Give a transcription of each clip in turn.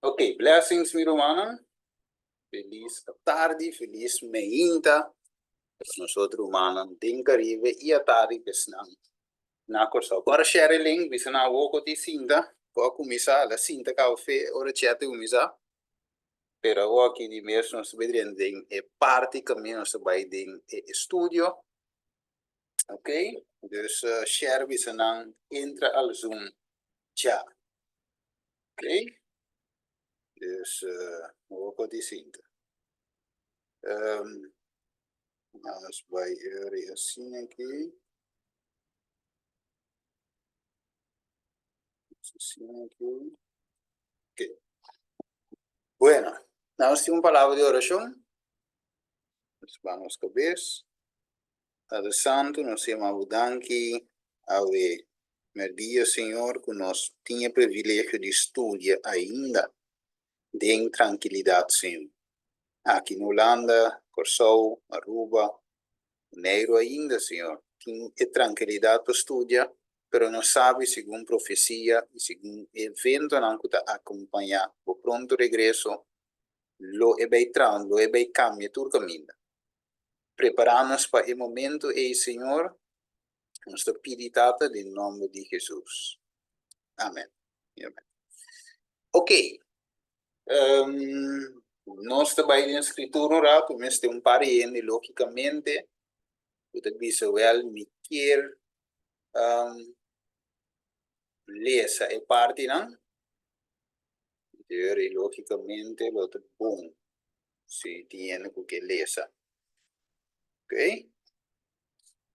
Ok, blessings mi rumannan. Feliz atardi, feliz meinta. Nos otro rumannan den Caribe y atardi pesnan na Corsou. Ora share e link, bisa nan awor cu ti sinta, cu a cuminsa, la sinta caba fe ora chat a cuminsa. Pero awor aki di mes nos ta bay drenta den e parti caminda nos ta bay den e estudio. Ok, dus share bisa nan entra al zoom dja. Ok, dus awor cu ti sinta. Um, nos bay eri asina aki. Asina aki. Ok. Bueno, nos tin un palabra di oracion. Nos baha nos cabes. Tata Santu, nos yama bo danki awe merdia, Señor, ku nos tin e privilegio di studia ainda den trankilidat, Señor. Aki na Hulanda, Kòrsou, Aruba, Boneiru ainda, Señor, tin e trankilidat pa studia, pero nos sabi segun profesia i segun e eventonan ku ta akompañá bo pronto regreso, lo e bai traha, lo e bai kambia tur kaminda. Prepará nos pa e momento ei, Señor. Nos ta pidi, Tata, den nomber di Jesus. Amen. Amen. Ok. Um, nos ta bai den Scritura un rato, mester un par di hende, lógicamente, ku ta bisa, wel, mi kier um, lesa e partinan. Deur, lógicamente, lo ta bon Si tin hende ku ke lesa. Ok.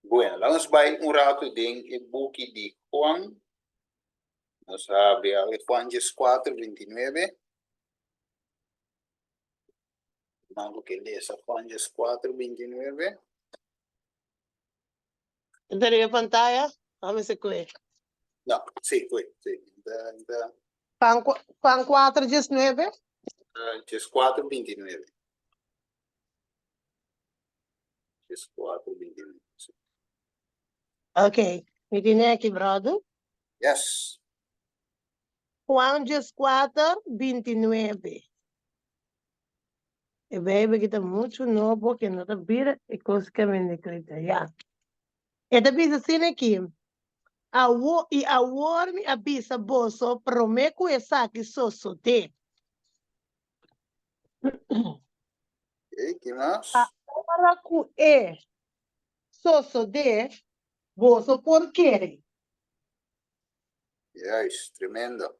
Bueno, laga nos bai un ratu den e buki di Juan. Nos habri awe Juan 14, 29. Man ku ke lesa Juan 14, 29. Enta riba pantaya? Ame se kue. No, sí, kue, sí. Enta, enta. Juan, Juan 4, 19? 14, 29. 14, 29, sí. Ok, mi tine aki, brother. Yes. Juan 14, 29. E Bijbel ki ta muchu nobo ke no ta bira e kos ke mi nekrita. Ya. E ta bisa asina aki, Awo, i awor mi a bisa boso promé ku esaki sosodé. Oké, ki mas? Pa ora ku e sosodé, boso por kere. Juist, tremendo.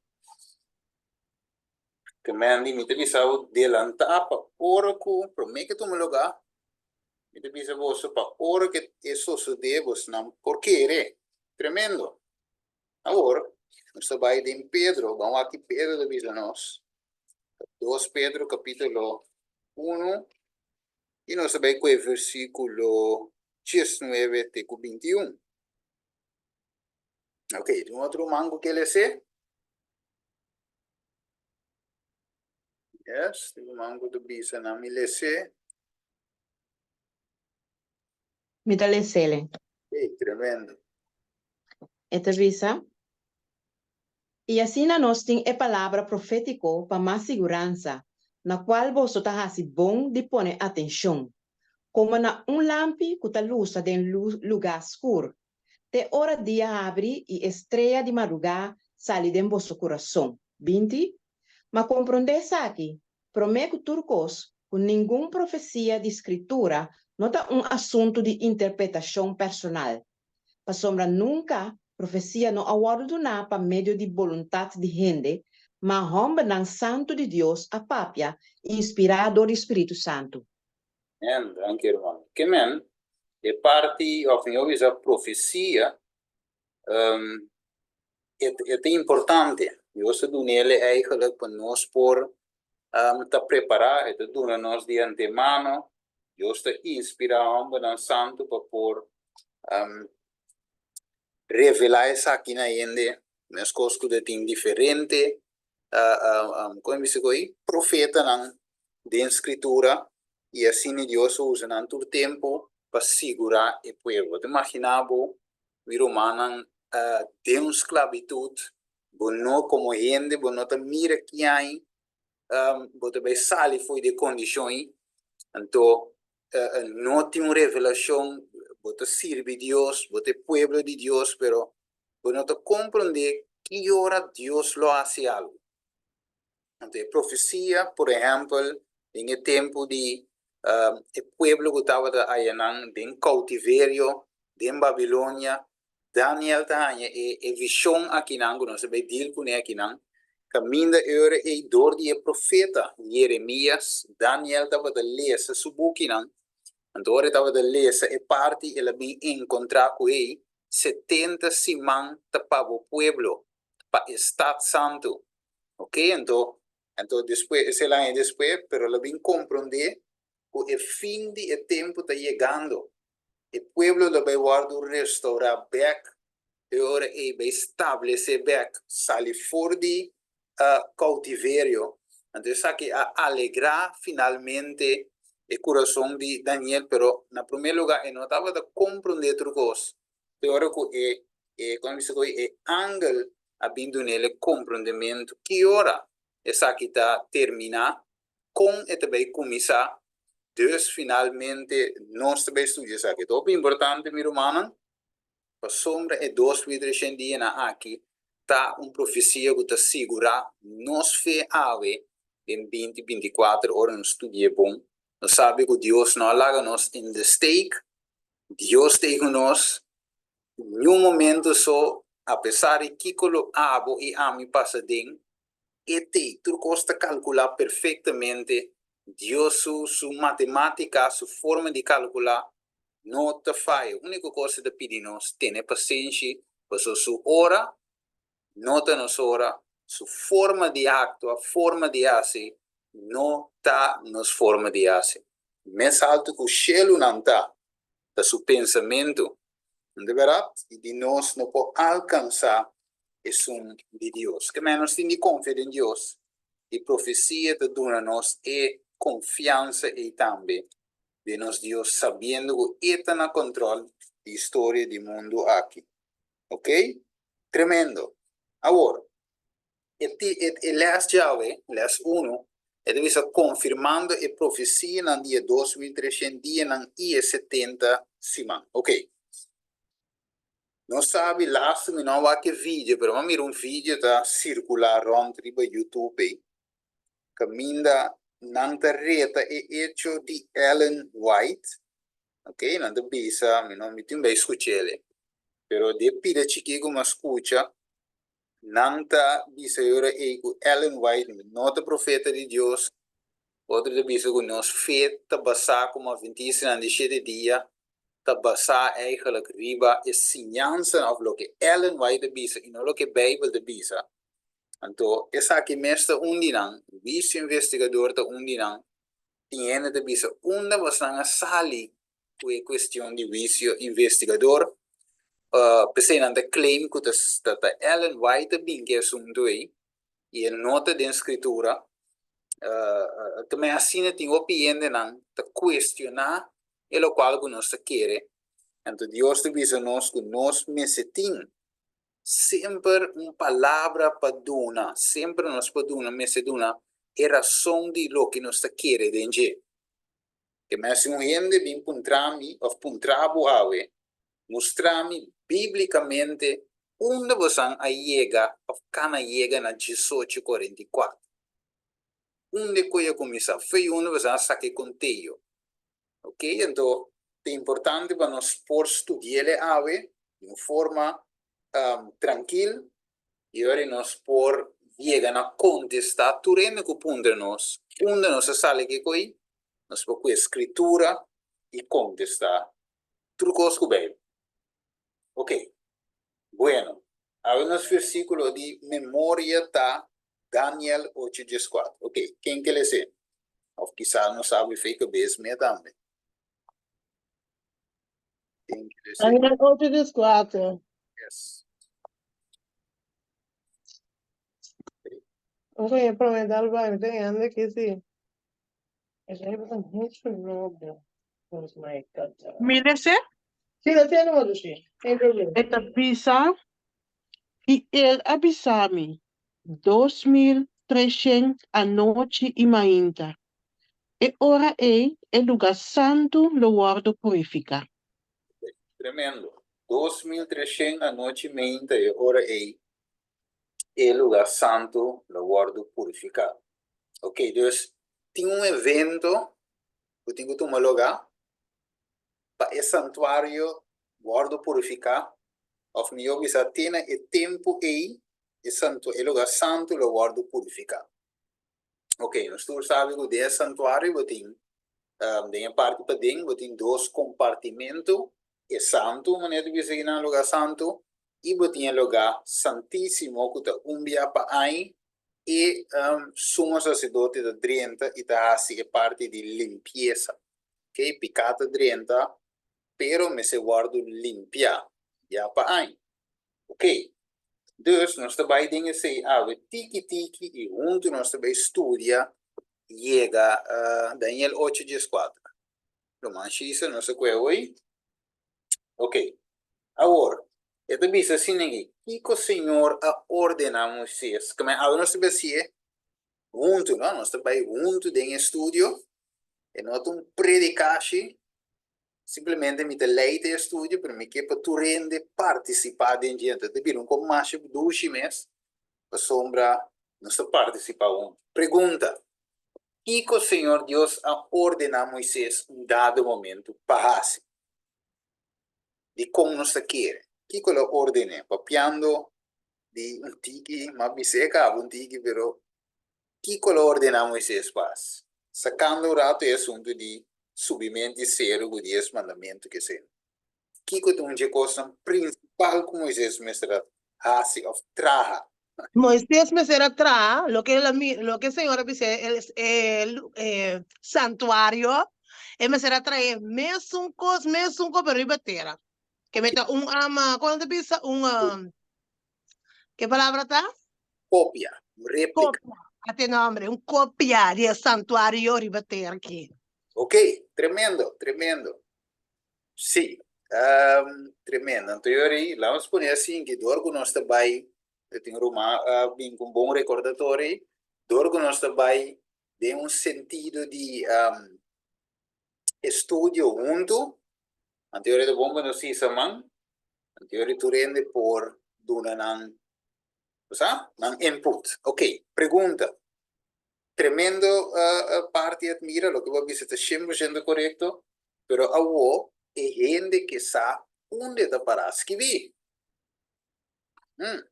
Te Mandy, mi ta bisa bo delantá pa ora ku promé ke tuma lugá, mi ta bisa boso pa ora ke e sosodé bosnan por kere. Tremendo! Awor, nos ta bai den Pedro, ban wak ki Pedro ta bisa nos. Dos Pedro kapítulo unu, i nos ta bai ku e versíkulo diesnuebe te ku bintiun. Ok, tin otro ruman ku ke les'é? Yes, tin ruman ku ta bisa nan mi les'é. Mi ta les'é. Ey, tremendo. E ta bisa, I asina nos tin e palabra profétiko pa mas siguransa, na kual boso ta hasi bon di pone atenshon, komo na un lampi ku ta lusa den lugá skur, te ora dia habri i e strea di madrugá sali den boso kurason. 20, Ma komprondé esaki, promé ku tur kos, ku ningun profesia di Skritura no ta un asuntu di interpretashon personal, pasobra nunka profesia no a wòrdu duná pa medio di boluntat di hende, ma hòmbernan santu di Dios a papia inspirá dor di spiritu santu. Amen, danki hermano. Ke men, e parti of mihor bisa profesia e e ta importante. Dios ta dun'el eigenlijk pa nos por ta prepara, e ta duna nos di antemano. Dios ta inspira hombernan santu pa por revela esaki na hende, meskos ku ta tin diferente kon bisa ku ei profetanan den skritura i asina Dios a usa nan tur tempu pa sigurá e pueblo. Ta imaginá bo mi rumannan den un sklabitut, bo no komo hende bo no ta mira kiai. Bo ta bai sali fo'i di e kondishon ei. Anto no tin un revelashon, bo ta sirbi Dios, bo ta e pueblo di Dios, pero bo no ta komprondé ki ora Dios lo hasi algu. Anto e profesia, por ehèmpel, den e tempu di e pueblo ku tabata ayanan den koutiverio den Babilonia, Daniel ta haña e e vishon akinan ku nos a bai deal kuné akinan, kaminda e ora ei dor di e profeta Yeremias, Daniel tabata lesa su bukinan, anto ora e tabata lesa e parti el a bin enkontrá ku ei 70 siman ta pa bo pueblo, pa e stat santu. Ok, anto anto despues esei el a haña despues, pero el a bin komprondé ku e fin di e tempu ta yegando. E pueblo lo bai wòrdu restourá bèk, e ora ei bai stablesé bèk, sali for di koutiverio. Anto esaki a alegrá finalmente e kurason di Daniel, pero na promé lugá e no tabata komprondé tur kos, te ora ku e e komo bisa ku e angel a bin dun'el e komprondementu ki ora esaki ta terminá, kon e ta bai kuminsá. Dus finalmente nos ta bai studia esaki. Ta hopi importante mi rumannan, pasobra e 2300 dianan aki ta un profesia ku ta sigurá nos fe awe den 2024 ora nos studi'é bon. Nos sabi ku Dios no a laga nos in de steek, Dios ta ei ku nos niun momento so, apesar di kiko lo abo i ami pasa den, E t'ei, tur kos ta kalkulá perfektamente, Dios su su matemátika, su forma di kalkulá no ta faya. Úniko kos e ta pidi nos, tene pasenshi, pasobra su ora no ta nos ora, su forma di aktua, forma di hasi, no ta nos forma di hasi. Mes altu ku shelunan ta, ta su pensamentu. No ta bèrdat? I di nos no por alkansá esun di Dios. Ke men nos tin di konfia den Dios, i profesia ta duna nos e konfiansa ei tambe den nos Dios, sabiendo ku e ta na kòntròl di historia di mundu aki. Oke? Tremendo! Awor, e ti e e lès djawe, lès unu, e ta bisa konfirmando e profesianan di e 2300 dianan i e 70 siman. Oke. Nos sabi lastu mi no a wak e video pero mi a mira un video ta sirkulá rònt riba YouTube ei kaminda nan ta reta e echo di Ellen White, ok, nan ta bisa, mi no mi tin bai skuch'el ei, pero di e pida chikí ku mi a skucha nan ta bisa e ora ei ku Ellen White no ta profeta di Dios, otro ta bisa ku nos fe ta basá komo Adventistanan di shete dia ta basá eigenlijk riba e siñansanan òf loke Ellen White ta bisa i no loke Beibel ta bisa. Anto esaki mes ta un di nan, Huisio Investigador ta un di nan, tin hende ta bisa unda bosnan a sali ku e kuestion di Huisio Investigador, p'esei nan ta claim ku ta ta Ellen White ta bin ku e asuntu ei i e no ta den Skritura. Ta mei asina tin hopi hendenan ta kuestioná e lokual ku nos ta kere. Anto Dios ta bisa nos ku nos mester tin semper un palabra pa duna, semper nos por duna, mester duna e rason di loke nos ta kere den dje. Ke mes si un hende bin puntra mi òf puntra bo awe, mustra mi bíblikamente unda bosan a yega òf kana yega na 1844. Unda e koe a kuminsá? Fei unda bosan a saka e konteo? Ok, anto ta importante pa nos por studi'el awe di un forma trankil i ora nos por yega na kontestá tur hende ku puntra nos unda nos a sali ke koi, nos por kue Skritura i kontestá tur kos ku Beibel. Ok, bueno, awe nos versíkulo di memoria ta Daniel ocho dieskuater. Ok, ken ke les'é? Of kisas no sabi fe kabes mia tambe. Ken ke les'é? Daniel ocho dieskuater. Yes. Un koña promé dal bai, mi ta hende ki si. E ta mucho nobo. Pues my God. Mi les'é? Sí, les'é no, Dushi. Geen probleem. E ta bisa, I el a bisa mi, 2300. 2300 anochi i mainta. E ora ei e lugá santu lo wòrdu purifiká. Tremendo. 2300 anochi mainta e ora ei e lugá santu lo wòrdu purifiká. Ok, dus tin un evento ku tin ku tuma lugá pa e santuario wòrdu purifiká, òf mihó bisa te na e tempu ei e santu e lugá santu lo wòrdu purifiká. Ok, nos tur sabi ku den e santuario bo tin den e parti paden bo tin dos kompartimentu, e santu manera ta bisa kinan lugá santu i bo tin e lugá santísimo ku ta un bia pa aña e sumo saserdote ta drenta i ta hasi e parti di limpiesa. Ok, piká ta drenta pero mester wòrdu limpiá bia pa aña. Ok, dus nos ta bai den esei awe tiki tiki i huntu nos ta bai studia yega Daniel ocho dieskuater. Ruman Shisa nos a kue hoy. Ok, awor e ta bisa asina aki, kiko Señor a ordená Moisés? Keme awe nos ta bai hasié huntu, no? Nos ta bai huntu den e studio, e no ta un predikashi. Simplemente mi ta leita e estudio, pero mi ke pa tur hende partisipá den dje. Anto ta bira un kos masha dushi mes, pasobra nos ta partisipá huntu. Pregunta, Kiko Señor Dios a ordená Moisés un dado momentu pa hasi? Dikon nos ta kere? Kiko el a orden'é? Papiando di un tiki, m'a bis'é kaba un tiki, pero Kiko lo ordená Moisés pa hasi? Sakando un ratu e asuntu di subimento di seru ku Dies Mandamentu ke sende. Kiko ta un dje kosnan prinsipal ku Moisés mester a hasi òf traha? Moisés mester a traha loke el a mira, loke Señor a bis'é, el e santuario, e mester a traha e mesun kos, mesun kos, pero riba tera. Ke mester un ama, kon nan ta bisa? Un, Ke palabra ta? Kopia, un réplika. Kopia, ate nombre, un kopia di e santuario riba tera aki. Ok, tremendo, tremendo. Sí, tremendo. Anto yori, laat nos pone asin ki dor ku nos ta bai, e tin ruman a bin ku un bon recordatorio, dor ku nos ta bai den un sentido di estudio huntu, anto yori ta bon pa nos hisa man, Anto yori tur hende por duna nan, bo sa, nan input. Ok, pregunta. Tremendo parti Admira, loke bo a bisa ta shen por shento korekto, pero awo e hende ke sa unda e ta pará skibí. Hmm.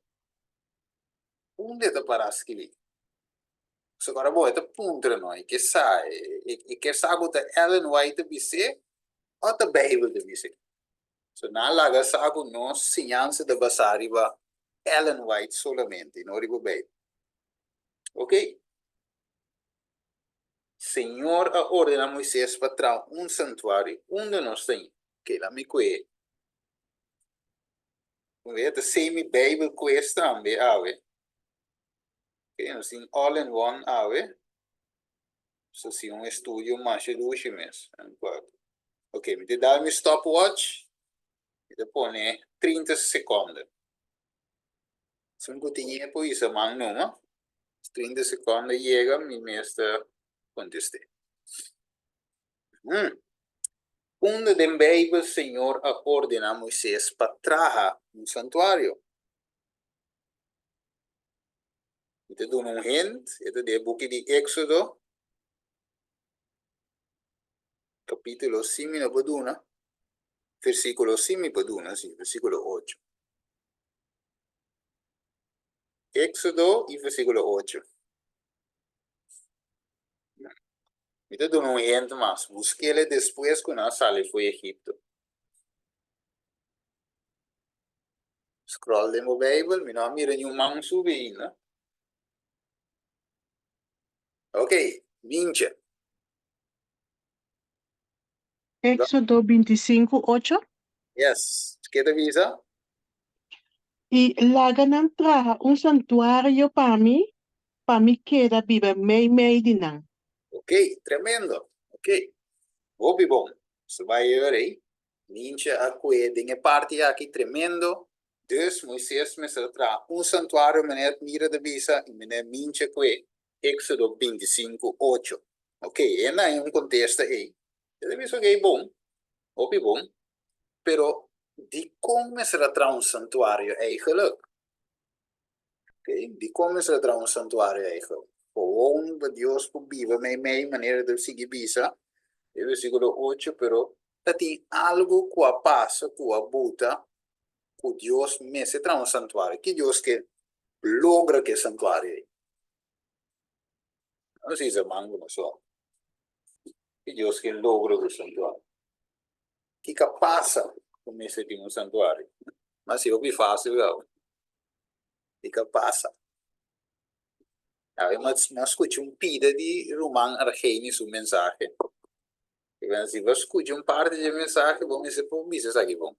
Unda e ta pará skibí? So ora bo e ta puntra no, e ke sa, e ke sa ku ta Ellen White ta bis'é o ta Beibel ta bis'é? So nan a laga sa ku nos siñansa ta basá riba Ellen White solamente i no riba Beibel. Ok. Señor a ordená Moisés pa traha un santuario. Unda nos ta yin? Ok, laat mi kue. Wea ta semi Beibel quiz tambe awe. Ok, nos tin all in one awe. So si un estudio masha dushi mes. Ok, mi ta dal mi stopwatch. Mi ta pone 30 seconde. Esun ku tin e por hisa man numa. 30 seconde yega mi mes ta kontest'é. Hmm. Unda den Beibel Señor a ordená Moisés pa traha un santuario? Mi ta duna un hint, e ta den e buki di Éxodo, capítulo sí mi no por duna, versículo sí mi por duna, sí, versículo ocho. Éxodo i versículo ocho. Mi ta duna un hint mas, busk'el despues ku nan a sali fo'i Egipto. Scroll den bo Bijbel, mi no a mira niun man subi ainda. Ok, Mintje. Éxodo 25, 8. Yes, ke ta bisa? I laga nan traha un santuario pa mi, pa mi keda biba meimei di nan. Ok, tremendo. Ok, hopi bon. Nos ta bai e ora ei. Mintje a kue den e parti aki tremendo. Dus Moises mester a traha un santuario manera Mira ta bisa i manera Mincha kue, Éxodo 25, 8. Ok, e na un kontesta ei. E ta bisa ok, bon, hopi bon, pero dikon mester a traha un santuario eigenlijk? Ok, dikon mester a traha un santuario eigenlijk? Gewoon pa Dios por biba meimei, manera ta sigui bisa den versíkulo 8, pero ta tin algu ku a pasa ku a buta ku Dios mester traha un santuario. Ki Dios ke logra ku e santuario ei? No si sa man ku nos wak. Ki Dios ke logra ku e santuario? Kiko a pasa ku mester tin un santuario? Mas si hopi fásil gau. Kiko a pasa? Awe mi a skucha un pida di ruman Argeni su mensahe. Si bo a skucha un parti di e mensahe bo mester por bisa esaki bon.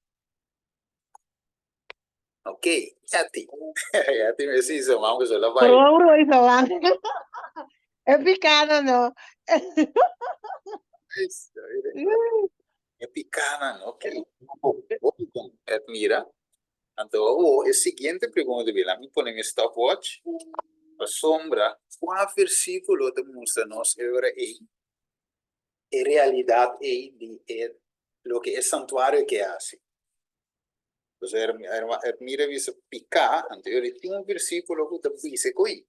Ok, Etty. Etty me si sa man ku la bai. Roro isa man. E picana no. E picana no. Ok. Et mira. Anto awo e siguiente pregunta ta bira, mi pone mi stopwatch pasobra kua versíkulo ta mustra nos e ora ei e realidat ei di e loke e santuario ke hasi. Pasobra e mira bisa piká, anto e ora tin un versíkulo ku ta bisa ku ei.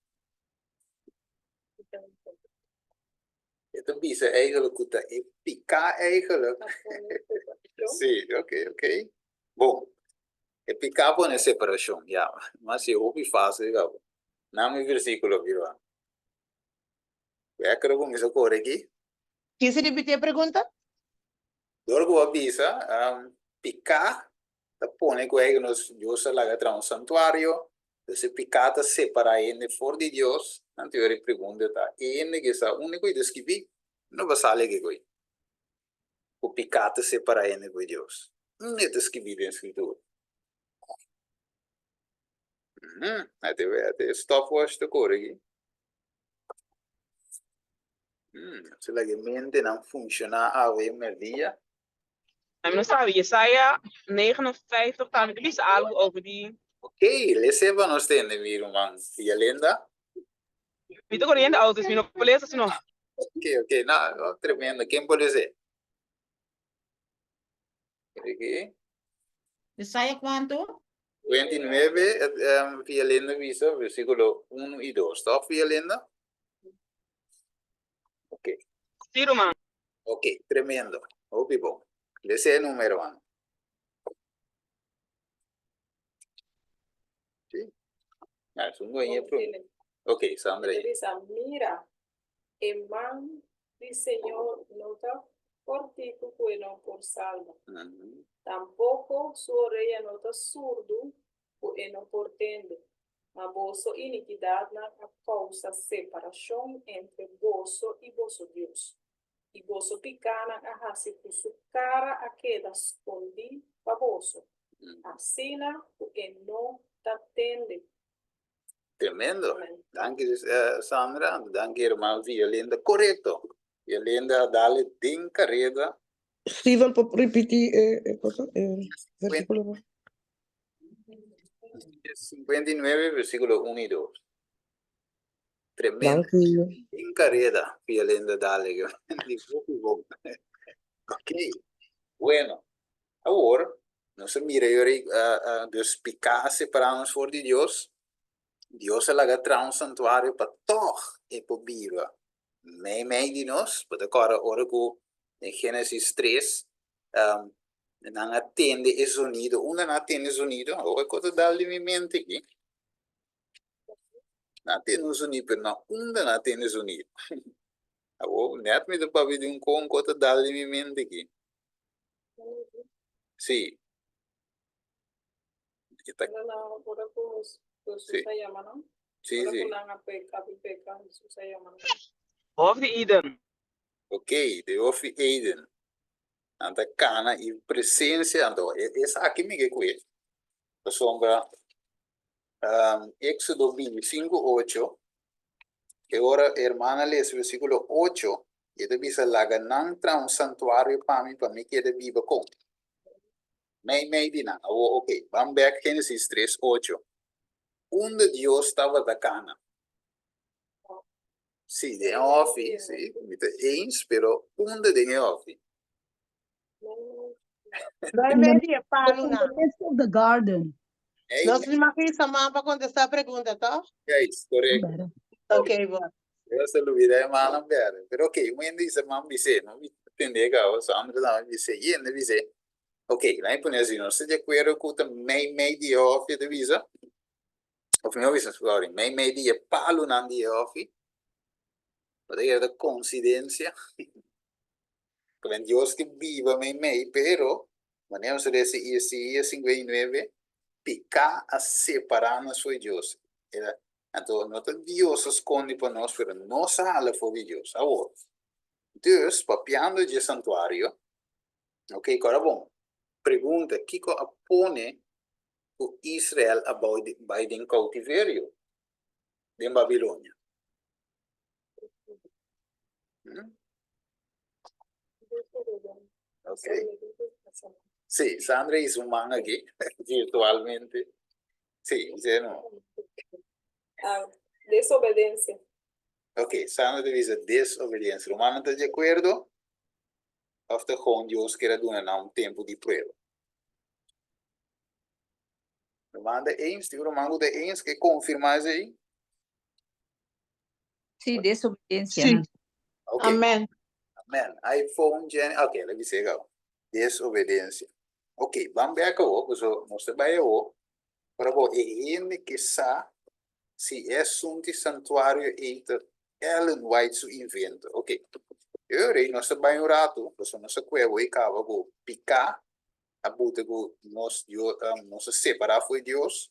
E ta bisa eigenlijk ku ta e piká eigenlijk. Sí, ok, ok. Bon, e piká pone separashon, ya. Mas e hopi fásil kaba. Nan mi versíkulo aki ruman. Wèker a kuminsá kore aki. Kisi ripití e pregunta? Dor ku bo a bisa, piká ta pone ku ei nos Dios a laga traha un santuario, dus e piká ta separá hende for di Dios. Anto e pregunta ta, e hende ke sa unda ku e ta skibí? No pa sali ke koe ku piká ta separá hende for di Dios. Unda e ta skibí den Skritura? Ate stopwatch ta kore aki. Si laga e mentenan funshoná awe merdia. Mi no sabi, Jesaja 59 tambe ta bisa algu over di. Ok, lese pa nos tende mi ruman Yalenda. Mi ta koriendo auto, mi no por lesa sino. Ok, ok, no, tremendo. Ken por lese? Aquí. Jesaja kuantu? 29, Yalenda bisa, versíkulo 1 i 2. Tòg, Yalenda? Ok. Sí, ruman. Ok, tremendo. Hopi bon. Lesa e numero, man. Sí. Ah, es un buen pro. Ok, Sandra. E ta bisa, Mira, e man di Señor no ta kòrtiku ku e no por salba, tampoko su orea no ta surdu ku e no por tende. Ma boso inikidatnan a kousa separashon entre boso i boso Dios, i boso pikánan a hasi ku su kara a keda skondí pa boso, asina ku e no ta tende. Tremendo. Danki Sandra, danki herman Violinda. Korekto. Violinda a dale den kareda. Steven, por ripití e cosa, e versíkulo? 59, versíkulo 1 i 2. Tremendo. Danki. Den kareda, Violinda dale. Di hopi bon. Ok. Bueno, awor nos a mira yori dus piká a separá nos for di Dios. Dios a laga traha un santuario pa tòg e por biba meimei di nos. Bo ta kòrda ora ku den Génesis 3 nan a tende e zonido. Unda nan a tende e zonido? Awor e kos ta dal den mi mente aki. Nan a tende un zonido, pero na unda nan a tende e zonido? Awor nèt mi ta papia di un kos, un kos ta dal den mi mente aki. Sí. E ta. Sí. Sí, sí. Hof di Eden. Ok, de Hof di Eden. Nan ta kana i presensia, anto esaki mi ke kue, pasobra Éxodo 25, 8, e ora e hermana lesa versíkulo 8, e ta bisa, Laga nan traha un santuario pa mi, pa mi keda biba kon? Mei mei di nan. Awor, ok, ban bek Genesis tres ocho. Unda Dios tabata kana? Sí, den e hòfi, sí, mi ta eens, pero unda den e hòfi? Mei mei di e palunan. In the midst of the garden. Mei Nos mi mag hisa man pa kontestá pregunta, tòg? Juist, korekto. Ok, bon. Yo se lubida e mannan berde. Pero ok, un hende bisa man bis'é, no mi tende kaba, Sandra tambe bis'é, y hende bis'é. Ok, laat mi pone así, nos ta di akuerdo ku ta mei mei di e hòfi ta bisa, òf mihó bisa, sorry, mei mei di e palunan di e hòfi, bo ta kere ta konsidensia, ku men Dios ke biba mei mei, pero manera nos ta lesa Isaías 59, piká a separá nos for di Dios. Era, anto no ta Dios a skonde pa nos, pero nos a hala for di Dios. Awor, dus, papiando dje santuario, Ok, kora bon. Pregunta, Kiko a pone ku Israel a bai den koutiverio den Babilonia? Ok. Sí, Sandra hizo un man aki, virtualmente. Sí, dice no. Ah, desobedencia. Ok, Sandra te dice desobedencia. Romano ta de acuerdo? Of ta gewoon Dios kier a duna nan un tempu di prueba? Ruman ta eens, tin un ruman ku ta eens ke konfirmá esei? Sí, desobedensia. Sí. Ok. Amen. Amen. iPhone, Jenny, ok, la bis'é gau. Desobedensia. Ok, ban bek awor, paso nos ta bai awor, pero bo e hende ke sa si e asuntu di santuario ei ta Ellen White su invento. Ok. E ora ei nos ta bai un ratu, pasobra nos a kue bo i kaba ku piká a buta ku nos Dios, nos a separá for di Dios.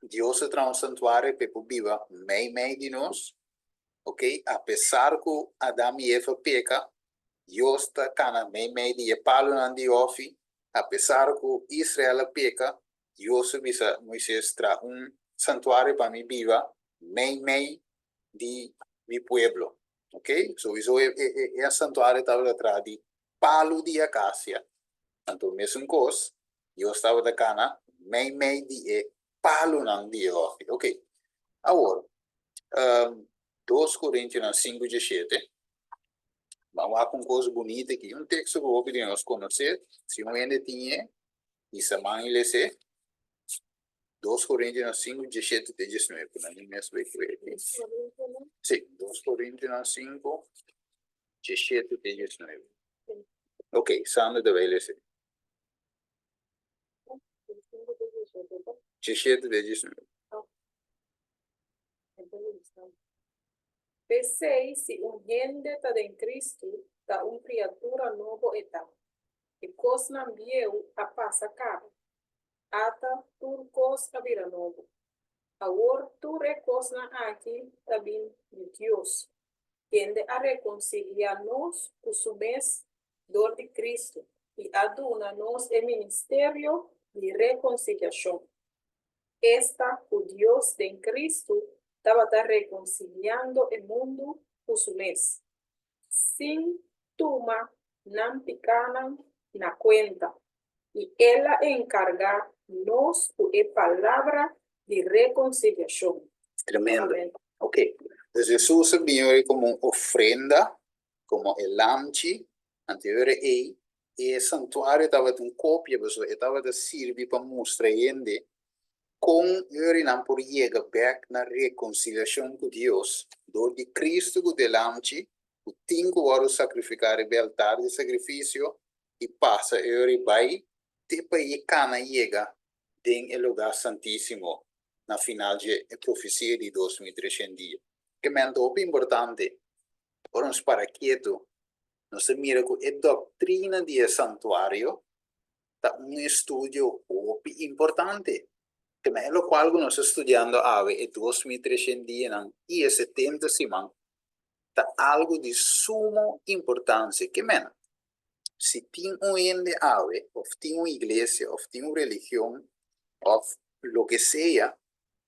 Dios a traha un santuario pa e por biba mei mei di nos. Ok, apesar ku Adam i Eva peka, Dios ta kana mei mei di e palunan di hòfi. Apesar ku Israel a peka, Dios a bisa Moises, Traha un santuario pa mi biba meimei di mi pueblo. Ok, souiso e e santuario tabata traha di palu di akasia. Anto mesun kos, Dios tabata kana meimei di e palunan di e hòfi. Ok, awor, Dos Korintionan sinku diesshete, ban wak un kos bunita aki, un teksto ku hopi di nos konosé, si un hende tin e, Bisa man i les'é. Dos Korintionan sinku, diesshete te diesnuebe. Ku nan di mes bai ku e. Sí, dos Korintionan sinku, diesshete te diesnuebe. Ok, Sandra ta bai les'é. Diesshete te diesnuebe. P'esei, si un hende ta den Kristu, ta un kriatura nobo e ta. E kosnan bieu a pasa kaba. Ata tur kos a bira nobo. Awor tur e kosnan aki ta bin di Dios, kende a rekonsiliá nos ku su mes dor di Kristu i a duna nos e ministerio di rekonsiliashon. Esta ku Dios den Kristu tabata rekonsiliando e mundu ku su mes, sin tuma nan pikánan na kuenta, i el a enkargá nos ku e palabra di rekonsiliashon. Tremendo. Ok. Dus Hesus a bini ora komo un ofrenda, komo e lamchi, anto e ora ei e santuario tabata un kopia, pasobra e tabata sirbi pa mustra hende kon e ora nan por yega bèk na rekonsiliashon ku Dios dor di Kristu ku ta e lamchi ku tin ku wòrdu sakrifiká riba e altar di sakrifisio i pasa e ora i bai te pa e kana yega den e lugá santísimo na final dje e profesia di 2300 dia. Ke menta hopi importante ora nos para ketu nos ta mira ku e doktrina di e santuario ta un estudio hopi importante. Te men e lokual ku nos ta studiando awe, e 2300 dianan i e 70 siman, ta algu di sumo importansia. Ke men, si tin un hende awe, òf tin un iglesia, òf tin un religion, òf loke sea,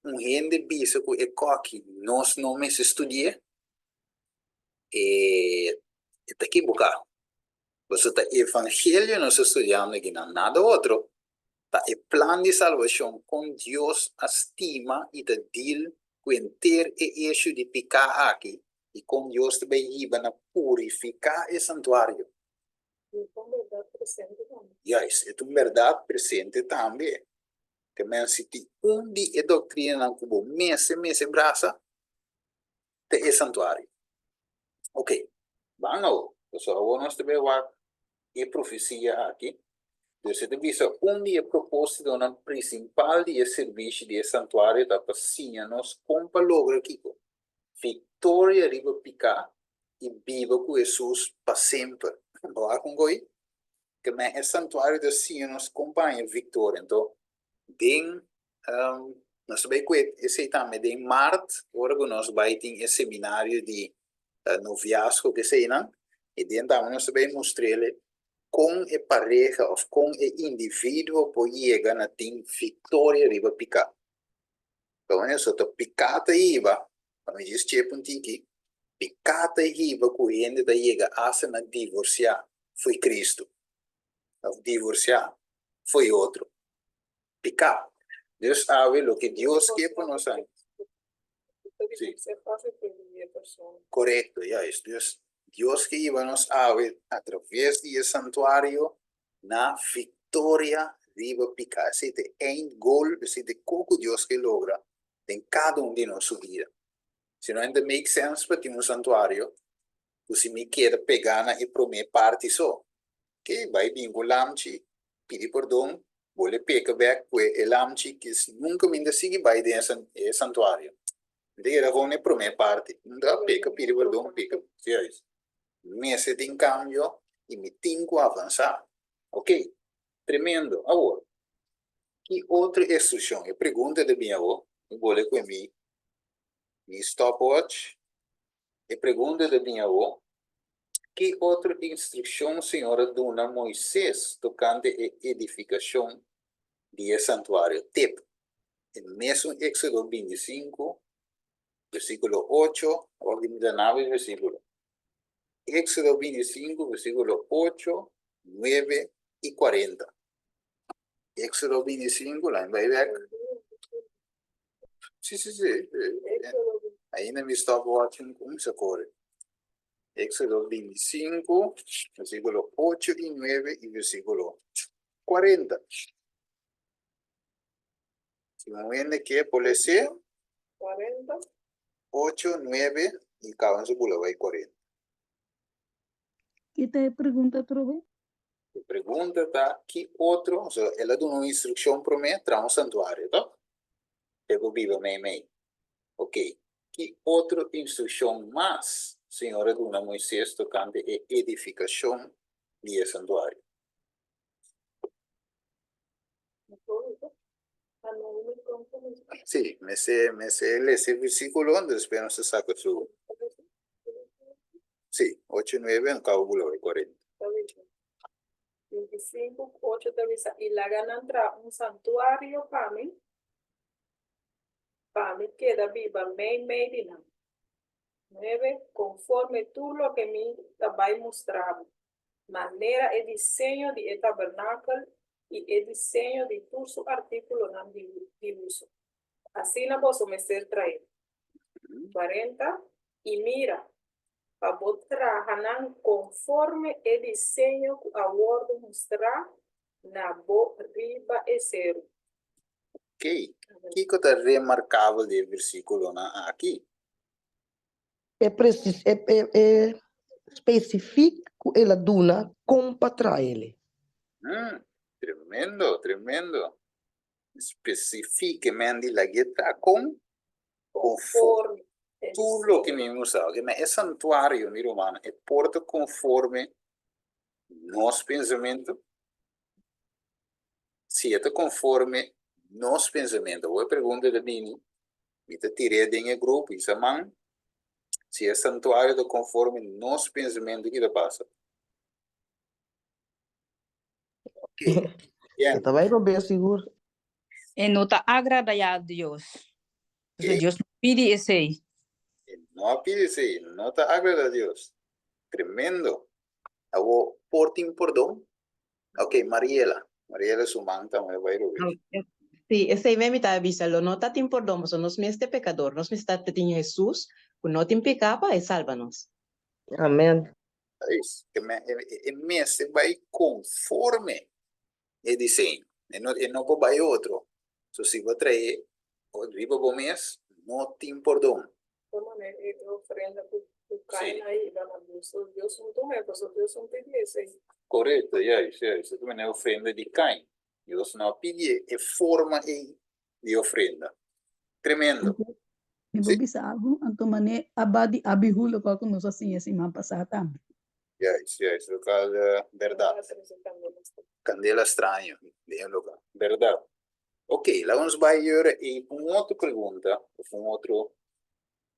un hende bisa ku e kòki nos no mester studi'é, e ta kibuká. Pasobra ta evangelio nos ta studiando akinan, nada otro. Ta e plan di salbashon kon Dios a stima i ta deal ku henter e issue di piká aki i kon Dios ta bai hiba na purifiká e santuario. E ta un bèrdat presente tambe. Juist, e ta un bèrdat presente tambe. Te men si tin un di e doktrinanan ku bo mester mester brasa, ta e santuario. Ok, ban awor. Pasobra awor nos ta bai wak e profesia aki. Dus e ta bisa un di e propósitonan prinsipal di e sirbishi di e santuario ta pa siña nos kon pa logra kiko? Viktoria riba piká i biba ku Hesus pa semper. Bo a kon goi? Ke men e santuario ta siña nos kon pa haña viktoria. Anto den nos ta bai kue esei tambe den mart ora ku nos bai tin e seminario di noviazgo ku eseinan i den tambe nos ta bai mustr'el kon e pareha òf kon e individuo por yega na tin viktoria riba piká. Pasobra eso ta piká ta hiba, pa mi djis chepa un tiki, piká ta hiba ku hende ta yega asta na divorsiá fo'i Kristu òf divorsiá fo'i otro. Piká. Dios awe loke Dios ke pa nos haña. Sí. Korekto, juist. Dus Dios ke hiba nos awe atraves di e santuario na viktoria riba piká. Esei ta e eind goal, esei ta e kos ku Dios ke logra den kada un di nos su bida. Si no e ta make sense pa tin un santuario ku si mi keda pegá na e promé parti so. Ke bai bin ku lamchi, pidi pordon, bo le peka bek ku e lamchi kis nunka mi ta sigui bai den e santuario. Mi ta keda kon e promé parti. Mi ta peka, pidi pordon, peka. Juist. Mester tin kambio i mi tin ku avansá. Ok, tremendo. Awor, ki otro instrukshon? E pregunta ta bin awor. Mi bole ku e mi mi stopwatch. E pregunta ta bin awor, Ki otro instrukshon Señor a duna Moises tokante e edifikashon di e santuario? Tip, E mesun Éksodo bintisinku, versíkulo ocho, awor ki mi ta naba e versíkulo. Éksodo bintisinku, versíkulo ocho, nuebe i kuarenta. Éksodo bintisinku, laat mi bai bèk. Sí, sí, sí. Ainda mi stopwatch no kumsa kore. Éxodo 25, versículo 8 y 9 y versículo 40. Si un hende ke por lese 40. 8, 9 y kaba su bula bai 40. Ki ta e pregunta atrobe? E pregunta ta ki otro, so el a duna un instrukshon promé, traha un santuario, to? P'e bo biba meimei. Ok, ki otro instrukshon mas Señor a duna Moises tokante e edifikashon di e santuario? Sí, mester mester lesa e versíkulo, despues nos ta saka su. Sí, ocho nuebe, un kabo bula bai kuarenta. 25, 8 ta bisa, I laga nan traha un santuario pa mi, pa mi keda biba meimei di nan. 9, Konforme tur loke mi ta bai mustra bo, manera e diseño di e tabernakel i e diseño di tur su artíkulonan di uso. Asina boso mester traé. 40, I mira, pa bo traha nan konforme e diseño ku a wòrdu mustrá na bo riba e seru. Oké, kiko ta remarkabel di e versíkulonan aki? E presis e e e spesifik ku el a duna kon pa traha el. Mm, tremendo, tremendo. Spesifik e men di lag'é traha kon konforme tur loke mi musa. Oke, men e santuario, mi rumannan, e por ta konforme nos pensamentu? Si e ta konforme nos pensamentu, awor e pregunta ta bini, mi ta tir'é den e grupo i sa man, si e santuario ta konforme nos pensamentu, ki ta pasa? Ok, E ta bai robes sigur. E no ta agrada ya Dios. Pasobra Dios no pidi esei. E no a pidi esei, no ta agrada Dios. Tremendo. Awor, por tin pordon? Ok, Mariela. Mariela su man tambe bai robes. Sí, esei mi ta bisa, lo no ta tin pordon, pasobra nos mes ta pekador, nos mester ta tin Hesus ku no tin piká pa e salba nos. Amen. Juist, e me, e, e mester bai konforme e diseño. E no, e no por bai otro. So si bo trae riba bo mes, no tin pordon. Por manera e ofrenda ku ku Kain a hiba na Dios, so Dios no tuma e, pasobra Dios no pidi esei. Korekto, juist, juist. E ta manera ofrenda di Kain. Dios no a pidi e forma ei di ofrenda. Tremendo. Mi por bisa algu? Anto manera aba di Abihu lokual ku nos a siña siman pasá tambe. Juist, juist, local berdad. Candela straño den e local. Berdad. Ok, laga nos bai yora e un otro pregunta of un otro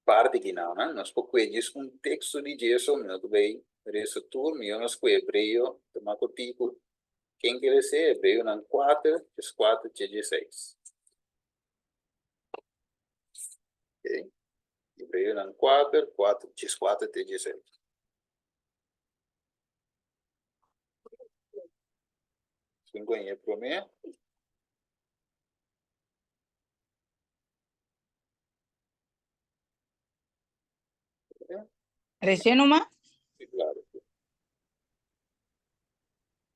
parti kinan. Nos por kue djis un teksto di djeso, mi no ta bai resa tur, mihor nos kue Hebreo ta mas kortiku. Ken ke lese Hebreonan kuater, djes kuater te djeseis. Ok, Hebreonan kuater, kuater, djes kuater te djeseis. Sin con e promé. Recién nomás. Sí, claro.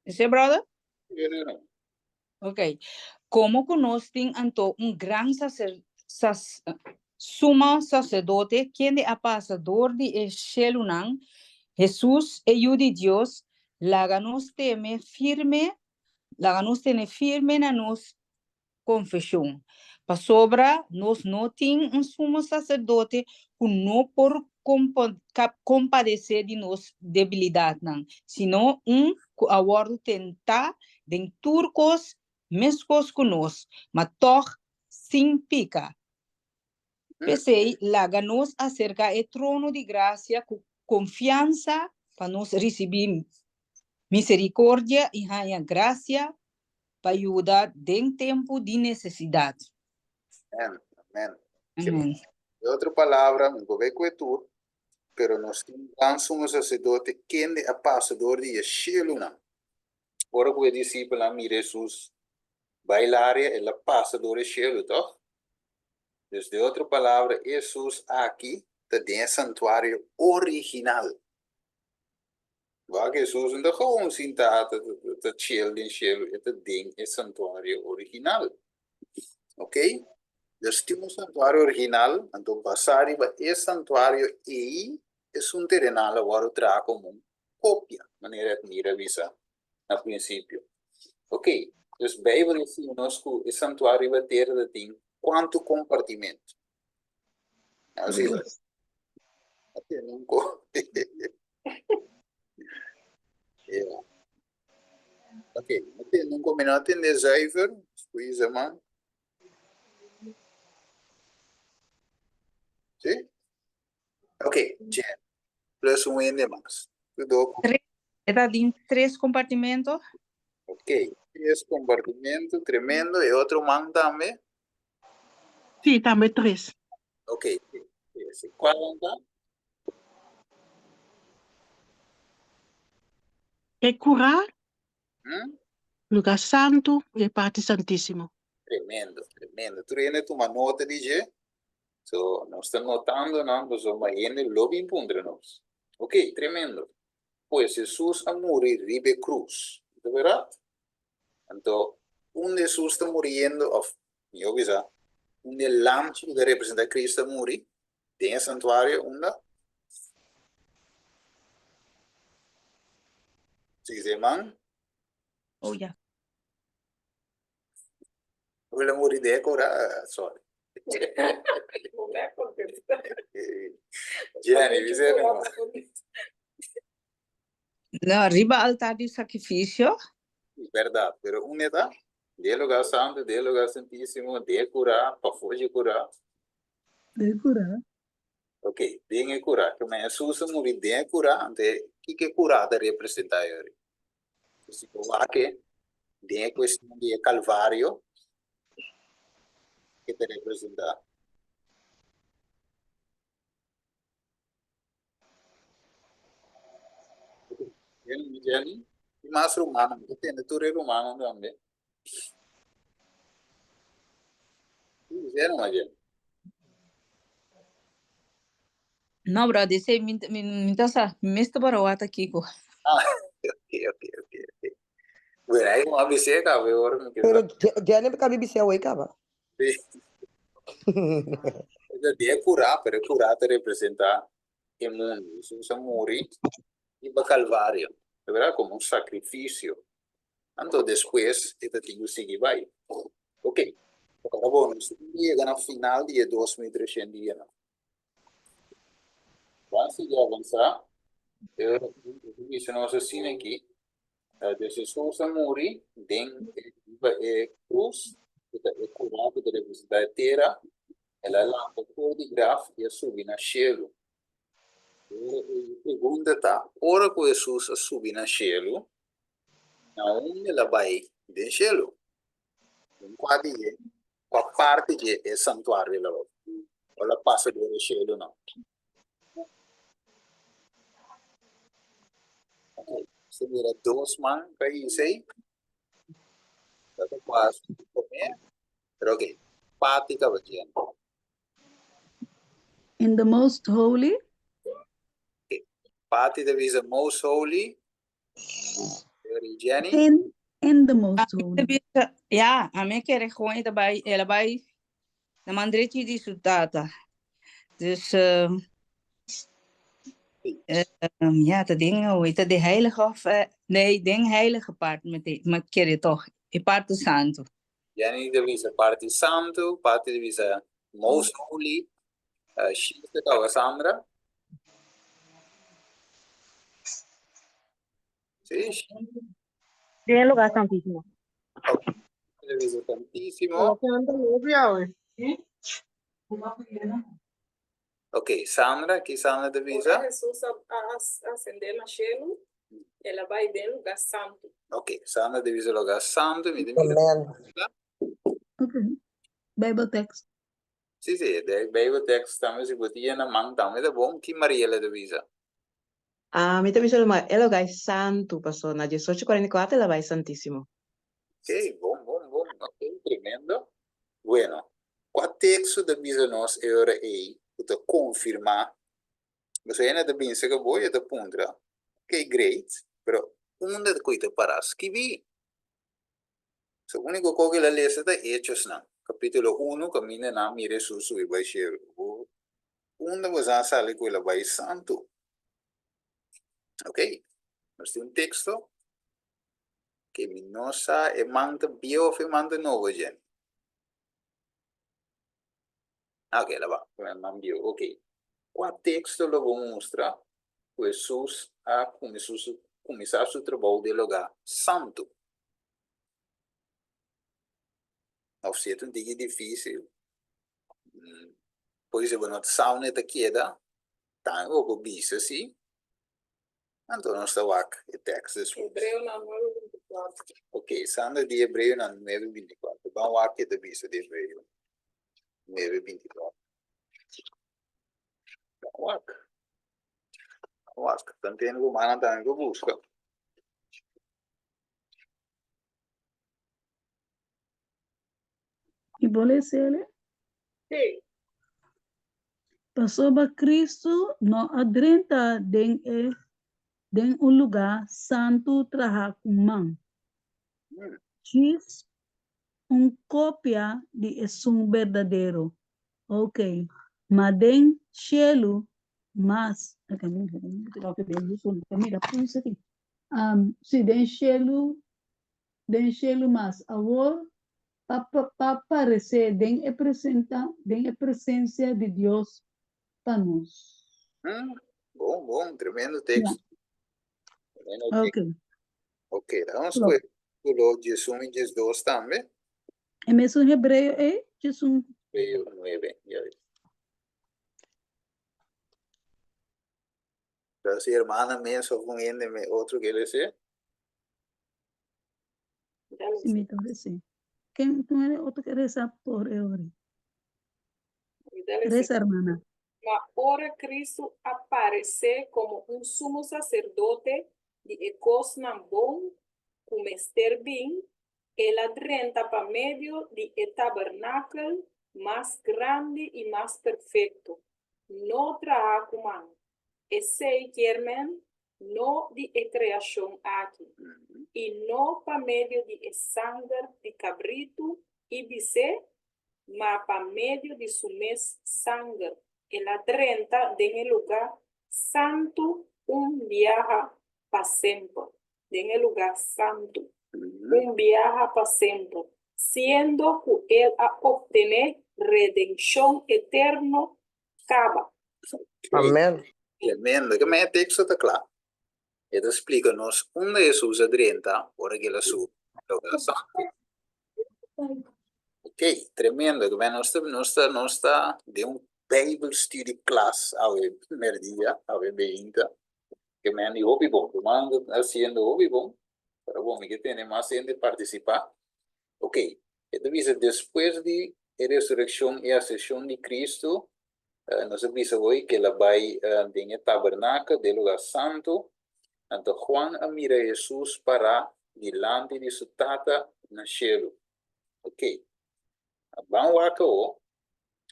Ese brother? Sí, no. Ok. Como ku nos tin anto un gran sacer, sas, suma sacerdote, kende a pasa door di e shelunan, Hesus, e Yu di Dios, laga nos teme firme, laga nos tene firme na nos konfeshon, pasobra nos no tin un sumo saserdote ku no por kompadesé di nos debilidatnan, sino un ku a wòrdu tentá den tur kos meskos ku nos, ma tòg sin pika. P'esei, laga nos aserká e trono di grasia ku konfiansa pa nos risibí miserikordia i haña grasia pa yuda den tempu di nesesidat. Amen, amen. Amen. De otro palabra, mi por bay cu e tur, pero nos tin un gran sumo sacerdote kende a pasa door di e shelunan. Ora cu e discipelnan mira Jesus bay laria, el a pasa door e shelu, toch? Dus de otro palabra, Jesus aki ta den e santuario original. Wak Hesus no ta gewoon sintá ta chill den shelu, e ta den e santuario original. Ok? Dus tin un santuario original, anto basá riba e santuario ei, esun terenal a wòrdu traha komo un kopia, manera Edmira a bisa na prinsipio. Ok, dus Beibel a siña nos ku e santuario riba tera ta tin kuantu kompartimentu? Así es. Ja. Oké, okay. Kom je nou in de zuiver? Squeeze man. Sí? Oké, okay, Jen. Plus un ende mas. Tres, eta din tres compartimento. Oké, okay. tres compartimento, tremendo. E otro man tambe? Sí, tambe tres. Ok, sí. Cuál ta? E curá, Hmm? lugar santu i e parti santísimo. Tremendo, tremendo. Tur hende tuma nota di dje. So, nos ta notando nan, pasobra hende lo bin puntra nos. Ok, tremendo. Pues Jesus a muri riba e cruz. Ta berdad? Anto, unda Hesus ta muriendo, òf mihó bisa, unda e lamchi ku ta representá Kristu a muri? Den e santuario, unda? Si, herman? Oh, ya. El a muri den e kora, sorry. Jenny, bisa herman. No, riba altar di sakrifisio. Bèrdat, pero unda ta? Den e lugar santu, den e lugar santísimo, den e kurá, pafó dje kurá. Den e kurá. Ok, den e kurá. Ke men Hesus a muri den e kurá, anto kiko e kurá ta representá yori? Si bo wak den e kuestion di e Kalvario, ke ta representá? Jenny, Jenny, i mas rumannan, mi ta tende tur e rumannan tambe. No, bro, esei mi mi mi ta sa, mi mes ta para wak ta kiko. Ah, ok, ok, ok, ok. Bueno, ahí como bisé caba, ahora me quedo. Pero Jenny me cabe bisé away caba. Sí. Esa dia curá, pero curá te representa e mundo. Jesús a muri riba Calvario, de verdad, como un sacrificio. Anto despues e ta tin ku sigui bai. Ok, ora bo nos yega na final di e 2300 dianan. Ban sigui avansá. E ora aki bisa nos asina aki, Dus Hesus a muri den riba e krus, ku ta e kurá ku ta representá e tera. El a lanta for di graf i a subi na shelu. Ora e pregunta ta, ora ku Hesus a subi na shelu, na unda el a bai den shelu? Den kua di e, kua parti di e santuario el a bai? O el a pasa dor e shelunan? Ok, se mira dos man pa isei. Ta ta quasi comer. Pero ok, Pati caballero. In the most holy. Okay. Pati ta bisa most holy. Jenny. In the most holy. Ja, a mi kere gewoon e ta bai, el a bai na man drechi di su tata. Dus ja, ta den, hoe heet dat, de heilige of, nee, den heilige part, mi kere toch, e parte santo. Jenny ta bisa parti santo, Pati ta bisa most holy. Shista ta Sandra. Sí. Den lugar santísimo. Okay. Ta bisa santísimo. Ok, Sandra, ki Sandra ta bisa? Ora Hesus a ascendé na shelu, el a bai den lugar santu. Ok, Sandra ta bisa lugar santu, mi ta mira. Amen. Ok, Bijbel tekst. Sí, sí, de Bijbel tekst tambe si bo tin na man tambe ta bon. Ki Mariela ta bisa? Ah, mi ta bisa e lugar santu, paso na 18:44 el a bai santísimo. Ok, bon, bon, bon. Ok, tremendo. Bueno, kua teksto ta bisa nos e ora ei ku ta konfirmá? Pasobra hende ta binse ku bo i e ta puntra, ok, great, pero unda ku i ta pará skibí? So úniko kos ku el a lesa ta Hechosnan, kapítulo unu, kaminda nan mira Hesus subi bai shelu. Bo, unda bo sa sali ku el a bai santu? Ok, nos tin un teksto. Ke mi no sa e man ta bieu of e man ta nobo, Jenny? Ah, ok, la ba. E man bieu, ok. Kua teksto lo bo mustra ku Hesus a kuminsá su trabou den lugá santu? Of si e ta un tiki difísil, por si bo no ta sa unda e ta keda, tambe bo por bisa si. Anto nos ta wak e tekst despues. Hebreonan 9:24. Ok, Sandra di Hebreonan 9:24. Ban wak ke ta bisa di Hebreo 9:24. Ban wak. Ban wak. Tanten rumannan tambe por buska. I bo les'el? Sí. Pasobra Kristu no a drenta den e den un lugá santu trahá ku man, djis un kopia di esun berdadero. Ok, ma den shelu mas. Sí, den shelu den shelu mas awor pa pa paresé den e presenta den e presensia di Dios pa nos. Mm, bon, bon, tremendo teksto. Tremendo Ok. teksto. Ok, dan nos Klopt. kue versíkulo 11 i 12 tambe. E mesun hebreo ei, 11. Hebreo 9, ya ves. Pero si hermana mes of un hende me otro ke lese. Si mi ta lese. Ken ken era otro ke resa por e ora? Resa hermana. Ma ora Cristo a paresé komo un sumo saserdote di e kosnan bon ku mester bin. El a drenta pa medio di e tabernakel mas grandi i mas perfekto, no traha ku man, esei kier men no di e kreashon aki, i no pa medio di e sanger di kabritu i bisé, ma pa medio di su mes sanger el a drenta den e lugá santu un biaha pa semper. Den e lugá santu, un biaha pa semper, siendo ku el a optené redenshon eterno kaba. Amèn. Tremendo. Ke men e teksto ta kla. E ta splika nos unda Hesus a drenta ora ku el a subi na lugá santu. Ok, tremendo. Ke men nos ta nos ta nos ta den un Bijbel studie klas awe merdia, awe beinta. Ke men di hopi bon. Ruman ta hasiendo hopi bon. Pero bon, mi ke tene mas hende partisipá. Ok, e ta bisa despues di e resurekshon i asenshon di Kristu, nos a bisa hoy ku el a bai den e tabernakel, den e lugá santu. Anto Juan a mira Hesus pará dilanti di su Tata na shelu. Ok, ban wak awo.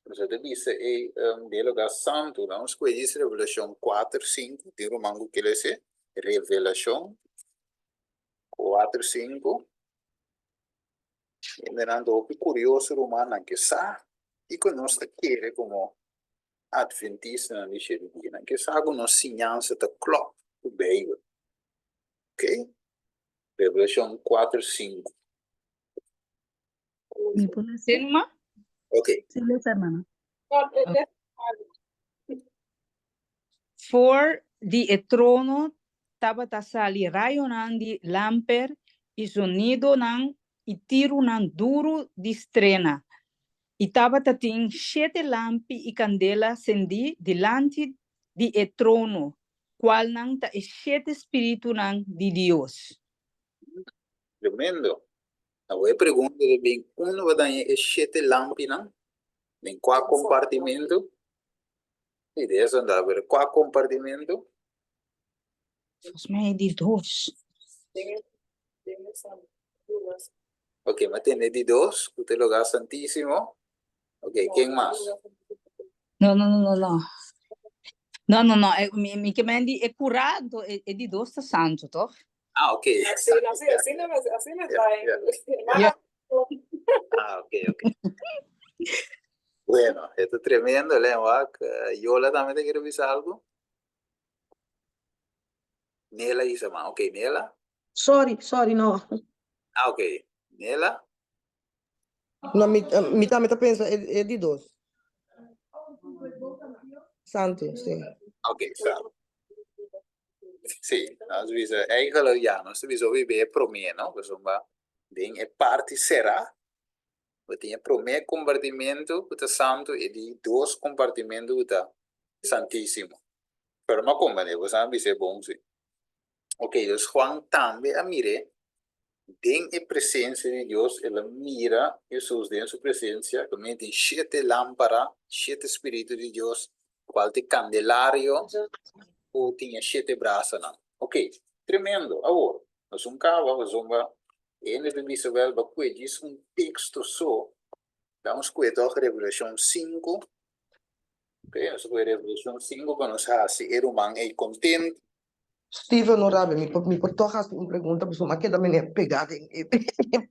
Nos a ta bisa e den e lugá santu. Nan nos kohe djis Revelashon kuater, sinku. Tin ruman ku ke lese? Revelashon kuater, sinku. Hendenan ta hopi kurioso rumannan ke sa kiko nos ta kere komo Adventistanan di shete dia. Nan ke sa ku nos siñansa ta klòp ku Beibel. Ok. Revelashon kuater sinku. Mi por lesa? Numa? Ok. Sí, lesa, hermana. For di e trono tabata sali rayonan di lamper i zonidonan i tirunan duru di strena, i tabata tin shete lampi i kandela sendí dilanti di e trono, kualnan ta e shete spiritunan di Dios. Tremendo! Awor e pregunta ta bin, unda bo daña e shete lampinan? Den kua kompartimentu? Sí, de eso andaba, pero kua kompartimentu? Volgens mij di dos. Ok, mi a tende di dos, ku ta e lugá santísimo. Ok, ken mas? No, no, no, no, no. No, no, no. Eh, mi, mi ke men di e kurá, anto e, e di dos ta santu, toch? Ah, ok. Asina, asina, asina, asina Ja, ta. ja. Ja. Ah, ok, ok. Bueno, esto tremendo, Len, wak. Yola tambe ta quiere bisa algo? Nela isa man. Ok, Nela. Sorry, sorry, no. Ah, ok. Nela. No, mi, eh, mi tambe ta pensa e, e di dos. Santo, sí. Ok, sa. Sí, nos bisa, eigenlijk ja, nos ta bisa hopi be e promé, no? Pasobra den e parti será, bo tin e promé kompartimentu ku ta santu i di dos kompartimentu ku ta santísimo. Pero no komprendé, bo sa bisa e bon sí. Ok, dus Juan tambe a mir'é den e presensia di Dios, el a mira Hesus den su presensia, kaminda tin shete lámpara, shete spiritu di Dios, kual ta e kandelario ku tin e shete brasanan. Ok, tremendo! Awor, nos un kaba pasobra e hende ta bisa wèl bo a kue djis un teksto so, damos kue tòg Revelashon sinku, ok, nos a kue Revelashon sinku pa nos hasi e ruman ei kontentu. Steven no rabia, mi por mi por tog hasi un pregunta pasobra mi a keda mene pegá den e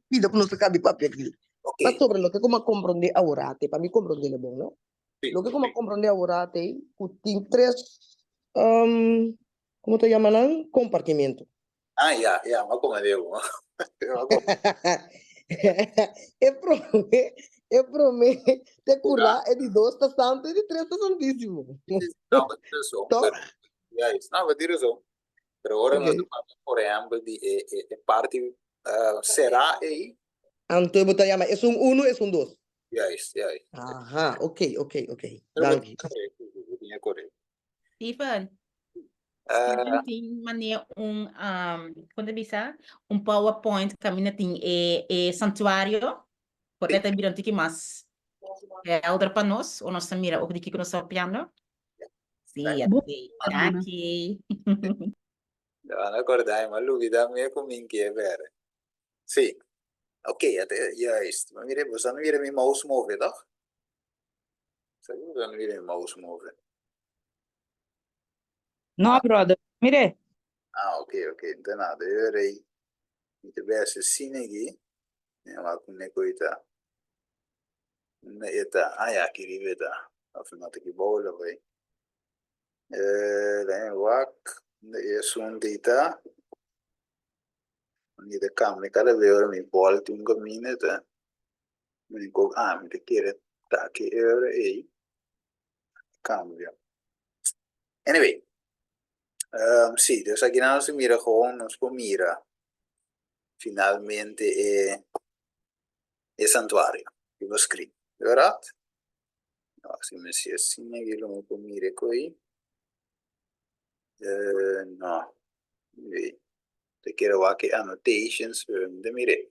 pida ku nos a kaba di papia aki. Ok. Pasobra loke ku mi a komprondé awor te, pa mi komprondé lo bon no, Sí. loke ku mi a komprondé awor te ku tin tres komo ta yama nan kompartimentu. Ah ya, ya, mi a komprendé bo. E promé, e promé te kurá, e di dos ta santu, e di tres ta santísimo. No, bo tin rason. Toch? Juist, no, bo tin rason. Pero ora nos Ok. ta papia, por ehèmpel, di e, e, e parti eh, será ei. Anto bo ta yama esun unu, esun dos. Juist, juist. Aha, ok, ok, ok. Pero bo Danki. tin korekto, bo tin e korekto. Steven, Eh, Steven tin manera un, um, kon ta bisa? Un PowerPoint kaminda tin e, e santuario. Por Sí. ta bira un tiki mas helder pa nos, o nos ta mira ook di kiko nos ta papiando. Sí, Bo- ok. hermana. Danki. Te van a acordar, ma lubida mi ku min ke bere. Sí. Ok, juist. Maar mira, boso a mira mi mouse move, toch? Sabi boso a mira mi mouse move? No, brother. Mire. Ah, ok, ok. Então nada, eu errei. Mi te beste sine aqui. Ne wak ne koita. Ne eta. Ah ja, aqui riba eta. Of not aqui bola, vai. Eh, den wak. Ne esun dita. Mi ta cambia cada vez ora mi volta un camino ta. Mi ko ah, mi ta kere ta aki ora ei. Cambio. Anyway. Sí, dus aki nos mira gewoon, nos por mira finalmente e santuario riba screen. Verdad? No, si mi si asina aki lo mi por mira koi. No. Anyway. Te kere wak e annotations, pero no te mire.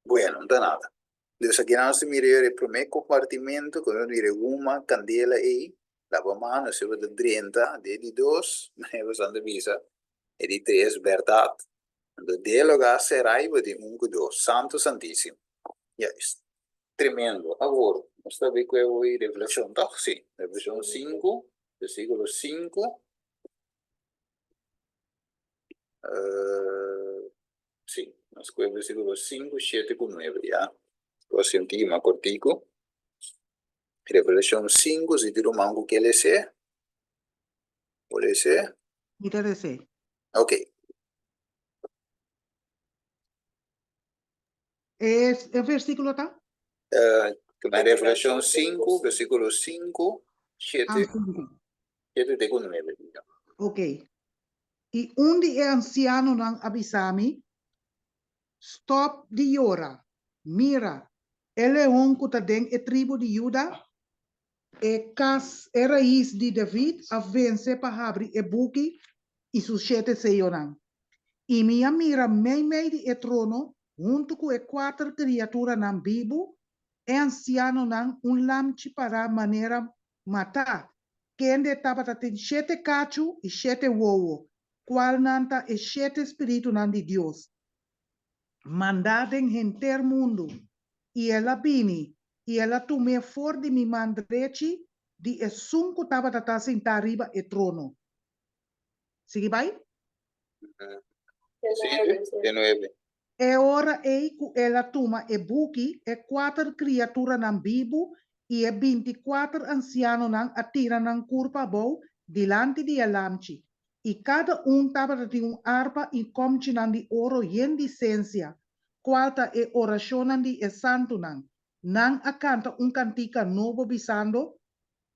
Bueno, no ta nada. Dus aki nos ta mira e prome compartimento, ku nos mira huma, candela ei, laba mano, si bo ta drenta, de di dos, manera bo ta bisa, e di tres, berdad. Anto de lugar será i bo tin un ku dos, Santo Santísimo. Juist. Tremendo. Awor, nos ta bay ku e Revelacion, toch? Sí, Revelacion 5, versículo 5. Sí, nos kohe versículo 5, 7 ku 9, ya. Por hasi un tiki mas kortiku. Revelacion 5, si tin ruman ku ke les'é, por les'é. Mi ta les'é. Ok. E, e versículo ta? Revelacion 5, versículo 5, 7, Ah, 5. 7 te ku 9. Ok. I un di e ansianonan a bisa mi, Stòp di yora. Mira, e leon ku ta den e tribu di Juda, e kas, e rais di David, a vense pa habri e buki i su shete seyonan. I mi a mira meimei di e trono, huntu ku e kuater kriaturanan bibu, e ansianonan, un lamchi pará manera matá, kende tabata tin shete kachu i shete wowo, kualnan ta e shete spiritunan di Dios, mandá den henter mundu. I el a bini, i el a tum'é for di mi man drechi di esun ku tabata ta sintá riba e trono. Sigui bai. Siete, nuebe. E ora ei ku el a tuma e buki, e kuater kriaturanan bibu i e binti-kuater ansianonan a tira nan kurpa abou dilanti di e Lamchi, i kada un tabata tin un arpa i kòmchinan di oro yen di sensia, kual ta e orashonnan di e santunan. Nan a kanta un kantika nobo bisando,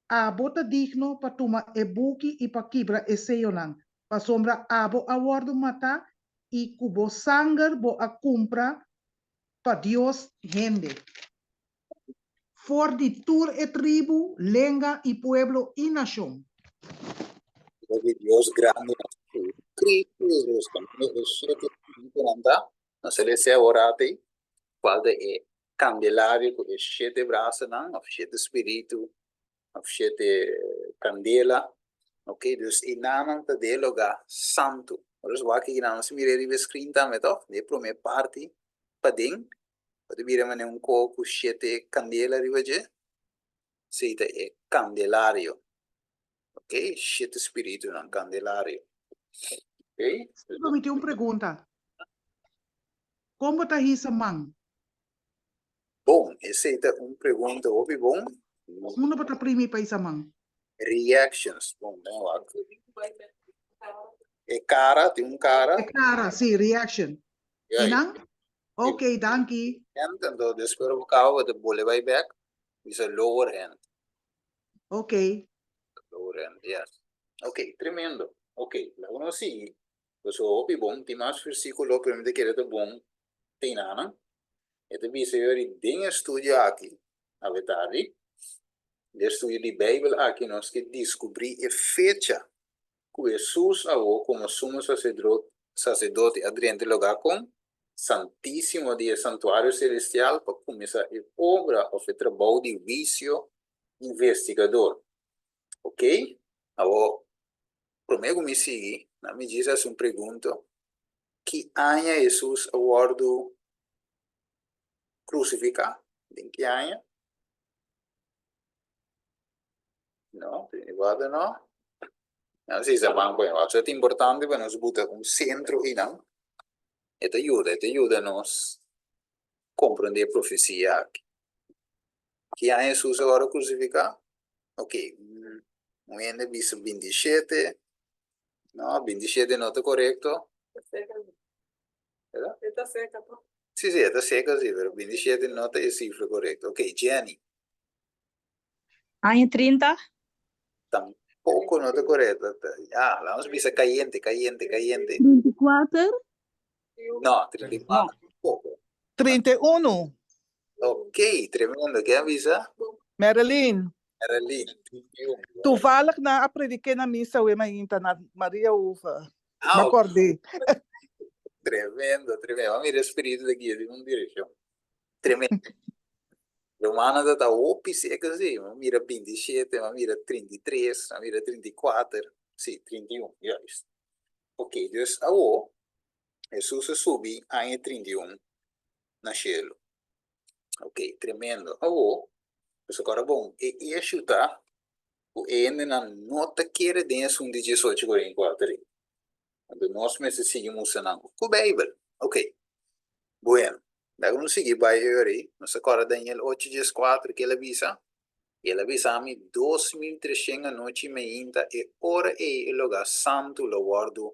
Abo ta digno pa tuma e buki i pa kibra e seyonan, pasobra abo a wòrdu matá i ku bo sanger bo a kumpra pa Dios hende for di tur e tribu, lenga i pueblo i nashon. Di Dios grandi nos Cristo Jesus kaminda e shete spiritunan ta, nos a lesa awor ati kual ta e kandelario ku e shete brasanan òf shete spiritu òf shete kandela, ok, dus e nannan ta den e lugá santu. Ora nos wak aki nan nos mira riba e screen tambe tòg, den e promé parti paden bo ta mira manera un koho ku shete kandela riba dje, esei ta e kandelario, ok, shete spiritunan, kandelario, ok. Seba mi tin un pregunta. Kon bo ta hisa man? Bon, esei ta un pregunta hopi bon. Unda bo ta primi pa hisa man? Reactions, bon, den wak. E kara, tin un kara. E kara, si, reaction. Ja, I nan? Ok, danki. Hand, anto despues bo kaba bo ta bole bai bek, bisa lower hand. Ok. Lower hand, yes. Ok, tremendo. Ok, laga nos sigui. Pasobra hopi bon, tin mas versíkulo, pero mi ta kere ta bon tena nan. E ta bisa yori den e studio aki, awe tardi, den e studio di Beibel aki nos ke diskubrí e fecha ku Hesus awo komo Sumo Saserdote a drenta e lugá kon Santísimo di e santuario selestial pa kuminsá e obra òf e trabou di huisio investigador. Oke, awo Promé ku mi sigui, na mi djis hasi un pregunta, Ki aña Hesus a wòrdu krusifiká? Den ki aña? No, 34 no. No, si sa ban pone. So ta importante pa nos buta un sentro einan. E ta yuda, e ta yuda nos komprendé e profesia aki. Ki aña Hesus a wòrdu krusifiká? Ok, un hende bisa 27. No, 27 no ta korekto. E ta seka to. Sí, sí, e ta seka sí, pero 27 no ta e sifra korekto. Ok, Jenny. Aña 30. Tampoco no ta korekto. Ya, laat nos bisa kayente, kayente, kayente. 34. No, 34 tampoco. 31. Ok, tremendo. Ken a bisa? Marilyn. Marilyn, 31. Toevallig nan a prediké na misa awe mainta na Maria Hoeve. Ah, Me ok. acordé. Tremendo, tremendo. Mira, e spiritu ta guia den un direccion. Tremendo. Rumannan ta ta hopi seka si. Mi a mira 27, mi a mira 33, mi a mira 34. Si, 31, juist. Ok, dus awo Hesus a subi aña 31 na shelu. Ok, tremendo. Awo, pasobra ora bon, e issue ta ku e hendenan no ta kere den esun di diesocho kuarenta i kuater ei. Anto nos mester sigui mustra nan ku Beibel. Ok, bueno, laga nos sigui bai e ora ei. Nos ta kòrda Daniel ocho dieskuater ke el a bisa? El a bisa mi 2300 anochi meinta e ora ei e lugá santu lo wòrdu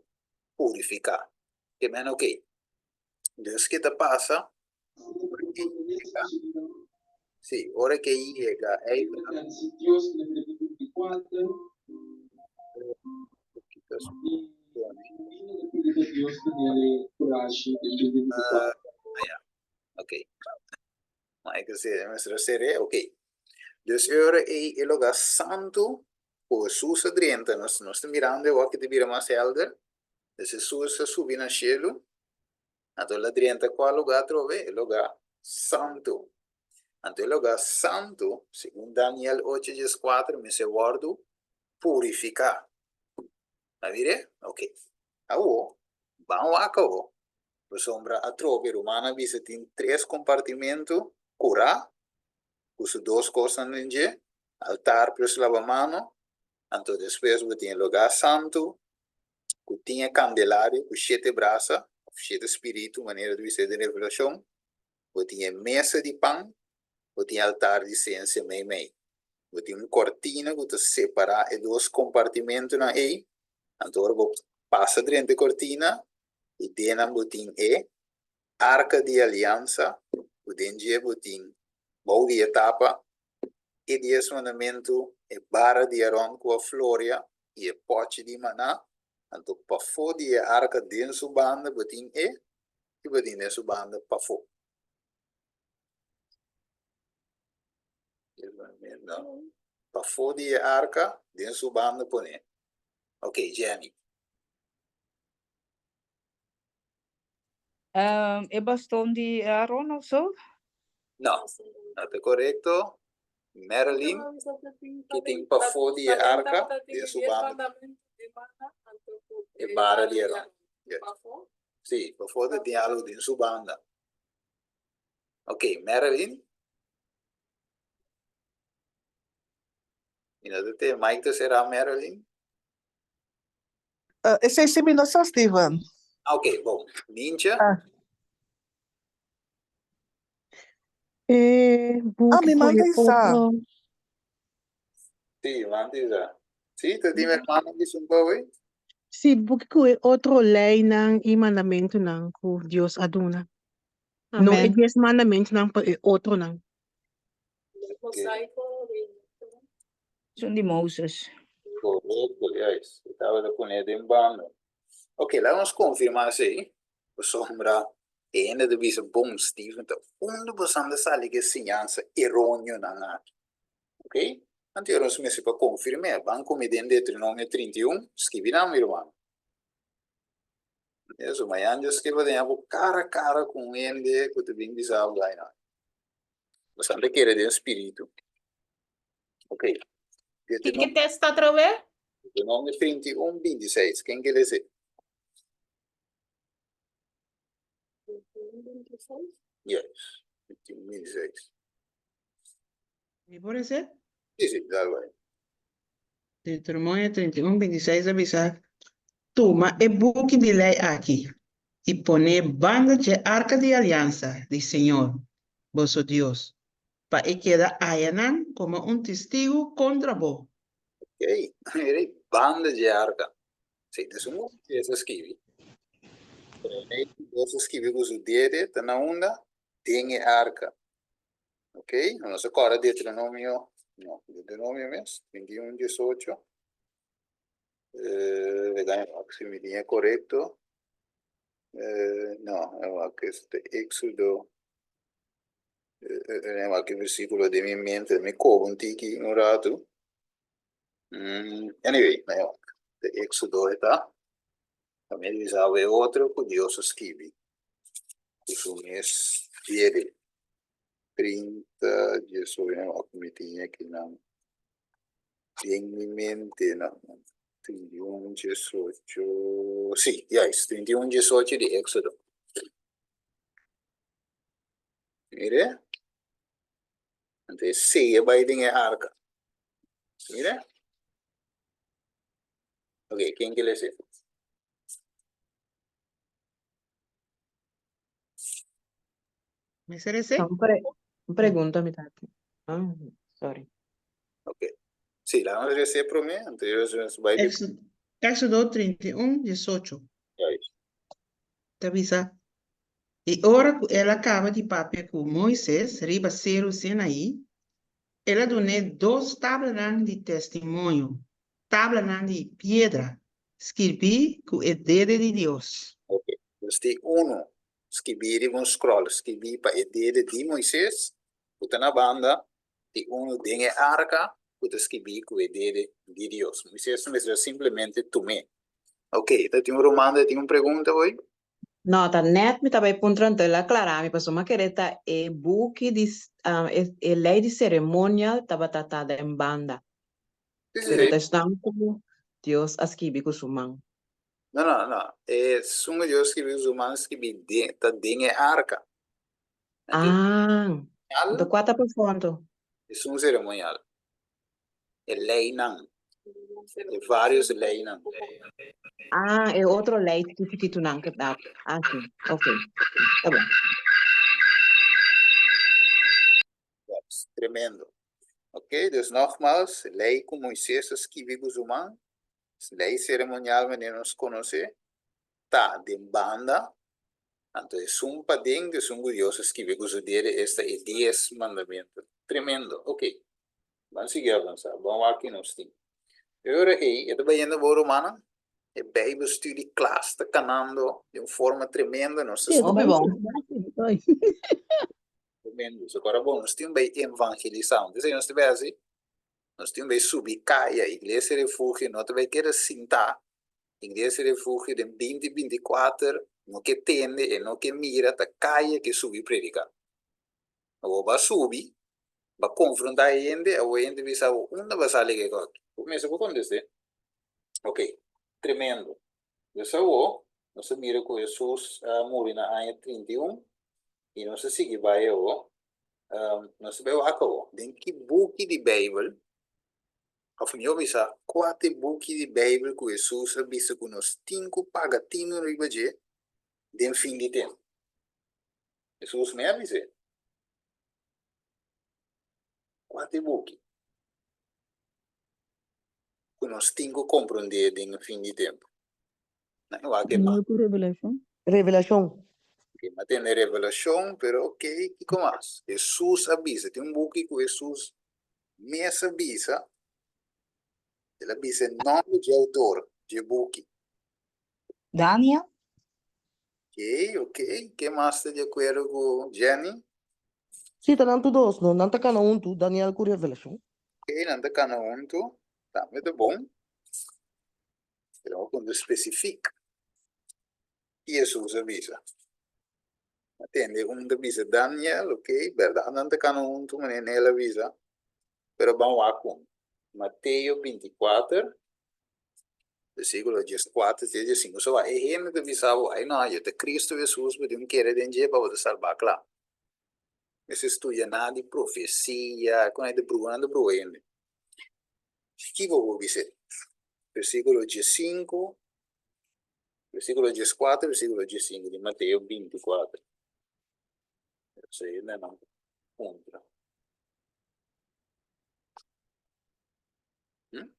purifiká. Ke men ok. Dus ke ta pasa? Ora ke yega, sí, ora ke yega ei Ok. Ma e ke sere, mester a sere, ok. Dus e ora ei e lugá santu ku Hesus a drenta, nos nos ta mirando awor ke ta bira mas helder. Dus Hesus a subi na shelu, anto el a drenta kua lugá atrobe? E lugá santu. Anto e lugá santu, segun Daniel ocho dieskuater, mester wòrdu purifiká. A mir'é? Ok. Awor, ban wak awor. Pasobra atrobe rumannan a bisa tin tres kompartimentu kurá ku su dos kosnan den dje, altar plus labamano, anto despues bo tin e lugá santu ku tin e kandelario ku shete brasa òf shete spiritu manera ta bisa den Revelashon, bo tin e mesa di pan, bo tin e altar di sensia meimei. Bo tin un kortina ku ta separá e dos kompartimentunan ei, anto ora bo pasa drenta e kortina i den nan bo tin e arka di aliansa ku den dje bo tin bou di e tapa e dies mandamentu, e bara di Aron ku a floria i e pòchi di maná. Anto pafó di e arka den su banda bo tin e i bo tin den su banda pafó. Pafó di e arka den su banda pone. Ok, Jenny. E baston di Aaron of so? No, no ta korekto. Marilyn, ki tin pafó di e arka den su banda. E bara di Aaron. Yes. Sí, pafó ta tin algu den su banda. Ok, Marilyn. Mi no ta te, mic ta será, Marilyn. Uh, esei si mi no sa, Steven. Ah, ok, bon. Mintje? Ah. E Ah, buki mi ku manta e isa. otro. Sí, manta isa. Sí, ta tin hermano di sun pa hoy? Sí, buki ku e otro leinan i mandamentunan ku Dios a duna. No e Amen. dies mandamentunan, pero e otronan. Mosaico Esun di Moses. Korekto, juist. E tabata pone den banda. Ok, laga nos konfirmá esei, pasobra e hende ta bisa, Bon, Steven, ta unda bo san ta sali ku e siñansa eróneonan aki? Ok, anto nos mester pa konfirm'é. Ban ku mi den Deuteronomio 31, skibi nan, mi ruman. Eso, mañan Dios ke pa teña bo kara kara ku un hende ku ta bin bisa bo ai nan. Bo san ta kere den spiritu. Ok. Ki ki test atrobe? Deuteronomio 31, 26. Ken ke lese? Yes. 31, 26. Mi por esei? Sí, sí, dal bai. Deuteronomio 31, 26 a bisa, Tuma e buki di lei aki i pon'é banda dje arka di aliansa di Señor, boso Dios, pa e keda ayanan komo un testigu kontra bo. Ok, mira ei, banda dje arka. Sí, ta esun buki ku Dios a skibi. Pero e lei ku Dios a skibi ku su dede ta na unda? Den e arka. Ok, nos a kòrda Deuteronomio, no, Deuteronomio mes, 21, 18. Eh, wega wak si mi tin e korekto. Eh, no, wak este Éxodo. Eh, wak e versíkulo den mi mente, mi koba un tiki un ratu. Mm, anyway, na wak. De Éxodo e ta. También bisa e otro ku Dios a skibi. Ku su mes dede. 30, 18, wak mi tin akinan. Den mi mente, no, 31, 18, sí, juist, 31, 18 di Éxodo. Mire. Anto e seye bai den e arka. Mire. Ok, ken ke lese? Mester ese? Un, pre un pregunta mi tati. Ah, sorry. Ok. Sí, la nos lese promé, anto yo nos bai di Éxodo, Éxodo 31, 18. Juist. Ta bisa, I ora ku el a kaba di papia ku Moises riba Seru Sinaí, el a dun'é dos tablanan di testimonio, tablanan di piedra, skirbí ku e dede di Dios. Ok, nos tin unu skibí riba un skròl skibí pa e dede di Moises ku ta na banda, i unu den e arka ku ta skibí ku e dede di Dios. Moises no mester a simplemente tum'é. Ok, ta tin un ruman ta tin un pregunta hoy? No, ta nèt mi ta bai puntra anto el a klará mi pasobra mi a kere ta e buki di e lei di seremonial tabata ta den banda. Sí, sí, Pero sí. ta esnan ku Dios a skibi ku su man. No, no, no. Esun ku Dios skibi ku su man skibi den, ta den e arka. Anto Ah, anto ceremonial kua ta profondo? esun ceremonial. E leinan, e varios leinan. Ah, e otro lei chikitu chikitunan ke ta. Ah, sí, ok. Ta bon. Yes, tremendo. Ok, dus nogmaals, lei ku Moises a skibi ku su man, lei ceremonial manera nos konosé, ta den banda, anto esun paden di esun ku Dios a skibi ku su dede, esta e dies mandamentu. Tremendo. Ok, ban sigui avansá, ban wak ki nos tin. E ora ei, e ta bayendo bo rumannan, e Bijbelstudie klas ta kanando di un forma tremendo, nos ta Sí, Hopi bon. Tremendo. So kora bon, nos tin bai evangelisá. Un desa nos ta bai hasi? Nos tin bai subi kaya. Iglesia Refugio no ta bai keda sintá. Iglesia Refugio den binti 24 no ke tende e no ke mira, ta kaya ke subi prediká. Awor bo a subi, bo a konfrontá e hende, awor e hende bisa bo, unda bo a sali ku e kos? Bo mester por kontest'é. Ok, tremendo. Dus awor nos a mira ku Hesus a muri na aña 31 i nos a sigui bai awor. Nos a bai wak awor den ki buki di Beibel, òf mihó bisa, kua ta e buki di Beibel ku Hesus a bisa ku nos tin ku paga tinu riba dje den fin di tempu? Hesus mes a bis'é, Kua ta e buki ku nos tin ku komprondé den e fin di tempu? Nan e wak e Daniel ku Revelashon. Revelashon. Ok, mi a tende Revelashon, pero ok, kiko mas? Hesus a bisa, tin un buki ku Hesus mes a bisa, el a bisa e nòmber dje outor dje buki. Daniel? Ok, ok, ken mas ta di akuerdo ku Jenny? Sí, ta nan tur dos, no? Nan ta kana huntu, Daniel ku Revelashon. Ok, nan ta kana huntu, tambe ta bon. Pero bo punto spesifik ki Hesus a bisa. A tende un ta bisa Daniel, ok, bèrdat nan ta kana huntu manera Nel a bisa, pero ban wak un. Mateo 24, versíkulo 14 te 15. So e hende ta bisa bo, ai no, yo ta Cristo Hesus, bo tin un kere den dje pa bo ta salbá kla. Mester studia nada di profesia, kon ei ta bruha nan ta bruha hende. Ki bo por bis'é? Versíkulo diesinku, versíkulo dieskuater, versíkulo diesinku di Mateo bintikuater. Esei hende nan puntra.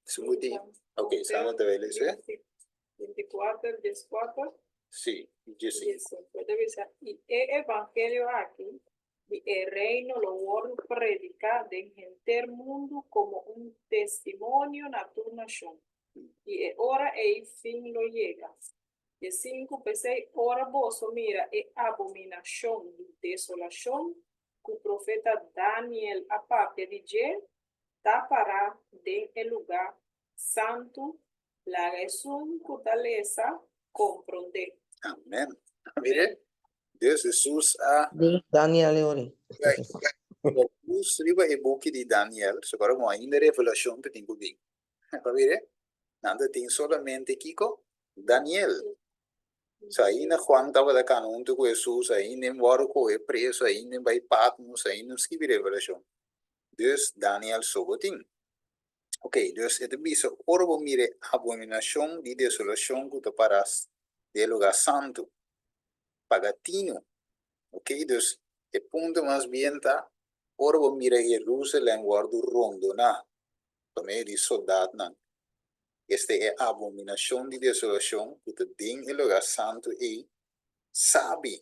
Su di. Ok, Sandra ta bai lesa. 24, 14. Sí, 15. Puede bisa, i e evangelio aki di e reino lo wòrdu prediká den henter mundu komo un testimonio na tur nashon, i e ora ei fin lo yega. 15 P'esei ora boso mira e abominashon di desolashon ku profeta Daniel a papia di dje, ta pará den e lugá santu, laga esun ku ta lesa komprondé. Amen. Mire, Dios Hesus a. Daniel e ori. Focus riba e buki di Daniel, so kora ku ainda revelashon ta tin ku bin. Pa mire, nan ta tin solamente kiko? Daniel. So ainda Juan tabata kana huntu ku Hesus, ainda e wòrdu kohe preso, ainda e bai Patmos, ainda e skibi revelashon. Dus Daniel so bo tin. Ok, dus e ta bisa ora bo mira e abominashon di desolashon ku ta para den e lugá santu, paga tinu. Ok, dus e punto mas bien ta ora bo mira Jerusalèm wòrdu rondoná pa medio di soldatnan, esta e abominashon di desolashon ku ta den e lugá santu ei, sabi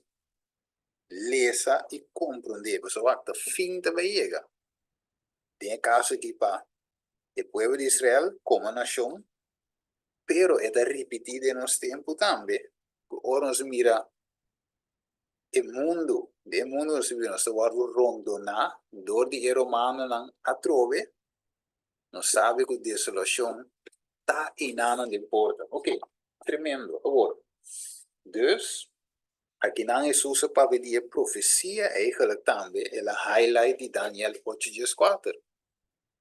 lesa i komprondé, pasobra wak ta fin ta bai yega. Den e kaso aki pa e pueblo di Israel komo nashon, pero e ta ripití den nos tempu tambe, ku ora nos mira e mundu, den e mundu nos ta biba, nos ta wòrdu rondoná dor di e romanonan atrobe, nos sabi ku desolashon ta einanan den porta. Oke, tremendo. Awor, dus, Akinan Hesus a papia di e profesia eigenlijk tambe el a highlight di Daniel ocho dieskuater.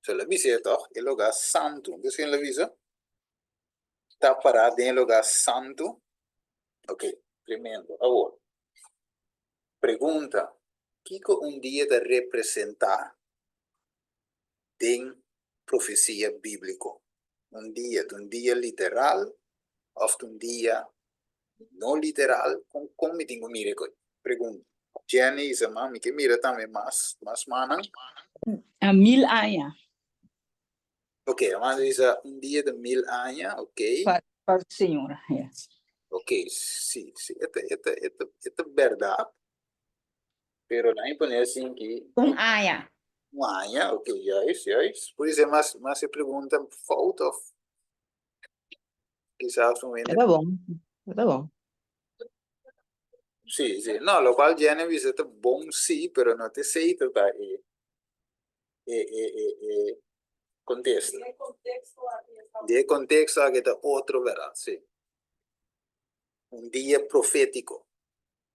So el a bisa e tòg, e lugá santu. Entonces ken el a bisa? Ta pará den e lugá santu. Ok, tremendo. Awor, pregunta, kiko un dia ta representá den profesia bíbliko? Un dia ta un dia literal òf ta un dia no literal? Kon kon mi tin ku mira e kos? Pregunta. Jenny i Zama, mi ke mira tambe mas mas mannan. A mil aña. Ok, Amanda bisa un dia ta mil aña, ok. Pa pa Señor, yes. Ok, si, si, e ta e ta e ta e ta bèrdat. Pero nan e pone asin ki. Un aña. Un aña, ok, juist, juist. Por eso mas, mas e pregunta fout of quizás un hende. E ta bon, e ta bon. Sí, sí. No, lo cual Jenny bisa ta bon sí, pero no te sei ta ta e e e e e contesta. Den e contexto aki e ta. Den e contexto aki ta otro verdad, sí. Un dia profético.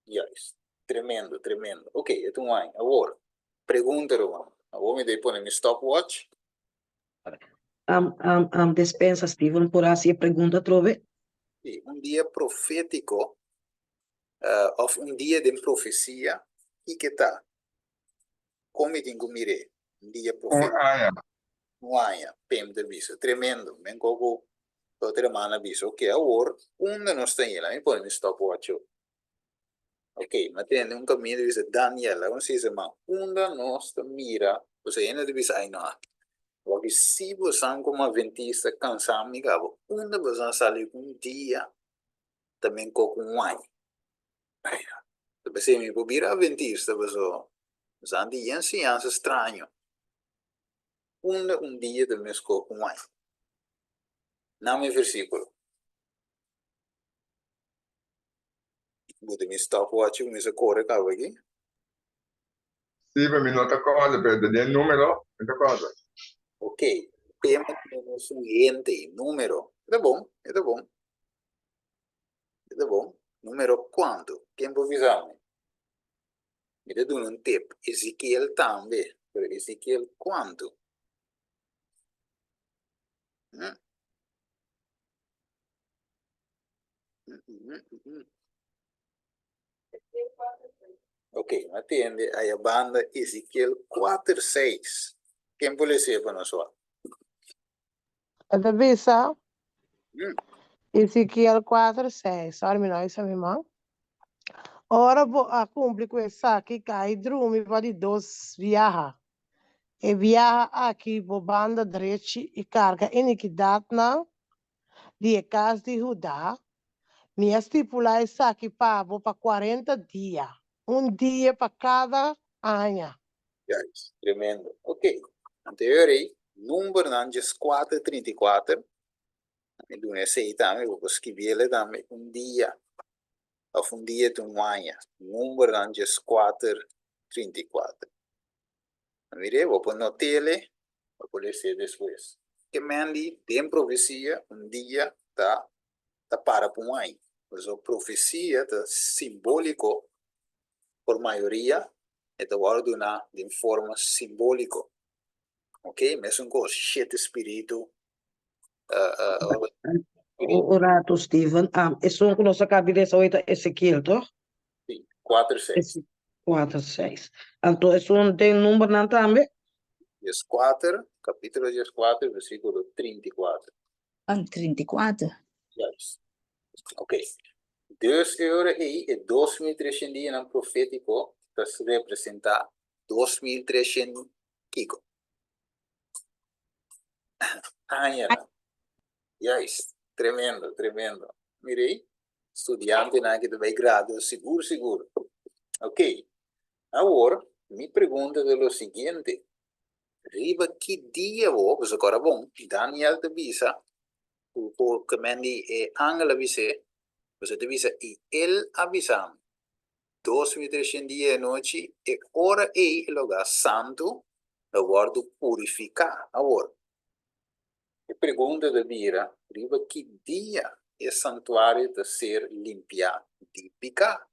Juist. Tremendo, tremendo. Ok, e ta un aña. Awor, pregunta ruman. Awor mi debe pone mi stopwatch. Um, um, um, despensa, Steven, por hasi e pregunta atrobe. Sí, un dia profético, uh, of un dia den profesia, kiko ta? Kon mi tin ku mir'é? Un dia Un profético. aña. Un aña, Pim ta bisa. Tremendo. Men ko ku otro hermana bisa. Ok, awor, unda nos ta yela? Mi pone mi stopwatch. Ok, mi a tende un kaminda di bisa Daniel, laga nos bisa man, unda nos ta mira, pasobra hende ta bisa, ay no, wak si bosan komo adventista kansa mi kaba, unda bosan sali ku un dia ta men kok un wai? Ay no, ta p'esei mi por bira adventista pasobra bosan tin yen siñansa straño, unda un dia ta mes kok un wai? Nan mi versíkulo. Bo ta mi stopwatch ku mi sa kore kaba aki. Sí, pero mi no ta kòrda, pero ta den número, mi ta kòrda. Ok, tema di nos un hente, número. E ta bon, e ta bon. E ta bon. Número kuantu? Ken por bisa mi? Mi ta duna un tip. Ezekiel tambe, pero Ezekiel kuantu? Hm. Ok, mi a tende aya banda Ezekiel kuater seis. Ken por les'é pa nos wak? E ta bisa, Ezekiel kuater seis, sorry mi no a bisa mi man. Ora bo a kumpli ku esaki, kai drumi pa di dos biaha. E biaha aki bo banda drechi i karga inikidatnan di e kas di Huda, mi a stipulá esaki pa bo pa kuarenta dia, un dia pa kada aña. Juist, tremendo. Ok, anterior ei, numbernan djeskuater trinta i kuater, mi duna esei tambe, bo por skibiele tambe, un dia, òf un dia ta un aña, numbernan djeskuater trinta i kuater. Mire, bo por notele, bo por les'é despues. Ke men di den profesia un dia ta ta para pa un aña. Pasobra profesia ta simbóliko, por mayoria e ta wòrdu duná den forma simbóliko. Oke, mesun kos, shete spiritu. Un ratu, Steven. Esun ku nos a kaba di lesa hoy ta Ezekiel, toch? Sí, kuater seis. Kuater seis. Anto esun den numbernan tambe? Dieskuater, kapítulo dieskuater, versíkulo 34. An 34. Juist. Oké. Dus e ora ei e 2300 dianan profétiko ta representá 2300 kiko? Añanan. Juist. Tremendo, tremendo. Mira ei, studiantenan aki ta bai grado sigur sigur. Ok. Awor, mi pregunta ta lo siguiente. Riba ki dia bo, pasobra kora bon, Daniel ta bisa ku ku ke men di e angel a bis'é, pasobra e ta bisa, i el a bisa mi, 2300 dia e anochi, e ora ei e lugá santu lo wòrdu purifiká. Awor, e pregunta ta bira, riba ki dia e santuario ta ser limpiá di piká?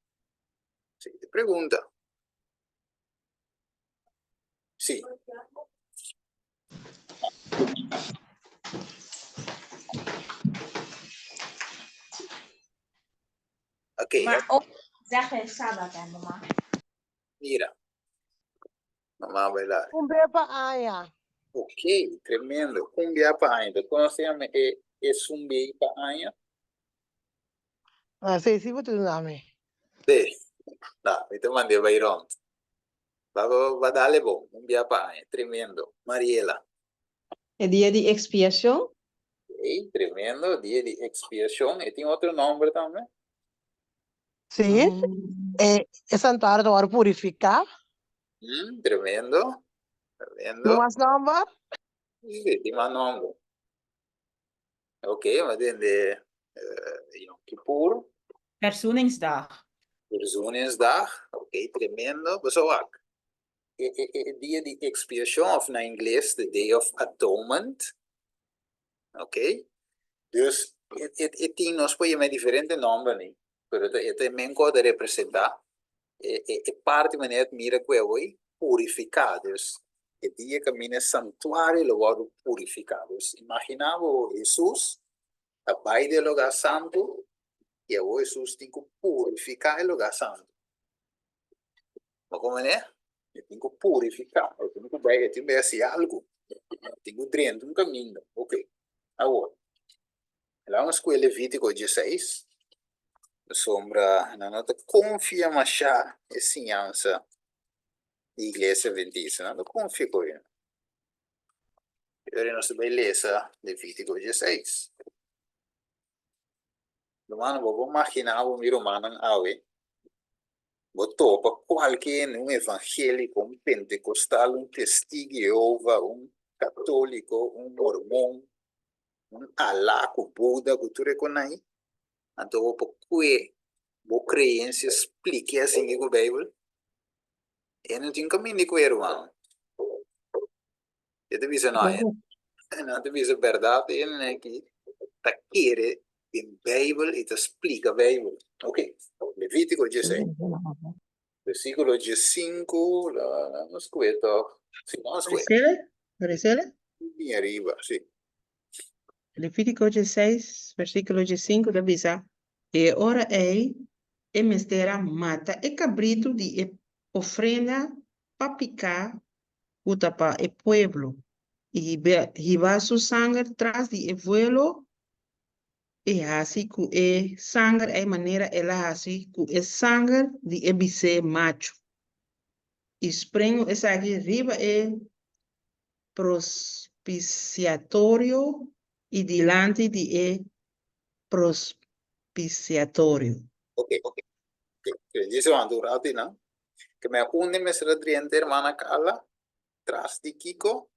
Esei ta e pregunta. Sí. Oké. Maar ook zeggen is Sabbat, hè, mama? Mira. Mama bailar. Un bia pa aña. Ok, tremendo. Un bia pa aña. Ta konosé e esun bia pa aña? Ah, sí, sí, bo ta duna mi. Sí. No, mi ta mand'é bai rond. Ba, ba, ba dale bon. Un bia pa aña. Tremendo. Mariela. E dia di expiacion. Ey, tremendo. Dia di expiacion. E tin otro nomber tambe? Sí. E, e santuario ta wòrdu purifiká. Mm, tremendo. Tremendo. No mas nomber? Sí, tin mas nomber. Ok, mi a tende Yom Kippur. Verzoeningsdag. Verzoeningsdag, ok, tremendo. Boso wak, e, e, e dia di expiacion, of na ingles, the Day of Atonement. Ok, dus e, e, e tin, nos por yama diferente nomber ni, pero e ta, e ta e men ku ta representa e, e, e parti manera mira ku e awoi purifiká. Dus e dia kaminda e santuario lo wòrdu purifiká. Dus imaginá bo Hesus ta bai den e lugá santu i awor Hesus tin ku purifiká e lugá santu. Bo komprendé? E tin ku purifiká, e tin ku bai, e tin bai hasi algu, e tin ku drenta un kaminda. Oké, awor laga nos kue Levítiko dieseis, pasobra nan no ta konfia mashá e siñansa di Iglesia Adventista, nan ta konfia ku e. Ora nos ta bai lesa Levítiko dieseis. Rumannan, bo por maginá bo mi rumannan awe, bo topa kualke hende, un evangéliko, un pentekostal, un testigu di Jehova, un katóliko, un mormon, un Alá ku Buda ku tur e konai, anto bo por kue bo kreensia splike asinki ku Beibel? E no tin kaminda di kue, ruman. E ta bisa no, e nan ta bisa bèrdat e hende aki ta kere den Beibel i ta splika Beibel. Ok, Levítiko dieseis, versíkulo diesinku, la nos kue tòg. Si, nos kue. Resele? Resele? Bin ariba, si. Levítiko dieseis, versíkulo diesinku ta bisa, E ora ei e mester a mata e kabritu di e. ofrenda pa piká ku ta pa e pueblo, i hiba su sanger tras di e vuelo i hasi ku e sanger ei manera el a hasi ku e sanger di e bisé machu, i sprengu esaki riba e prospisiatorio i dilanti di e prospisiatorio. Ok, ok. Djis wanta un rato einan. Ke me unda e mester a drenta hermana Carla? Tras di kiko?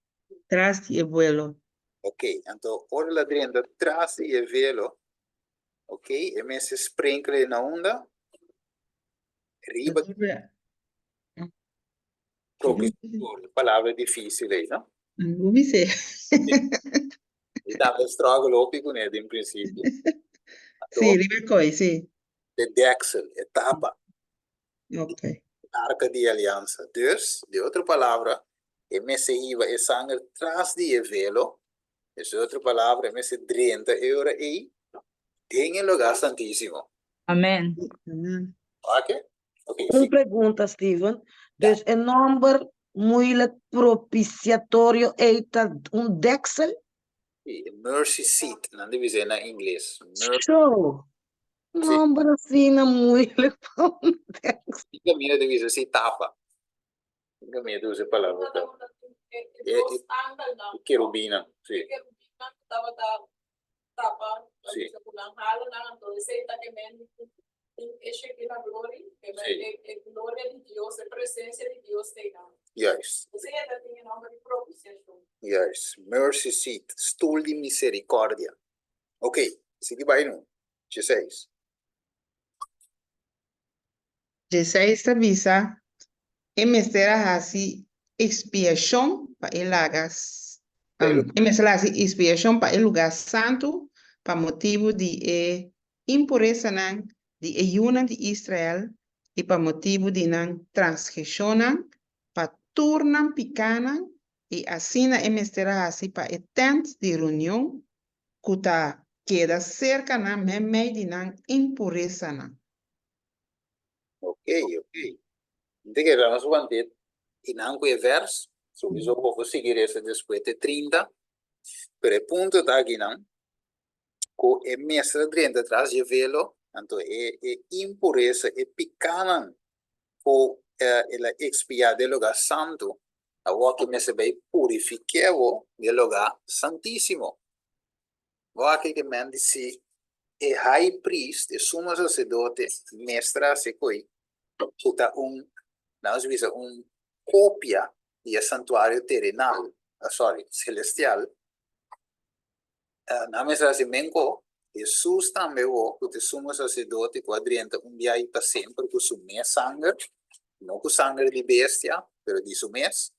Tras di e vuelo. Ok, anto ora el a drenta tras di e velo, ok, e mester sprinkle na unda? Riba. Propiciatorio, palabra difícil ei, no? No bisé. Mi tambe struggle hopi kuné den principio. Sí, riba e koi, sí. E deksel, e tapa. Ok. Arka di aliansa. Dus, di otro palabra, e mester hiba e sanger tras di e velo. Dus, di otro palabra, e mester drenta e ora ei den e Lugar Santísimo. Amen. Amen. Oké? Ok, Un sí. pregunta, Steven. Dus e nomber moeilijk propiciatorio ei ta un deksel? Sí, e mercy seat, nan ta bisa na ingles. Mercy Sho! Sí. Nomber asina moeilijk pa un deksel. Tin kaminda ta bisa si tapa. Tin kaminda ta usa e palabra tapa. E E, e, dos angelnan, e kerubinnan, sí. e kerubinnan ku tabata tapa pa Sí. bisa ku nan halonan, anto esei ta ke men tin e Shekinah glory, ke men Sí. e e gloria di Dios, e presensia di Dios ta einan. Juist. Esei e ta tin e nòmber di propisiashon. Juist. Mercy seat, stoel di misericordia. Ok, sigui bai nu. Djeseis. Djeseis ta bisa, E mester a hasi ekspiashon pa e laga e mester a hasi ekspiashon pa e lugá santu pa motibu di e impuresanan di e yunan di Israel i pa motibu di nan transgreshonnan, pa tur nan pikánan, i asina e mester a hasi pa e tènt di reunion ku ta keda serka nan meimei di nan impuresanan. Ok, ok. Nte kere nos wante i nan ku e vers, souiso bo por sigui resa despues te 30, pero e punto ta aki nan, ku e mester a drenta tras dje velo, anto e e impuresa, e pikanan ku el a ekspiá den lugá santu, awor ke mester bai purifiké bo den lugá santísimo. Bo a keke men di si e high priest, e sumo sacerdote, mester a hasi koe ku ta un, lanos bisa, un kopia di e santuario terenal, sorry, celestial, nan mester hasi men ko Hesus tambe bo ku ta e sumo sacerdote ku a drenta un bia i pa semper ku su mes sanger, no ku sanger di bestia, pero di su mes,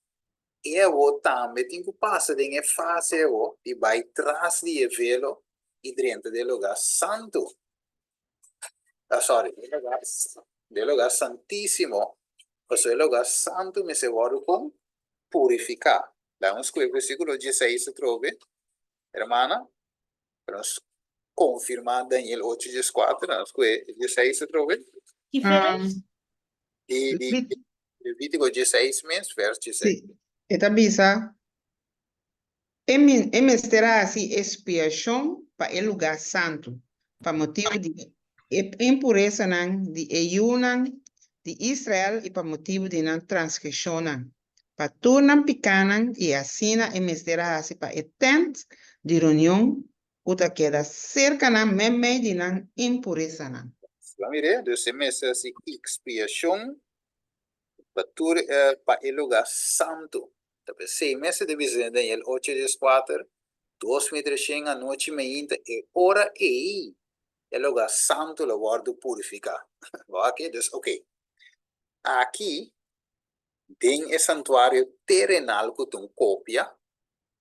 E awo tambe tin ku pasa den e fase awo di bai tras di e velo i drenta den e lugá santu, ah sorry, den e lugá, den e lugá santísimo, pasobra e lugá santu mester wòrdu kon purifiká. Laga nos skue versíkulo dieseis atrobe, hermana, pa nos konfirmá Daniel ocho dieskuater, laga nos skue dieseis atrobe. Ki vers? Di, di Levítico dieseis mes, vers dieseis. Sí, e ta bisa, E e mester a hasi expiashon pa e lugá santu, pa motibu di e impuresanan di e yunan di Israel i pa motibu di nan transgreshonnan, pa tur nan pikánan, i asina e mester a hasi pa e tènt di reunion ku ta keda serka nan meimei di nan impuresanan. Bo a mir'é? Dus e mester hasi ekspiashon pa tur e pa e lugá santu. Ta p'esei mester ta bisa den Daniel ocho dieskuater, 2300 anochi meinta e ora ei e lugá santu lo wòrdu purifiká. Bo a wak? Dus oké. Aki Den e santuario terenal ku ta un kopia,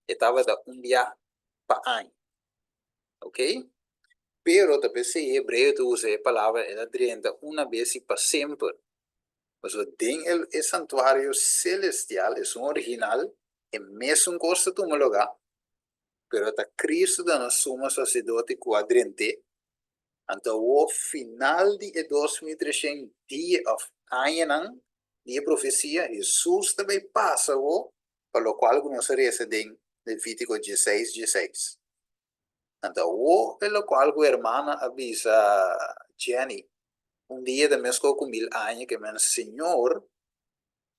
e tabata un bia pa aña. Ok? Pero ta p'esei hebreo ta usa e palabra el a drenta una bes i pa semper. Pasobra den e santuario selestial, esun original, e mesun kos ta tuma lugá, pero ta Cristo ta nos Sumo Saserdote ku a drent'é. Anto awor, final di e 2300 dia òf añanan. di e profesia, Hesus ta bai pasa awo pa lokual ku nos a resa den Levítiko dieseis dieseis. Anto awo e lokual ku hermana a bisa Jenny, un dia ta meskos ku mil aña ke men Señor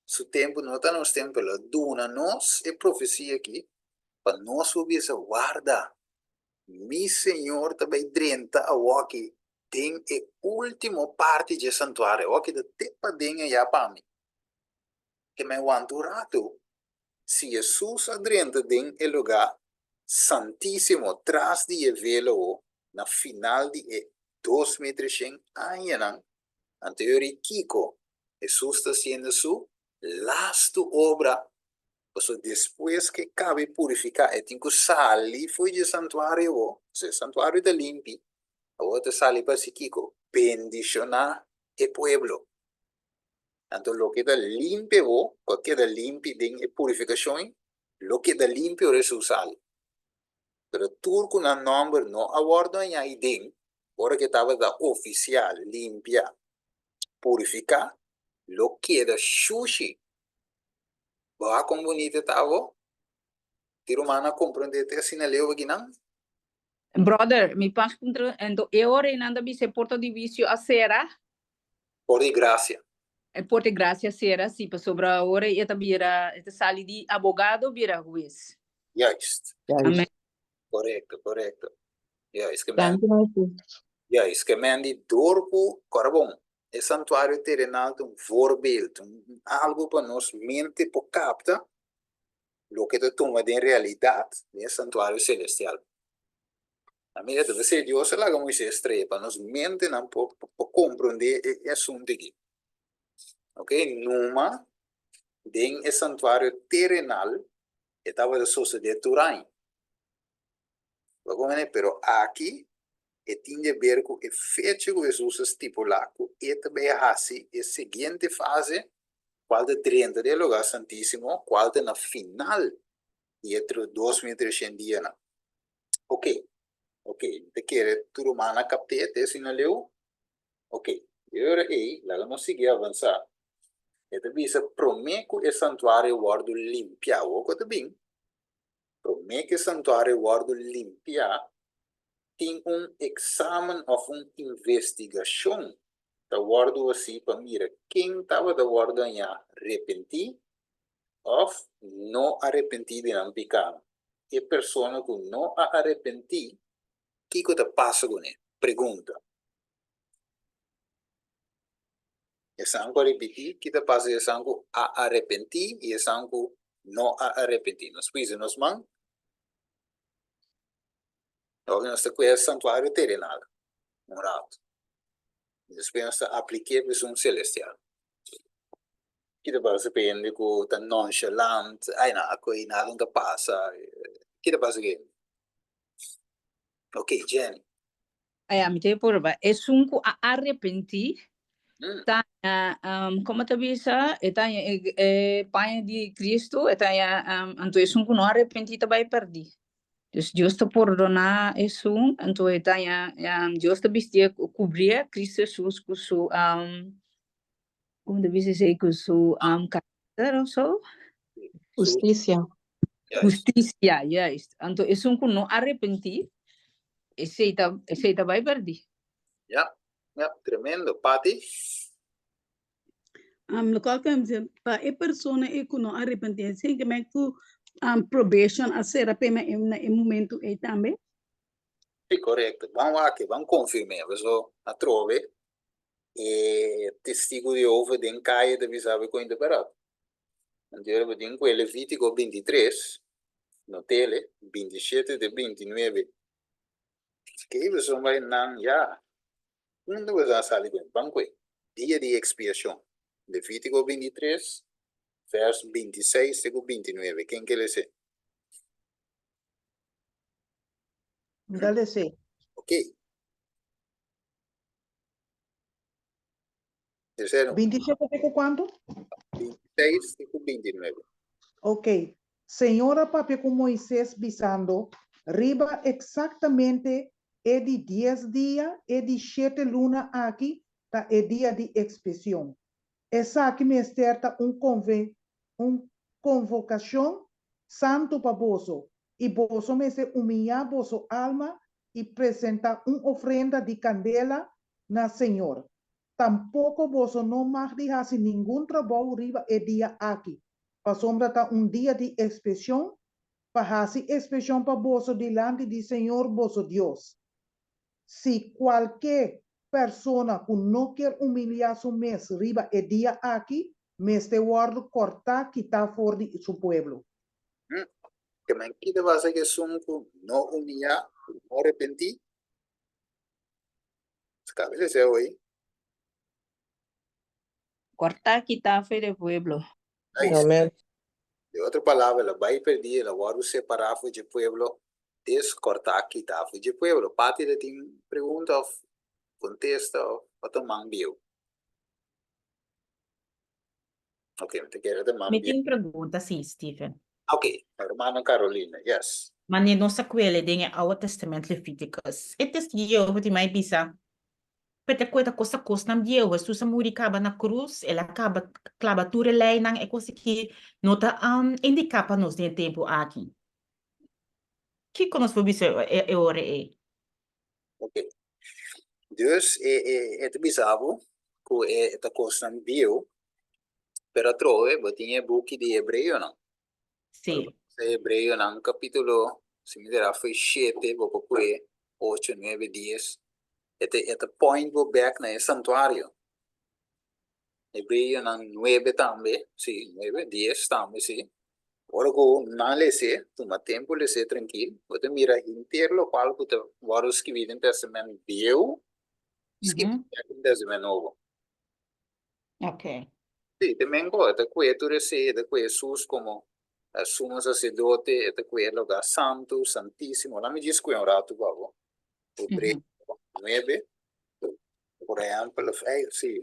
su tempu no ta nos tempu, el a duna nos e profesia aki pa nos por bisa warda, mi Señor ta bai drenta awoki den e último parti dje santuario, awoki ta te paden ayá pa mi. Ke men wanta un ratu, si Hesus a drenta den e lugá santísimo tras di e velo na final di e 2300 añanan anterior, i kiko Hesus ta hasiendo su lastu obra? Pasobra despues ku e kaba e purifiká, e tin ku sali for di e santuario awor. Pasobra e santuario ta limpi, awor e ta sali pa hasi kiko? Bendishoná e pueblo. Anto loke ta limpi awor, ku a keda limpi den e purifikashon ei, lo keda limpi ora Hesus sali. Pero tur ku nan nòmber no a wòrdu hañá ei den, ora ku e tabata ofisiá, limpia, purifiká, lo keda shushi. Bo a kon bunita ta awo? Ti ruman a komprondé te asina leu akinan? Brother, mi pas puntra, ento e ora ei nan ta bisa e porta di huisio a sera? Porta di grasia. E porta di grasia a sera, si, pasobra ora ei e ta bira, e ta sali di abogado bira hues. Juist. Amen. Korekto, korekto. Juist, ke men, Danki, Maestro. juist, ke men di dor ku, kòrda bon, E santuario terenal ta un voorbeeld, un algu pa nos mente por kapta loke ta tuma den realidat den e santuario selestial. A mira, ta p'esei Dios a laga Moisés trae pa nos mentenan por por komprondé e asuntu aki. Ok, numa den e santuario terenal e tabata sosodé tur aña. Bo comprende? Pero aki e tin di haber cu e fecha cu Hesus a stipula cu e ta bay haci e siguiente fase, cual ta drenta den e lugar santisimo, cual ta na final di e 2300 dianan. Ok, ok, mi ta kere tur ruman a capte te asina leu. Ok, e ora ey laga nos sigui avansa. E ta bisa prome cu e santuario wordo limpia, awor cu ta bin? Promé ku e santuario wòrdu limpiá, tin un eksamen òf un investigashon ta wòrdu hasí pa mira ken tabata wòrdu hañá repentí òf no arepentí di nan pikánan. E persona ku no a arepentí, kiko ta pasa kuné? Pregunta. Esan ku a ripití, ki ta pasa ku esan ku a arepentí i esan ku no a arepentí? Nos pisa nos man, Awor nos ta kue e santuario terenal un ratu, i despues nos ta aplik'é pa esun selestial. Ki ta pasa ku hende ku ta nonchalant, ai nan a koe nada no ta pasa, ki ta pasa ku hende? Ok, Jenny. Aya, mi ta purba. Esun ku a arepentí ta haña, komo ta bisa? E ta haña e paña di Cristo, e ta haña, anto esun ku no arepentí ta bai pèrdí. Dus Dios ta pordoná esun, anto e ta haña, Dios ta bistié, kubrié Cristo Hesus ku su, komo ta bisa esei, ku su karakter òf so. Hustisia. Hustisia, juist. Anto esun ku no arepentí, esei ta, esei ta bai pèrdí. Ja, ja, tremendo. Patty? Um, lokual ku mi pa e persona e ku no arepentí, esei ke men ku um, probation a sera p'e na e momento ei tambe? Sí, korekto. Ban wak, ban konfirm'é. Paso atrobe e testigu di Jehova den kaya ta bisa bo ku ta bèrdat. Anto ora bo tin ku e Levítiko bintitres, notele, bintishete te bintinuebe. Ke boso bai nan ya? Unda boso a sali ku e? Ban ku e dia di ekspiashon. Levítiko bintitres, vèrs bintiseis te ku bintinuebe. Ken ke les'é? Mi ta les'é. Oke. Tercero. 27 te ku kuantu? 26 te ku 29. Ok. Señor a papia ku Moises bisando, Riba eksaktamente e di dies dia e di shete luna aki ta e dia di ekspiasion. Esaki mester ta un un konvokashon santu pa boso, i boso mester umiyá boso alma i presentá un ofrenda di kandela na señor. Tampoko boso no mag di hasi ningun trabou riba e dia aki, pasobra ta un dia di ekspeshon, pa hasi ekspeshon pa boso dilanti di señor boso Dios. Si kualke persona ku no kier umiliá su mes riba e dia aki, mester wòrdu kòrtá kitá for di su pueblo. Ke men kita basa ku esun ku no umiliá, ku no repentí? Kabe deseo ei. Kòrtá kitá for di e pueblo. Nice. Amen. De otro palabra, el a bai perdí, el a wòrdu separá for dje pueblo, des kòrtá kitá for dje pueblo. Pati ta tin pregunta òf kontesta òf pa ta man bieu? Ok, mi ta kere ta man Mi bieu. tin pregunta sí, Steven. Ok, hermana Carolina, yes. Mane nos a kuele den e Oude Testament Leviticus. E testigo di Jehovah tin mai bisa, P'e kue ta kosta kosnan bieu. Hesus a muri kaba na krus, el a kaba klaba tur e leinan, e kos aki no ta indiká pa nos den e tempu aki. Kiko nos por bisa e ora ei? Ok. Dus e e e ta bisa bo ku e ta kosnan bieu, pero atrobe bo tin e buki di Hebreonan. Sí. Hebreonan kapítulo, si mi ta foi shete, bo por kue ocho, nuebe, dies. E ta e ta point bo bek na e santuario. Hebreonan nuebe tambe, sí, nuebe, dies tambe, sí. Ora ku nan les'é, tuma tempu les'é trankil, bo ta mira henter lokual ku ta wòrdu skibí den Tèstamènt Bieu, skibí bèk den Tèstamènt Nobo. Ok. Sí, te men ku e ta kue tur esei, e ta kue Hesus komo Sumo Saserdote, e ta kue e lugá santu, santísimo. Lami djis kue un ratu pa bo. Hebreo nuebe, por ehèmpel, òf ei, sí,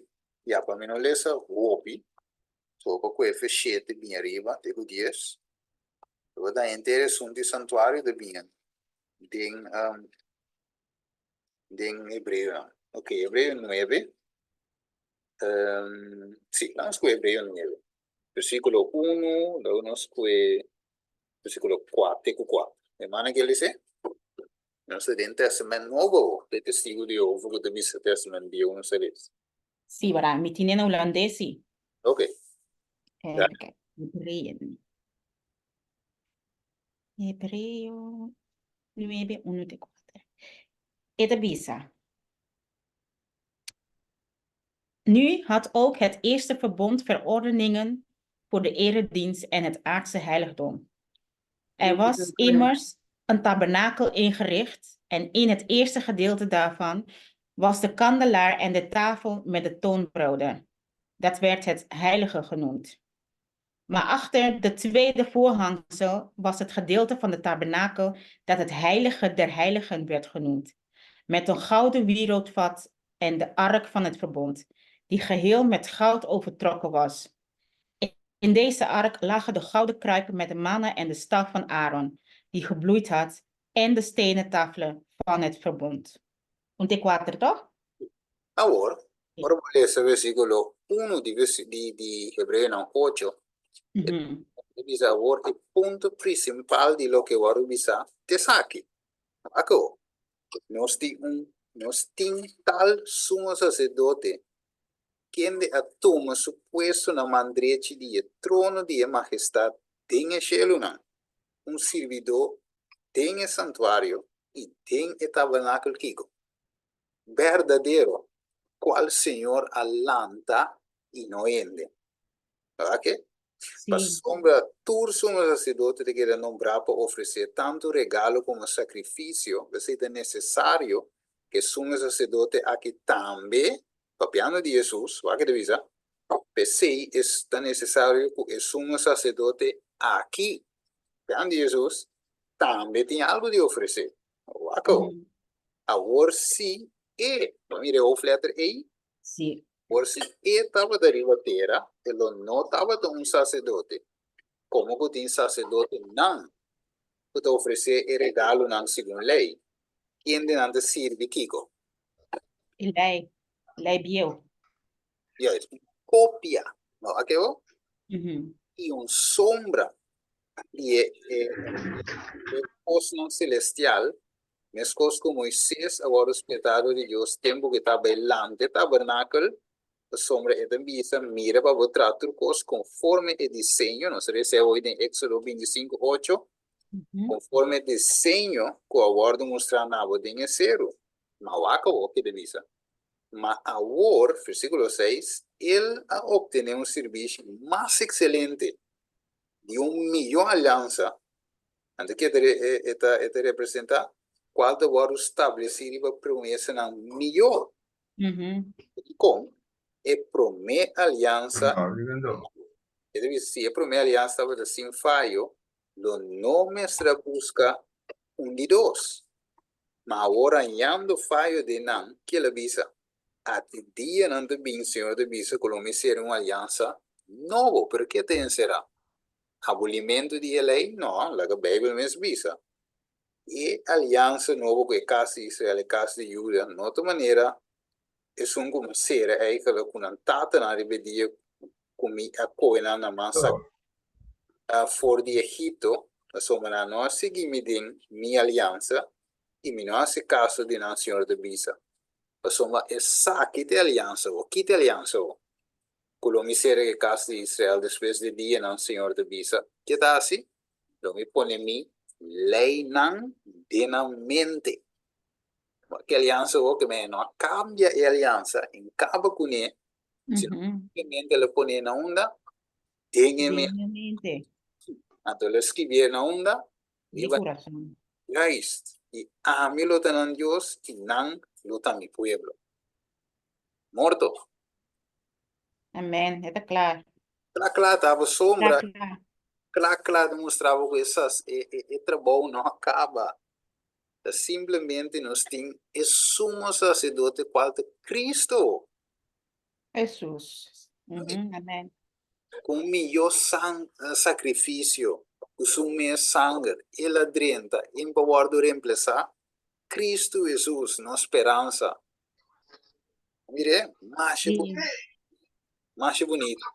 ya pa mi no lesa hopi, so pa kue fe shete bin ariba te ku dies. Bo ta henter esun di santuario ta bin den den Hebreonan. Ok, Hebreo nuebe. Um, sí, laat nos kue Hebreo nuebe. Versículo unu, luego nos kue versículo kuater, te ku kuater. Hermana, ke lese? Nos ta den Testament Nobo, de Testigo di Jehovah ku ta bisa Testament Bieu nos ta lesa. Sí, wara, mi tine na hulandes, sí. Ok. Even kijken. Hebreeën. Hebreo nuebe, unu te kuater. E ta bisa, Nu had ook het eerste verbond verordeningen voor de eredienst en het aardse heiligdom. Er was immers een tabernakel ingericht en in het eerste gedeelte daarvan was de kandelaar en de tafel met de toonbroden. Dat werd het heilige genoemd. Maar achter de tweede voorhangsel was het gedeelte van de tabernakel dat het heilige der heiligen werd genoemd, met een gouden wierookvat en de ark van het verbond, die geheel met goud overtrokken was. In deze ark lagen de gouden kruiken met de manna en de staf van Aaron, die gebloeid had, en de stenen tafelen van het verbond. Un te kuater, toch? Awor, ora bo lesa versíkulo unu di di di Hebreonan ocho, e ta bisa awor e punto prinsipal di loke wòrdu bisá ta esaki, Wak nos tin un nos tin tal sumo saserdote kende a tuma su puesto na man drechi di e trono di e Mahestat den e shelunan, un sirbidó den e santuario i den e tabernakel kiko? Berdadero, kual Señor a lanta i no hende. Wak? Pasobra tur sumo saserdote ta keda nombrá pa ofresé tantu regalo komo sakrifisio, p'esei ta nesesario ku e sumo saserdote aki tambe, papiando di Hesus, wak ta bisa, p'esei es ta nesesario ku e sumo saserdote aki, papiando di Hesus, tambe tin algu di ofresé. Wak awor si e, bo mira e hoofdletter ei? Sí. Por si e tabata riba tera, e lo no tabata un saserdote, komo ku tin saserdotenan ku ta ofresé e regalonan segun lei, kendenan ta sirbi kiko? E lei, lei bieu. Juist. kopia, no a ke bo? I un sombra di e e kosnan selestial, meskos ku Moises a wòrdu spetado di Dios tempu ku e tabata bai lanta e tabernakel, pasobra e ta bisa, Mira pa bo traha tur kos konforme e diseño, nos a lesa awor den Éksodo 25, 8, konforme e diseño ku a wòrdu mustrá na bo den e seru. Ma wak awor ke ta bisa. Ma awor, versíkulo 6, el a optené un sirbishi mas ekselente di un mihó aliansa, anto ke e ta e ta representá? Kual ta wòrdu stablesí riba promesanan mihó. Dikon? E promé aliansa, e ta bisa, si e promé aliansa tabata sin fayo, lo no mester a buska un di dos. Ma awor hañando fayo den nan, ke el a bisa? Ati dianan ta bin, Señor ta bisa, ku lo mi sera un aliansa nobo. Pero ke ta enserá? Abolimentu di e lei? No, laga Beibel mes bisa. E aliansa nobo ku e kas di Israel, e kas di Juda, no ta manera esun ku mi sera eigentlik ku nan tatanan riba e dia ku mi a kohe nan na man saka for di Egipto, pasobra nan no a sigui mi den mi aliansa i mi no a hasi kaso di nan, Señor ta bisa. Pasobra esaki ta e aliansa bo. Ki ta e aliansa bo? Ku lo mi sera ku e kas di Israel despues di e dianan, Señor ta bisa. Ke ta hasi? Lo mi pone mi leinan den nan mente. Ki aliansa bo? Ke mi no a kambia e aliansa, en kaba kuné, sino simplemente lo pone na unda? Den e mente. Anto lo skibié na unda? Riba kurason. Juist. I ami lo ta nan Dios i nan lo ta mi pueblo. Morto. Amen. E ta kla. Kla kla ta bo sombra. Kla kla ta mustra bo ku esas e e trabou no a kaba. Ta simplemente nos tin e sumo saserdote kual ta Cristo. Hesus. Amen. Ku un mihó san sakrifisio, ku su mes sanger, el a drenta en pa wòrdu remplasá, Kristu Hesus, nos speransa. Mir'é, masha bunita. Masha bunita.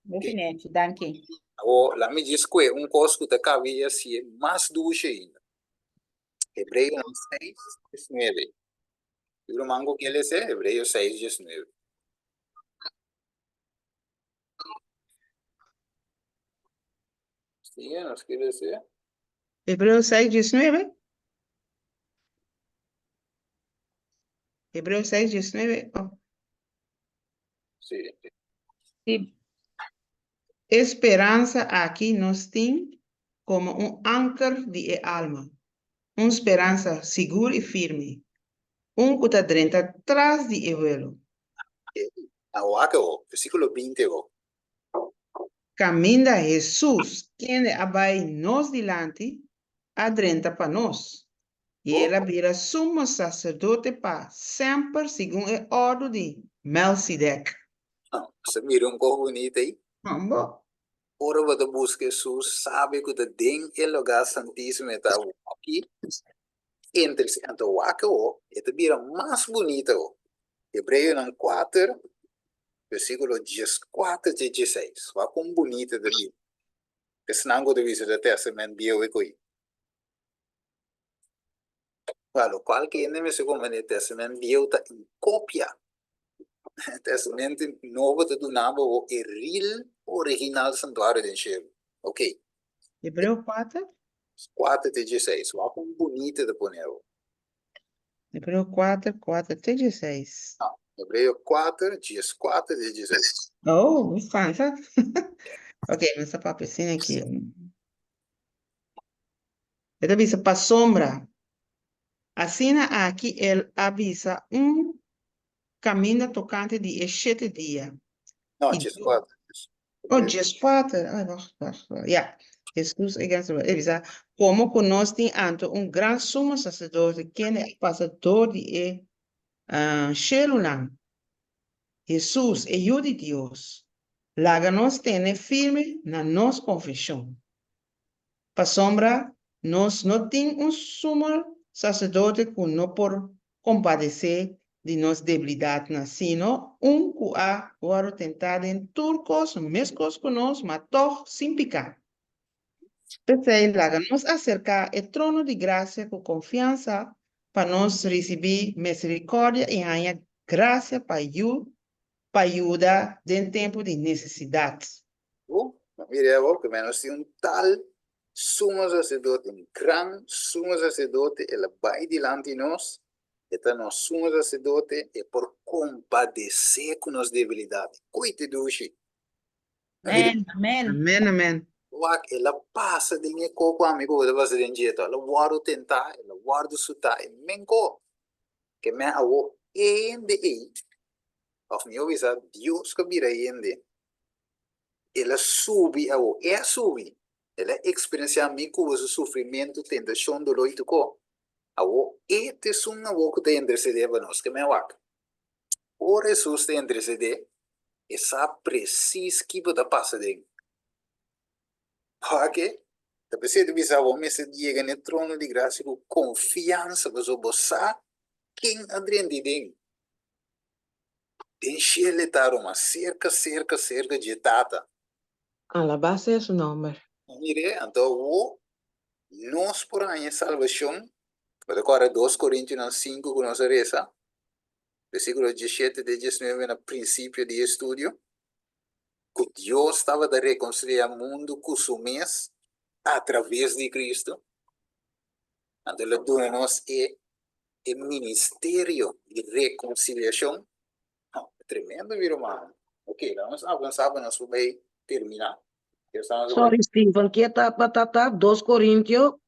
Hopi nechi, danki. Awor, laat mi djis kue un kos ku ta kabi i hasié mas dushi ainda. Hebreonan 6, 19. Yu ruman ku ke lesa Hebreo 6, 19. Sí, nos quiere decir. Hebreo 6, 19. Hebreo 6, 19. Oh. Sí. Sí. E speransa aki nos tin komo un anker di e alma, un speransa sigur i firme, un ku ta drenta tras di e vuelo. Awor awor, versíkulo 20 awor. Kaminda Hesus, kende a bai nos dilanti, a drenta pa nos, i el a bira sumo saserdote pa semper segun e òrdu di Melsidek. Bo mira un kos bunita ei? Hombo. Ora bo ta buska Hesus, sabe ku ta den e lugá santísimo e ta aki, entre si. Anto wak awor, e ta bira mas bunita awor. Hebreonan kuater, versíkulo dieskuater te dieseis. Wak kon bunita e ta bira. Esnan ku ta bisa ta Tèstamènt Bieu e ko'i. Wa lokual ku hende mester komprendé Tèstamènt Bieu ta un kopia. Tèstamènt Nobo ta duna bo e real original santuario den shelu. Ok. Hebreo kuater. Kuater te dieseis. Wak kon bunita ta pone awor. Hebreo kuater, kuater te dieseis. No, Hebreo kuater, dieskuater te dieseis. Oh, mi spanta. Ok, nos ta papia asina aki. E ta bisa pasobra. Asina aki el a bisa un kaminda tokante di e shete dia. No, dieskuater. Oh, dieskuater. Ai, wacht, wacht, wacht. Ja, Hesus e gran sacerdote. E bisa, komo ku nos tin anto un gran sumo sacerdote kende a pasa dor di e shelunan, Hesus, e Yu di Dios, laga nos tene firme na nos konfeshon. Pasobra nos no tin un sumo sacerdote ku no por kompadesé. di nos debilidatnan, sino un ku a wòrdu tentá den tur kos meskos ku nos, ma tòg sin piká. P'esei, laga nos aserká e trono di grasia ku konfiansa pa nos risibí miserikòrdia i haña grasia pa yu pa yuda den tempu di nesesidat. Bo no mira awor ku nos tin un tal sumo saserdote, un gran sumo saserdote, el a bai dilanti nos, e ta nos sumo saserdote, e por kompadesé ku nos debilidat. Koe te dushi! Amen, amen. Amen, amen. Wak, el a pasa den e ko ku ami ku bo ta pasa den dje to. El a wòrdu tentá, el a wòrdu sutá, e men ko. Ke men awor e hende ei, òf mihó bisa, Dios ku a bira hende, El a subi awor, e a subi. El a eksperensiá mi ku bo su sufrimentu, tentashon, doló i tukó. Awor e ta esun awor ku ta intersedé pa nos. Ke men wak? Ora Hesus ta intersedé, e sa presis ki bo ta pasa den. Wak-e? Ta p'esei ta bisa bo mester yega na e trono di grasia ku konfiansa, pasobra bo sa ken a drenta den. Den shel e ta ruma serka, serka, serka dje Tata. Alabá sea su nòmber. Mir'é, anto awor nos por haña e salbashon. Bo ta kòrda dos Korintionan sinku ku nos a resa, versíkulo diesshete te diesnuebe na prinsipio di e estudio, ku Dios tabata rekonsiliá mundu ku su mes atraves di Kristu. Anto el a duna nos e e ministerio di rekonsiliashon. Oh, tremendo mi ruman. Ok, laga nos avansá pa nos por bai terminá. Sorry Steven, ke ta pa ta ta? Dos Korintio?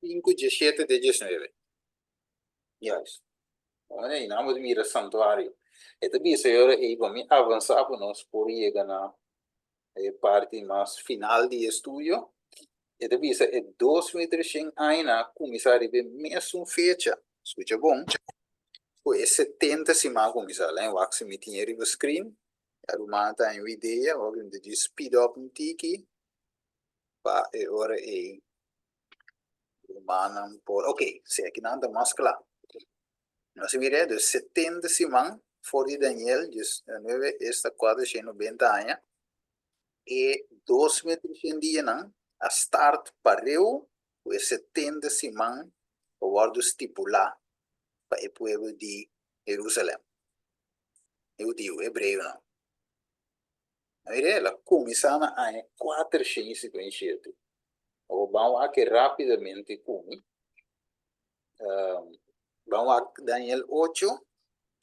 Sinku, diesshete te diesnuebe. Juist. Ora ei nan bo mira santuario. E ta bisa e ora ei pa mi avansá pa nos por yega na e parti mas final di e estudio, e ta bisa e 2300 aña a kuminsá riba e mesun fecha, skucha bon, ku e 70 siman a kuminsá. Lain wak si mi tin e riba screen, e ruman ta haña un idea, wak mi ta djis speed up un tiki pa e ora ei rumannan por, ok, si akinan ta mas kla. Nos a mira dus 70 siman for di Daniel 19 esta 490 aña e 2300 dianan a start pareu ku e 70 siman ku a wòrdu stipulá pa e pueblo di Jerusalèm, e hudiu, hebreonan. A mira el a kuminsá na aña 457. Awor ban wak rápidamente ku mi. Ban wak Daniel ocho,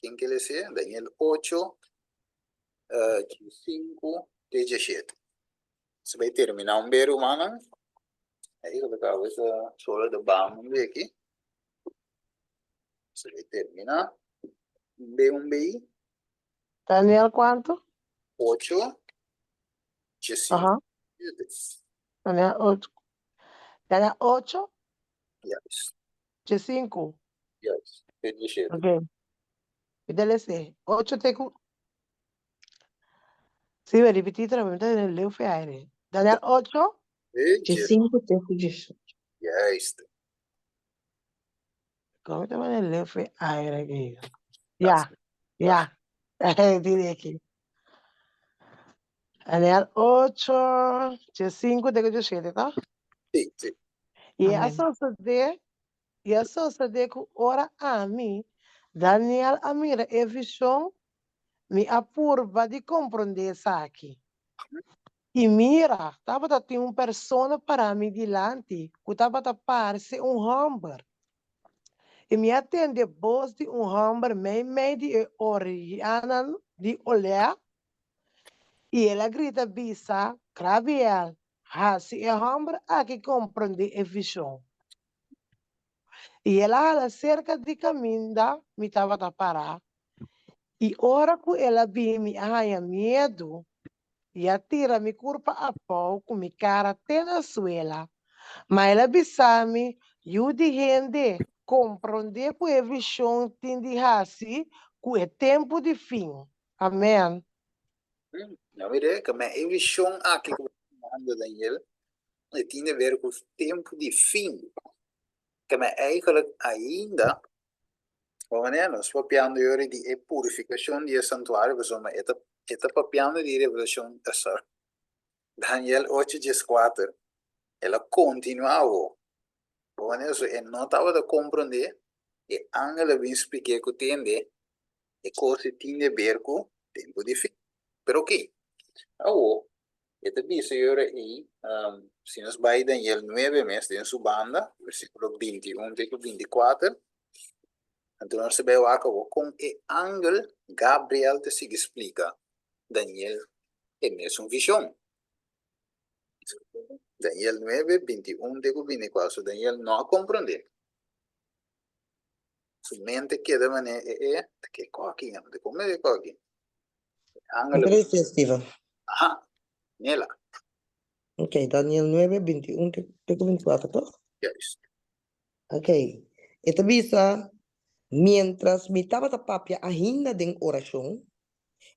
ken ke lese? Daniel ocho, diesinku te diesshete. Nos bai terminá un be rumannan. Ahí lo ke awe ta solo de ban un be aki. Nos bai terminá un be un be. Daniel kuantu? Ocho, diesinku, Aha. Daniel ocho. Daniel ocho? Juist. Diesinku. Juist. Te diesshete. Ok. Mi ta lese. Ocho te ku. Sí, mi ripití otra vez, mi ta tene leu fe aire. Daniel ocho. Te Diesinku te ku diesocho. Juist. Kon mi ta pone leu fe aire aki? Ya, ya. Tine aki. Daniel ocho, diesinku te ku diesshete, to? Sí, sí. I a Amén. sosodé, i a sosodé ku ora ami, Daniel, a mira e vishon, mi a purba di komprondé esaki. I mira, tabata tin un persona pará mi dilanti ku tabata parse un hòmber. I mi a tende bos di un hòmber meimei di e orianan di olea, i el a grita bisa, Gabriel, Hasi e hòmber aki komprondé e vishon. I el a hala serka di kaminda mi tabata pará, i ora ku el a bin mi a haña miedu i a tira mi kurpa abou ku mi kara te na suela. Ma el a bisa mi, Yu di hende, komprondé ku e vishon tin di hasi ku e tempu di fin. Amèn. No mire, ke men e vishon aki ku bo ta manda, Daniel, e tin di ber ku tempu di fin. Ke men eigenlijk ainda. Bo manera nos papiando yori di e purifikashon di e santuario pasobra e ta e ta papiando di Revelashon sorry Daniel ocho dieskuater el a kontinuá awo. Bo manera so e no tabata komprondé e angel a bin splik'é ku tende e kos ei tin de ber ku tempu di fin. Pero oke awo E ta bisa e ora ei, si nos bai Daniel nuebe mes den su banda, versíkulo binti un te ku binti kuater, anto nos ta bai wak awor kon e angel Gabriel ta sigui splika Daniel e mesun vishon. Daniel nuebe, 21 te ku 24. So Daniel no a komprondé. Su mente keda manera e e, ta ke koki, ta kome e koki. Angel. Gracias, Steven. Aha, Nela. Ok, Daniel 9, 21 te te ku 24, toch? Juist. Ok. E ta bisa, Mientras mi tabata papia ainda den orashon,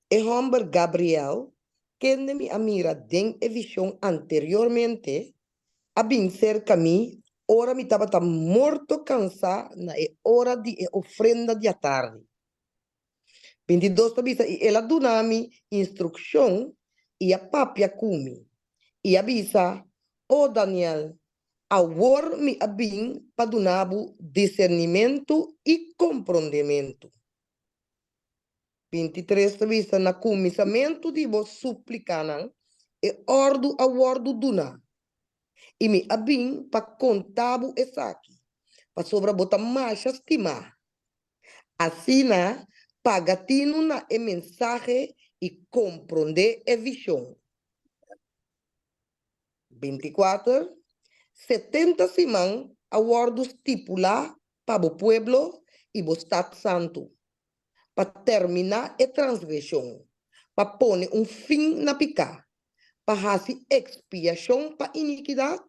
e hòmber Gabriel, kende mi a mira den e vishon anteriormente, a bin serka mi ora mi tabata morto kansá na e ora di e ofrenda di atardi. 22 ta bisa, I el a duna mi instrukshon i a papia ku mi, i a bisa, O Daniel, awor mi a bin pa duna bo disernimentu i komprondementu. 23 ta bisa, Na kuminsamentu di bo suplikanan e òrdu a wòrdu duná, i mi a bin pa konta bo esaki, pasobra bo ta masha stimá. Asina, paga tinu na e mensahe i komprondé e vishon. 24, 70 siman a wòrdu stipulá pa bo pueblo i bo stat santu, pa terminá e transgreshon, pa pone un fin na piká, pa hasi ekspiashon pa inikidat,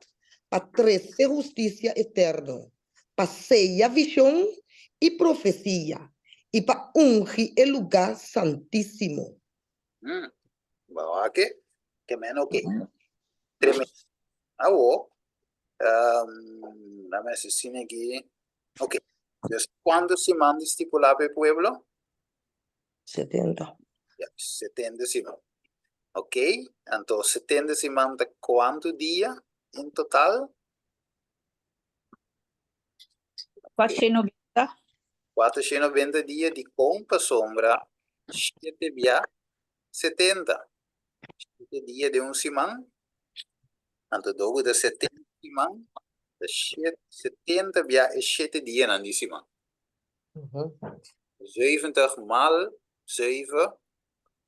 pa trese hustisia eterno, pa seya vishon i profesia, i pa ungi e lugá santísimo. Hmm. Bo a ke? Ke men oke. Tremendo. Awo, um, dame hasi sine aki. Oke. Dus, kuantu siman di stipulá pa e pueblo? 70. Ja, 70 siman. Ok, anto 70 siman ta kuantu dia en total? 490. 490 dia di kon pasobra shete bia 70. Shete dia den un siman, anto dogu ta 70 siman, ta 70 bia e shete dianan di siman. 70 maal 7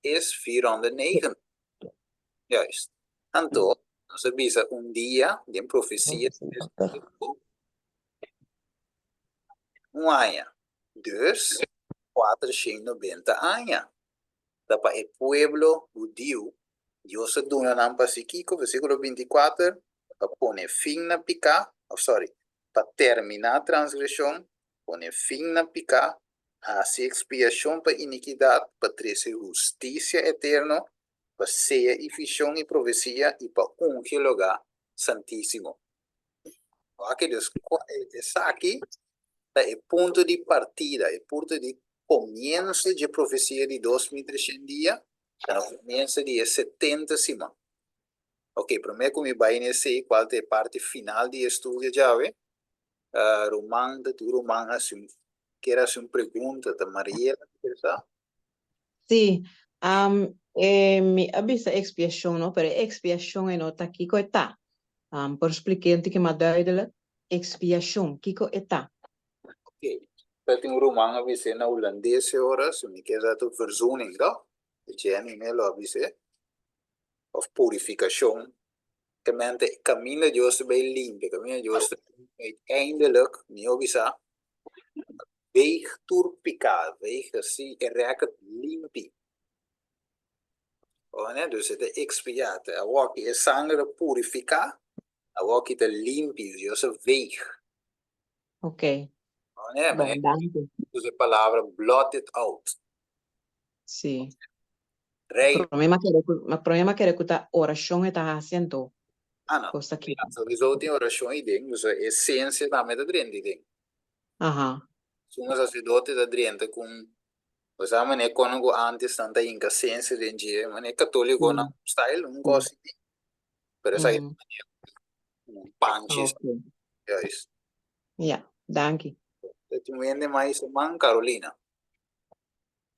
is 490. Juist. Anto, nos a bisa un dia den profesia un aña. Dus, 490 aña. Ta pa e pueblo hudiu, Dios a duna nan pa hasi kiko? Versíkulo 24, pa pone fin na piká, of sorry, pa terminá transgreshon, pone fin na piká, hasi ekspiashon pa inikidat, pa trese hustisia eterno, pa seya i vishon i profesia, i pa ungi e lugá santísimo. Wak dus esaki ta e punto di partida, e punto di komienso dje profesia di 2300 dia, ta na komienso di e 70 siman. Ok, promé ku mi bai na esei, kual ta e parti final di e studio djawe, Ruman ta tur ruman hasi un kier hasi un pregunta ta Mariela kier sa? Sí, um, e, mi a bisa expiacion, no? Pero e expiacion e no ta kiko e ta. Um, por spliké un tiki mas duidelijk? Expiacion, kiko e ta? Ok, ta tin un ruman a bis'é na hulandes e ora, si mi kier sa ta verzoening, toh? E Jenny me lo a bis'é. Of purificacion. Temente kaminda Dios ta bay limpia, kaminda Dios ta uiteindelijk, mi a bisa, weeg tur piká, weeg así e record limpi. Ora, dus e ta expiá, awor ki e sanger a purifiká, awor ki ta limpi, Dios a weeg. Ok. Ora, Bon, danki. Usa e palabra blot it out. Sí. Rei. Promé m'a kere ku, ma promé m'a kere ku ta orashon e ta hasi anto. Ah no. Kos ta kiko. Sowieso tin orashon ei den, dus e esensia tambe ta drenta ei den. Aha. Sumo sacerdote ta drenta ku un, bo sa manera kono ku antes nan ta hinka sensia den dje, manera katolikonan style, un kos así. Pero esaki ta manera un panchi. Juist. Ja, danki. Ta tin un hende mas man, Carolina.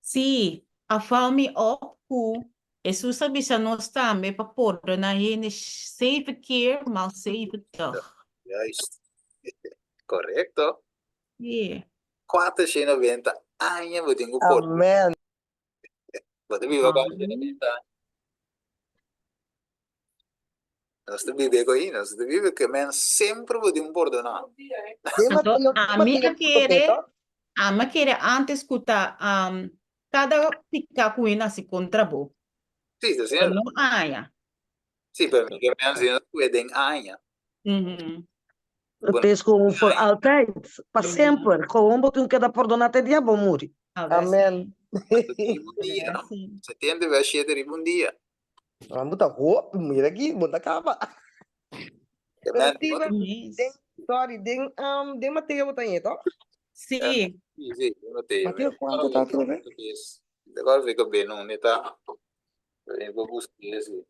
Sí, a val mi op ku Hesus a bisa nos tambe pa pordoná hende zeven keer maal 70. Juist. Korekto. Sí. 490 aña bo tin ku pordoná. Amen. Bo ta biba 490 aña. Nos ta biba ku ei, nos ta biba ku men semper bo tin pordoná. Anto, ami a kere, ami a kere antes ku ta kada piká ku hende hasi kontra bo. Sí, ta asina. Pero no aña. Sí, pero mi ke men asina ku e den aña. Het is gewoon voor altijd, pa semper. Gewoon bo tin keda pordoná te dia bo muri. Amen. Riba un dia, no? Setenta bes shete riba un dia. Ah, bo ta hopi, mira aki, bo ta kaba. Pero Steven, den, sorry, den, um, den Mateo bo ta ñe, toch? Sí. Sí, sí, den Mateo. Mateo kuantu ta otro vez? De acuerdo vi que no neta. Pero yo busqué sí.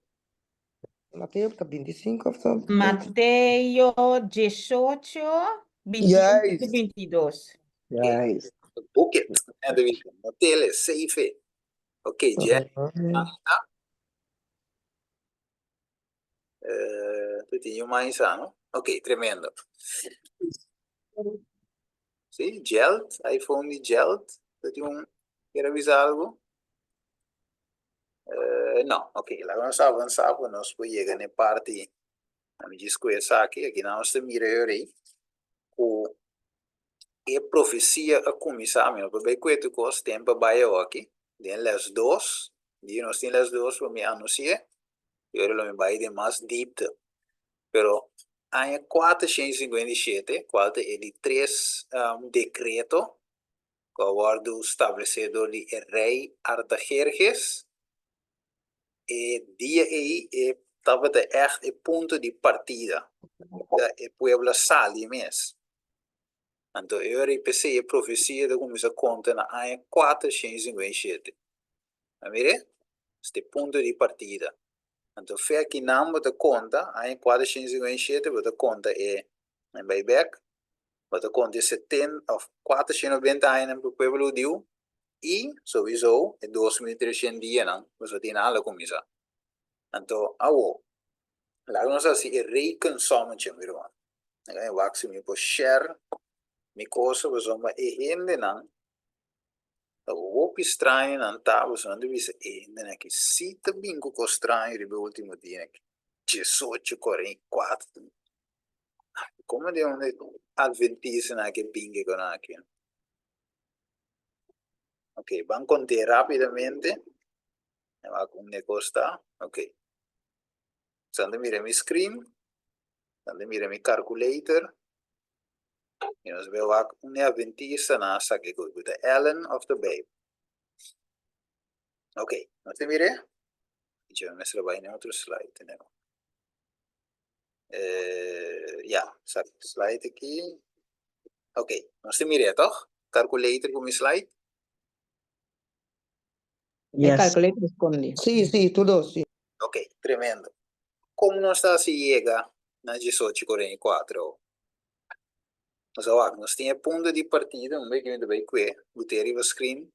Mateo ta 25 of so? Mateo 18, 21 Juist. 22. Juist. Boek it. En de wie, Mateo, safe. Ok, Jen. Eh, tu tin un mais no? Ok, tremendo. Sí, Geld, iPhone di Geld. Tu tin un, kier avisa algo? Eh, no, ok, laga nos avansa pa nos por yega na e parti, ami djis ku esaki, aki nan nos ta mira e ora ei ku e profesia a kuminsá, mi no por bai kue tur kos, tempu a bai awoki, den les dos, dia nos tin les dos lo mi anunsi'é, i ora lo mi bai den mas dipte. Pero aña 457, kual ta e di tres dekreto ku a wòrdu stablesé dor di e rei Artajerjes, e dia ei e tabata ègt e punto di partida, unda e pueblo a sali mes. Anto e ora ei p'esei e profesia ta kuminsá konta na aña 457. A mir'é? Es ta e punto di partida. Anto fe akinan bo ta konta, aña 457 bo ta konta e, bai bèk, Bo ta konta e seten òf 490 añanan pa pueblo hudiu i souiso e 2300 dianan pasobra tin nan a kuminsá. Anto awo, laga nos hasi e rekensommetje mi ruman. Laga mi wak si mi por share mi cosa pasobra e hendenan ta hopi straño nan ta pasobra nan ta bisa e hendenan aki si ta bin ku kos straño riba e ultimo dia aki, diesocho, 44. Como de un adventista na ke binge con aki? Ok, van conté rápidamente. Va con ne costa. Ok. Sante mira mi screen. Sante mira mi calculator. Y nos veo wak un adventista na saque con de Ellen of the Babe. Ok, nos te mire. Yo me se lo va en otro slide. Tenemos. Eh, ja, sa slide aki. Ok, nos ta mira toch? Calculator ku mi slide? E calculator escondi. Sí, sí, tur dos, sí. Ok, tremendo. Kon nos ta hasi yega na 1844? Nos a wak, nos tin e punto di partida, un bek mi ta bai kue, bot'é riba screen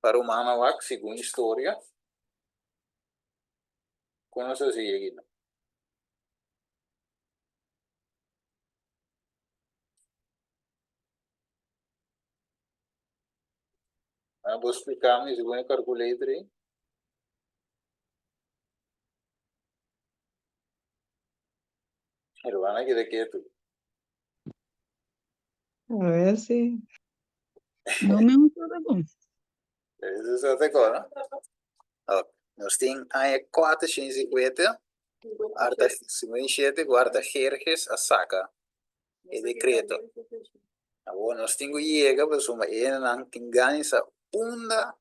pa rumannan wak segun historia. Kon nos a hasi yega? Ah, bo splika mi segun e calculator ei. Hermana keda ketu. A ver si. No me gusta de con. Eso es otra cosa, no? Ok, Nos tin aña 450, Arta, 57, ku Artajerjes a saka e dekreto. Awor nos tin ku yega pasobra e hendenan tin gana di sa unda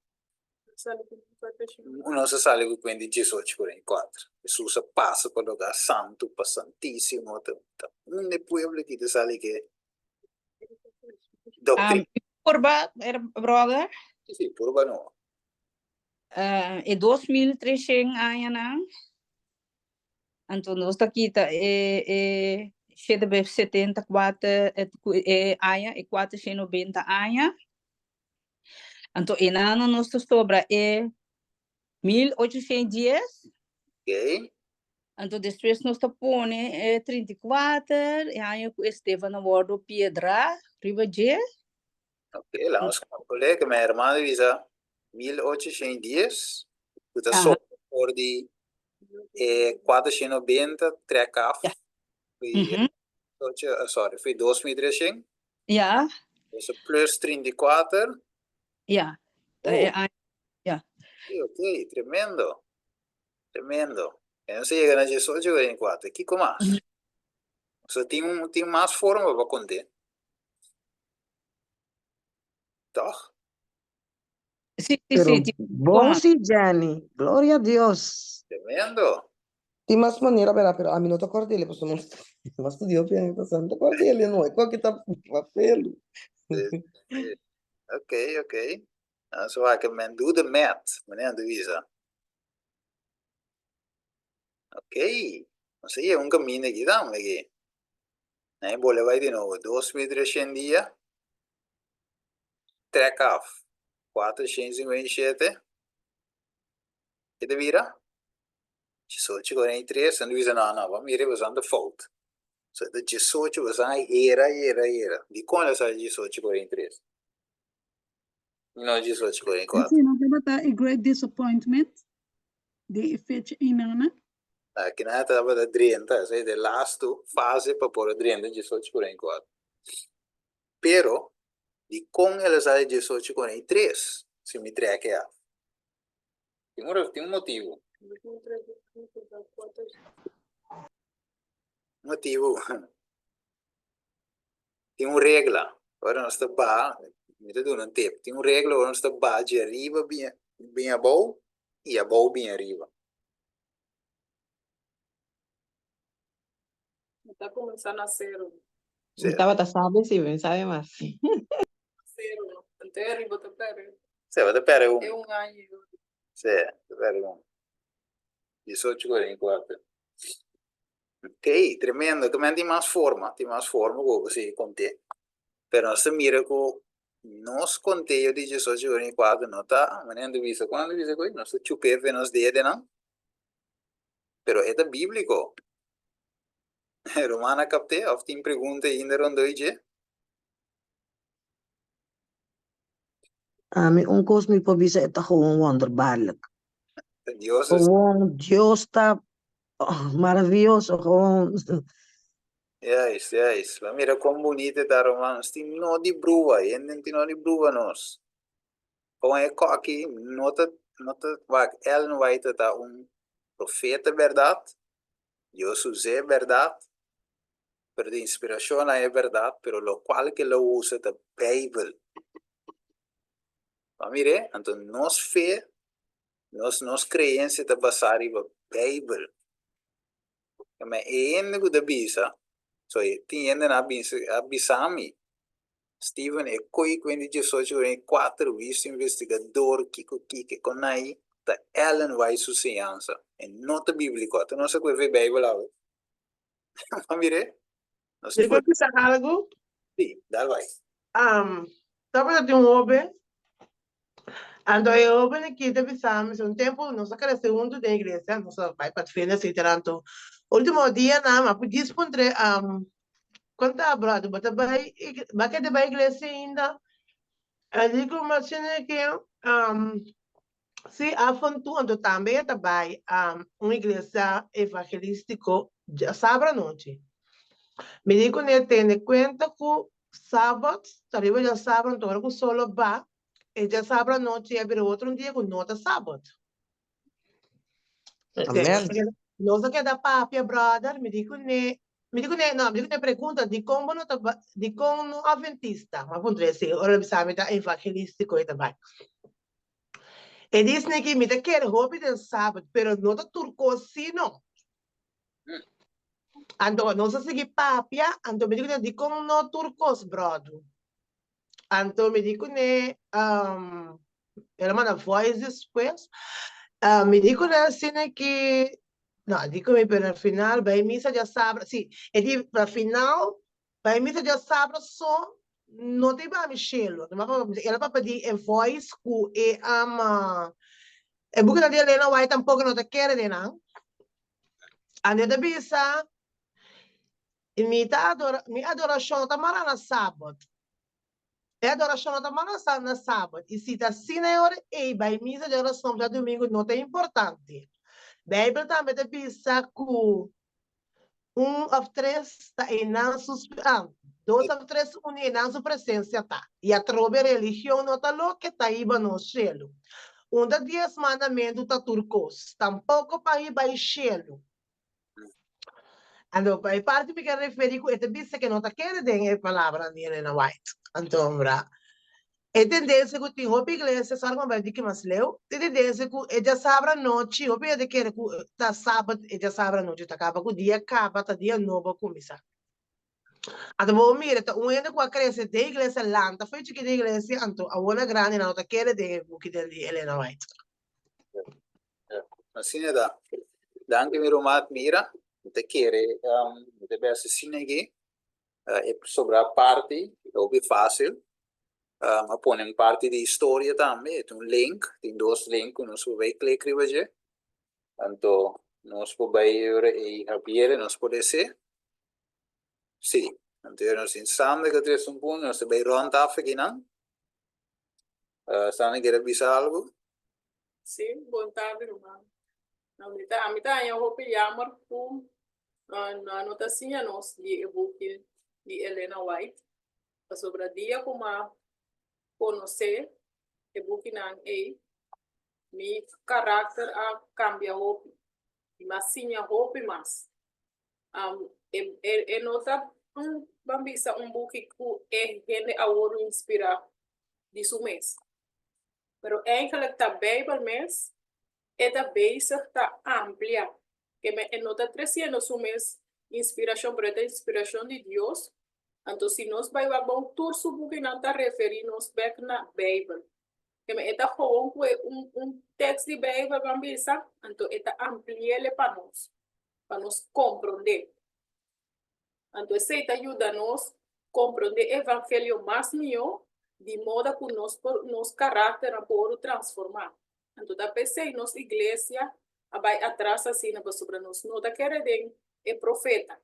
nos a sali ku kuenta di 1844. Hesus a pasa pa lugar santu, pa santísimo, ta unda e pueblo aki ta sali ku e doktrina. Purba, brother? Si, purba no. E 2300 añanan, anto nos ta kita e e shete be 74 e aña, e 490 aña. Anto enano nos ta sobra e 1810. Ok. Anto despues nos ta pone e 34, e aña ku Esteban a wòrdu piedrá riba dje. Ok, laat nos calculé que mi hermano bisa 1810, ku ta sobra for di e 490 trek af. Fi ocho, sorry, fi 2300. Ja. Dus plus 34. Ja. Oh. E aña, ja. Ok, ok, tremendo. Tremendo. E nos a yega na diesocho 44. Kiko mas? So tin un tin mas forma pa kont'é. Tòg? Sí, sí, Pero sí, tin bon forma. sí, Jenny. Gloria a Dios. Tremendo. Tin mas manera, berdad, pero ami no ta kòrda el'e pasobra no a studia hopi aña pasá. No ta kòrda el'e no, e koki ta papelu. Sí, sí. Ok, ok. Nos wak men do the math, manera nan ta bisa. Ok, nos a yega un kaminda aki tambe aki. Nan e bole bai di nobo, 2300 dia, trek af, 457, ke ta bira? Diesocho 43, nan ta bisa no, no, bo a mira boso ta fout. So ta diesocho, boso a hera, hera, hera. Dikon el a sa diesocho 43? No diesocho 44. Esei no tabata e great disappointment den e fecha einana? Aki nan tabata drenta, esei ta e lastu fase pa por a drenta diesocho 44. Pero, dikon el a sa di diesocho 43 si mi trek e af? Tin un tin un motibu. Motibu. Tin un regla. Ora nos ta baha, mi ta duna un tip. Tin un regla ora nos ta baha dje ariba bin bin abou i abou bin ariba. Mi ta kuminsá na sero. Mi tabata sabe si, mi sabe mas. Sero. Anto e ariba ta perde. Sí, bo ta perde un. E un aña i otro. Sí, ta perde un. Diesocho 44. Ok, tremendo. Ke men tin mas forma, tin mas forma ku bo sigui kont'é. Pero nos ta mira ku nos konteo di diesocho 44 no ta, manera nan ta bisa, kon nan ta bisa ku nos ta chup'é fe nos dedenan. Pero e ta bíbliko. Ruman a kapt'é òf tin pregunta ainda rondó dje? Ami un kos mi por bisa e ta gewoon wonderbaarlijk. Dios is. Gewoon Dios ta maraviyoso gewoon. Juist, juist. Bo mira kon bunito e ta ruman. Nos tin no di brua. Hende tin no di brua nos. Gewoon e koki no ta, no ta, wak, Ellen White ta un profeta bèrdat. Dios us'é bèrdat. Pero di inspirashon a e bèrdat, pero lokual ke lo usa ta Beibel. Bo a mir'é? Anto nos fe, nos nos kreensia ta basá riba Beibel. Ma e hende ku ta bisa, so tin hendenan a bisa a bisa mi, Steven e koi ku hende diesocho ora e kuater wis investigador kiko kiko konai ta Ellen White su siñansa. E no ta bíbliko. Ata nos a kohe fe Beibel awe. Ma mir'é? Nos Mi por bisa algu? Sí, dal bai. Um, tabata tin un hoben, anto e hoben aki ta bisa mi, un tempu nos a krese huntu den iglesia, nos a bai Pathfinder, etcetera, anto ultimo dianan mi a por djis puntr'é, um, kon ta brother, bo ta bai, bo a keda bai iglesia ainda? El di ku mi asina ke, um, Sí, af en toe, anto tambe e ta bai un iglesia evangelístiko djasabra anochi. Mi di kuné tene kuenta ku sabat ta riba djasabra, anto ora ku sol a ba, e djasabra anochi a bira otro un dia ku no ta sabat. Amen. Nos a keda papia, brother, mi di kuné, mi di kuné, no, mi di kuné pregunta, dikon bo no ta bai, dikon no adventista? Mi a puntra esei, ora el a bisa mi ta evangelístiko e ta bai. E disney ki mi ta kere hopi den sabat, pero no ta tur kos si no. Anto nos a sigui papia, anto mi di ku nan, dikon no tur kos, bròdu? Anto mi di kuné, el a manda voice despues, mi di kuné asina ki, no a di ku mi pero na final bai misa djasabra, si, e di na final bai misa djasabra so no ta hiba mi shelu. El a papia di e voice ku e e bukinan di Elena White tampoco no ta kere den nan. Anto e ta bisa, Mi ta adora, mi adorashon no ta mara na Sabat. E adorashon no ta mara na Sabat. I si ta asina e ora ei, bai misa di orason djadumingu no ta importante. Beibel tambe ta bisa ku un òf tres ta einan su, ah, dos òf tres uni einan su presensia ta. I atrobe religion no ta loke ta hiba nos shelu. Un ta dies mandamentu ta tur kos, tampoko pa hiba e shelu. Anto pa e parti mi ke referi ku e ta bisa ke no ta kere den e palabra di Elena White. Anto bra e tendensia ku tin hopi iglesia, sòri ku mi bai diki mas leu, e tendensia ku e djasabra anochi hopi hende kere ku ta sabat e djasabra anochi ta kaba ku dia kaba ta dia nobo a kuminsá. Anto bo mira ta un hende ku a krese den iglesia lanta for chikit den iglesia anto awor na grandi nan no ta kere den e buki den di Elena White. Asina ta. Danki mi ruman Admira. Mi ta kere mi ta bes asina aki. E sobra parti ta hopi fácil. A pone un parti di historia tambe. E ta un link. Tin dos link ku nos por bai klik riba dje. Anto nos por bai e ora ei Javier e nos por esé. Sí. Anto e ora nos tin Sander ku a trese un punto. Nos ta bai rònt af akinan. Sander kier a bisa algu? Sí, bon tardi ruman. No, mi ta, mi ta haña hopi jammer ku nan no ta siña nos di e buki di Elena White. Pasobra dia ku m'a konosé e bukinan ei, mi karakter a kambia hopi. I m'a siña hopi mas. E, e, e no ta un, ban bisa un buki ku e hende a wòrdu inspirá di su mes. Pero eigenlijk ta Bijbel mes e ta bezig ta amplia. Ke men e no ta treciendo su mes inspiracion, pero e ta inspiracion di Dios. Anto si nos bai wak bon tur su bukinan ta referi nos bek na Bijbel. Ke men e ta gewoon ku e un un tekst di Bijbel ban bisa, anto e ta ampliele pa nos, pa nos kompronde. Anto esei ta yuda nos komprondé e evangelio mas mihó, di moda ku nos por nos karakternan por wòrdu transformá. Anto ta p'esei nos iglesia a bai atras asina, pasobra nos no ta kere den e profeta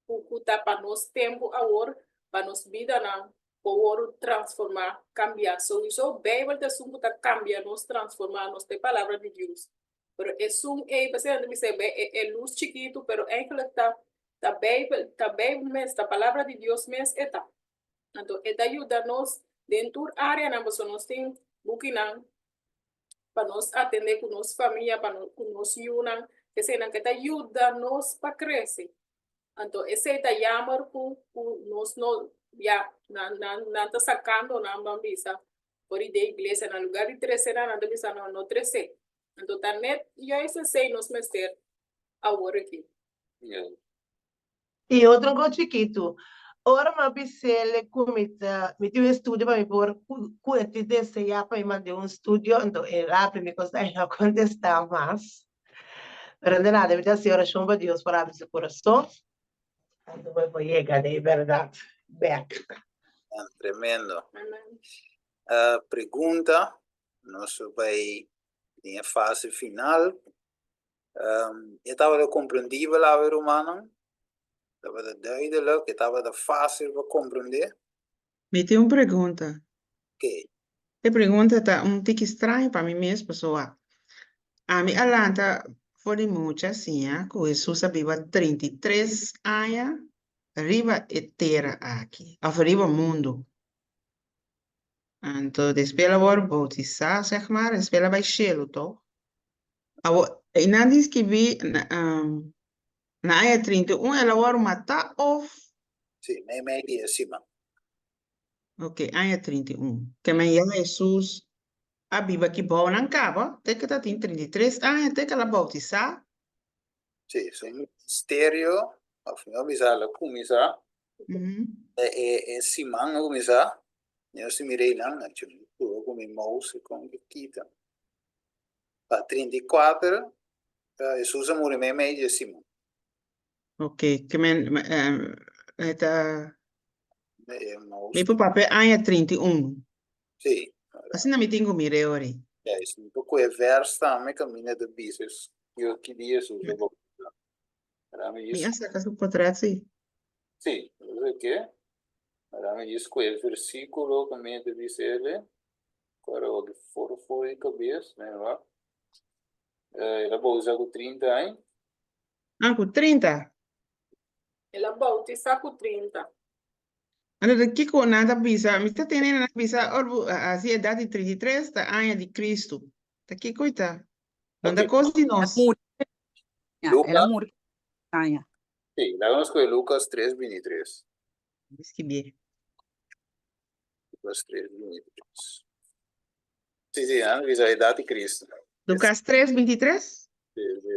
ku ku ta pa nos tempu awor, pa nos bidanan por wòrdu transformá, kambiá. Souiso Beibel ta esun ku ta kambia nos, transformá nos, ta e Palabra di Dios. Pero esun ei, p'esei nan ta bisa e e lus chikitu, pero eigenlijk ta Ta Bijbel, ta Bijbel mes, ta Palabra di Dios mes e ta. Anto e ta yuda nos den tur áreanan pasobra nos tin bukinan pa nos atendé ku nos famia, pa no, ku nos yunan, eseinan ke ta yuda nos pa krese. Anto esei ta yammer ku ku nos no ya nan nan nan ta sakando nan ban bisa for di den iglesia na lugar di trese nan nan ta bisa no no trese. Anto ta net juist esei nos mester awor aki. I otro kos chikitu, ora mi a bis'el ku mi ta mi tin un estudio pa mi por ku e tin deseá pa mi mand'é un studio, anto e rapi mi kos ei no a kontestá mas. Pero de nada, mi ta hasi orashon pa Dios por abri su kurason, anto bo por yega den e bèrdat bèk. Tremendo. Pregunta, nos a bai den e fase final. E tabata komprendibel awe rumannan? Tabata duidelijk? E tabata fásil pa komprendé? Mi tin un pregunta. Oké. E pregunta ta un tiki straño pa mi mes pasobra ami a lanta for di mucha siña ku Hesus a biba 33 aña riba e tera aki òf riba mundu. Anto despues el a wòrdu boutisá, sèg mar, despues el a bai shelu tòg? Awor, i nan di skibí na, na aña 31 el a wòrdu matá òf? Sí, meimei di e siman. Ok, aña 31. Ke men ya Hesus a biba aki bou nan kaba, te ke ta tin 33 aña, te ke el a boutisá. Sí, su ministerio, òf mihó bisa, el a kuminsá, e, e, e siman a kuminsá. Nos tin mira einan, achi mi prueba ku mi mouse kon ke kita. Pa 34, Hesus a muri meimei di e siman. Ok, ke men e ta Mi por papia aña 31. Sí. Asina mi tin ku mira e ora ei. Ja, is un poco e vers tambe caminda ta bisa yo ki dia Hesus a bautisa. Mi a saka su potret sí. Sí, no sé ke. Ahora mi escoge versículo caminda ta bisa ele. Ahora wak for for di cabes, nee wak. El a bautisa ku 30 aña. Ah, ku 30. El a bautisá ku 30. Anto ta kiko nan ta bisa? Mi ta tende nan ta bisa ora bo hasi edat di 33 ta aña di Kristu. Ta kiko i ta? No ta kos di nos. El a muri aña. Sí, laga nos kohe Lukas 3, 23. Mi skibié. Lukas 3, 23. Sí, sí, nan ta bisa edat di Kristu. Lukas 3, 23? Sí, sí.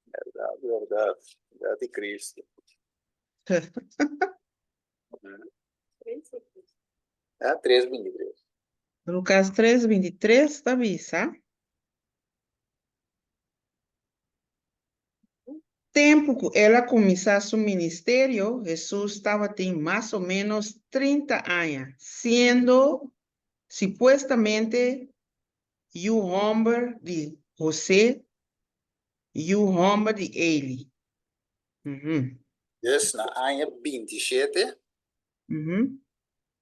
Berdad, berdad. Edat di Cristo. Ja, 3:23. Lucas 3:23 ta bisa, Tempu ku el a kuminsá su ministerio, Hesus tabatin mas o ménos 30 aña, siendo supuestamente yu hòmber di José, yu hòmber di Eli. Mhm. Dus na aña 27, Mhm.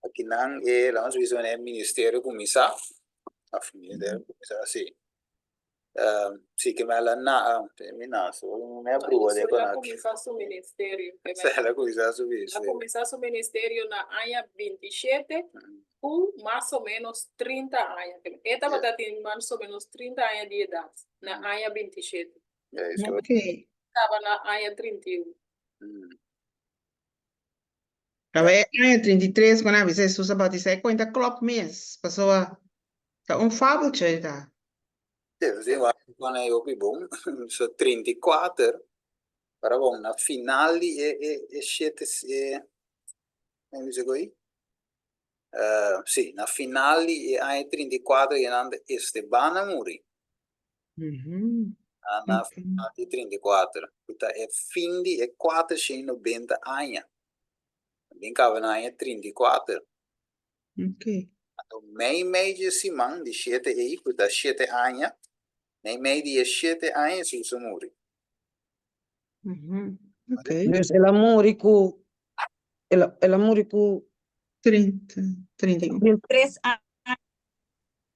akinan e, laat ons bisa wanneer e ministerio kuminsá, òf ministerio kuminsá, sí. Sí ke mi a la na, mi nase, mi a brua de El a kon aki. kuminsá su ministerio. Sí, el a kuminsá su El a ministerio. kuminsá su ministerio na aña 27 ku mas o ménos 30 aña. E tabata tin mas o ménos 30 aña di edat na aña 27. Ok. Kaba na aña 31. Kaba e aña 33 ku nan a bisa Hesus a bautisá e kuenta klòp mes, pasobra ta un fabeltje e ta. Sí, sí, wak kon e hopi bon. So 34, para bon, na final di e e e shete e, mi bisa ku ei? Sí, na final di e aña 34 e nan Esteban a muri. Na na final di 34, ku ta e fin di e 490 aña. Bin kaba na aña 34. Anto mei mei di e siman di shete ei, ku ta shete aña, mei mei di e shete aña Hesus a muri. Dus el a muri ku, el a, el a muri ku. 30, 31. Tres aña.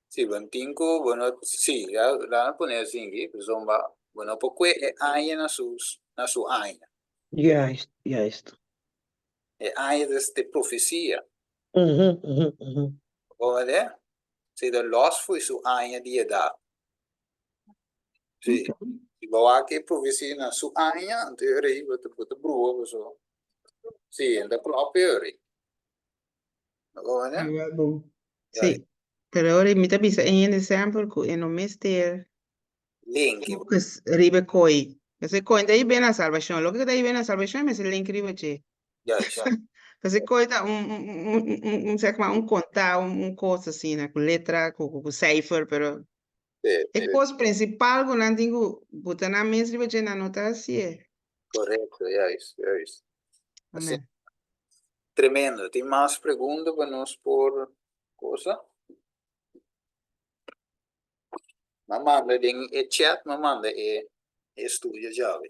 Sí, bo tin ku, bo no, sí, ya la pone asin aki, pasobra bo no por kue e aña na su, na su aña. Juist, juist. E aña ta e profesia. Mhm, mhm, mhm. Bo wak? Sí, ta los fo'i su aña di edat. Sí. Si bo wak e profesia na su aña, anto e ora ei bo ta, bo ta brua pasobra. Sí, e ta klòp e ora ei. Bo wak? Ah, wel bon. Sí, pero ora mi ta bisa e hende semper ku e no mester Link. focus riba e koi. Pasobra e koi no ta hib'é na salbashon. Loke ku ta hib'é na salbashon e mester link riba dje. Juist. Pasobra e koi ta un, un, un, un, un, zeg maar, un kontá, un, un kos asina, ku letra, ku, ku, ku cijfer, pero Sí, e sí. kos prinsipal ku nan tin ku buta nan mes riba dje, nan no ta hasié. Korekto, juist, juist. Asina. Amen. Tremendo. Tin mas pregunta pa nos por cosa? M'a manda den e chat, m'a manda e estudio djawe.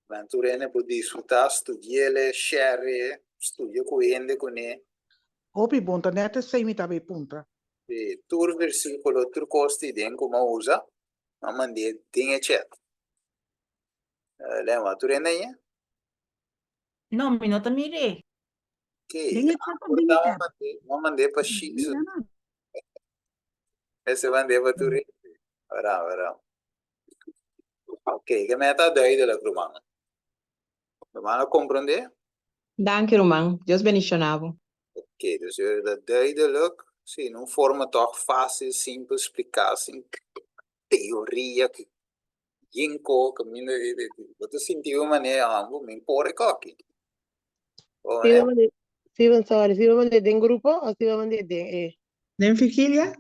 Men tur hende por disfruta, studiele, share, studia ku hende kuné. Hopi bon, ta net esei mi ta bay puntra. Sí, tur versículo, tur kos di den ku m'a usa, m'a mand'é den e chat. Lema, tur hende aña? No, mi no ta mir'é. Ok, Den e chat of den e app? m'a mand'é pa Shizu. Ese mand'é pa tur hende. Ora, ora. Ok, ke meta duidelijk, ruman. Ruman a komprondé? Danki, ruman. Dios bendishoná bo. Ok, dus jullie dat duidelijk. Sí, in un forma toch fácil, simpel, spliká, sin teoria ku yin ko, kaminda di, bo ta sinti un manera, ah, bo, mi por e koki. Tin un manera. Steven, sorry, si bo mand'é den grupo o si bo mand'é den e. Den vigilia?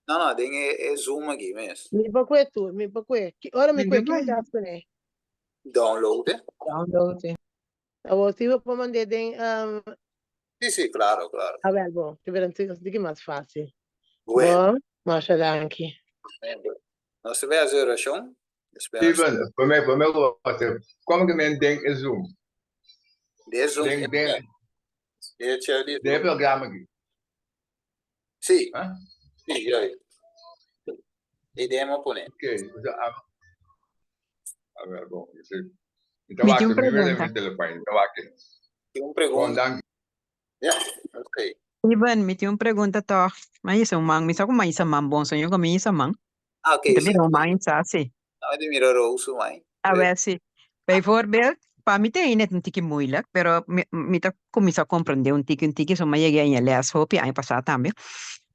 No, no, den e e Zoom aki mes. Mi por kue tur, mi por kue. Ki ora mi Den kue, de ki mi bai. ta hasi kuné? Download e. Download e. Awor si bo por mand'é den um, Sí, sí, claro, claro. Awel bo, te bira un tiki mas fácil. Bueno. Bo, masha danki. Nos ta bai hasi orashon. Despues nos Steven, pa mi, pa mi gosi, como que men den e Zoom? Den Zoom. Den, den, Den chat di den e Zoom. programa aki. Sí. Ah? Sí, ya. E demo pone. Ok, so, a, a ver, bon, sí. Mi ta Mi wak, tin un mi mira pregunta. mi telefon, mi ta wak. Tin un Bon, pregunta. danki. Ja, ok. Steven, mi tin un pregunta tòg. Mi a hisa un man, mi sa ku mi a hisa man bon, soño ku mi hisa man. Ah, ok, Mi ta sí. mira un man hisa si. No, mi ta mira Rose su man. A ver si. Bijvoorbeeld, pa mi ta ainda un tiki moeilijk, pero mi, mi ta kuminsá komprendé un tiki un tiki, so mi a yega haña lès hopi aña pasá tambe.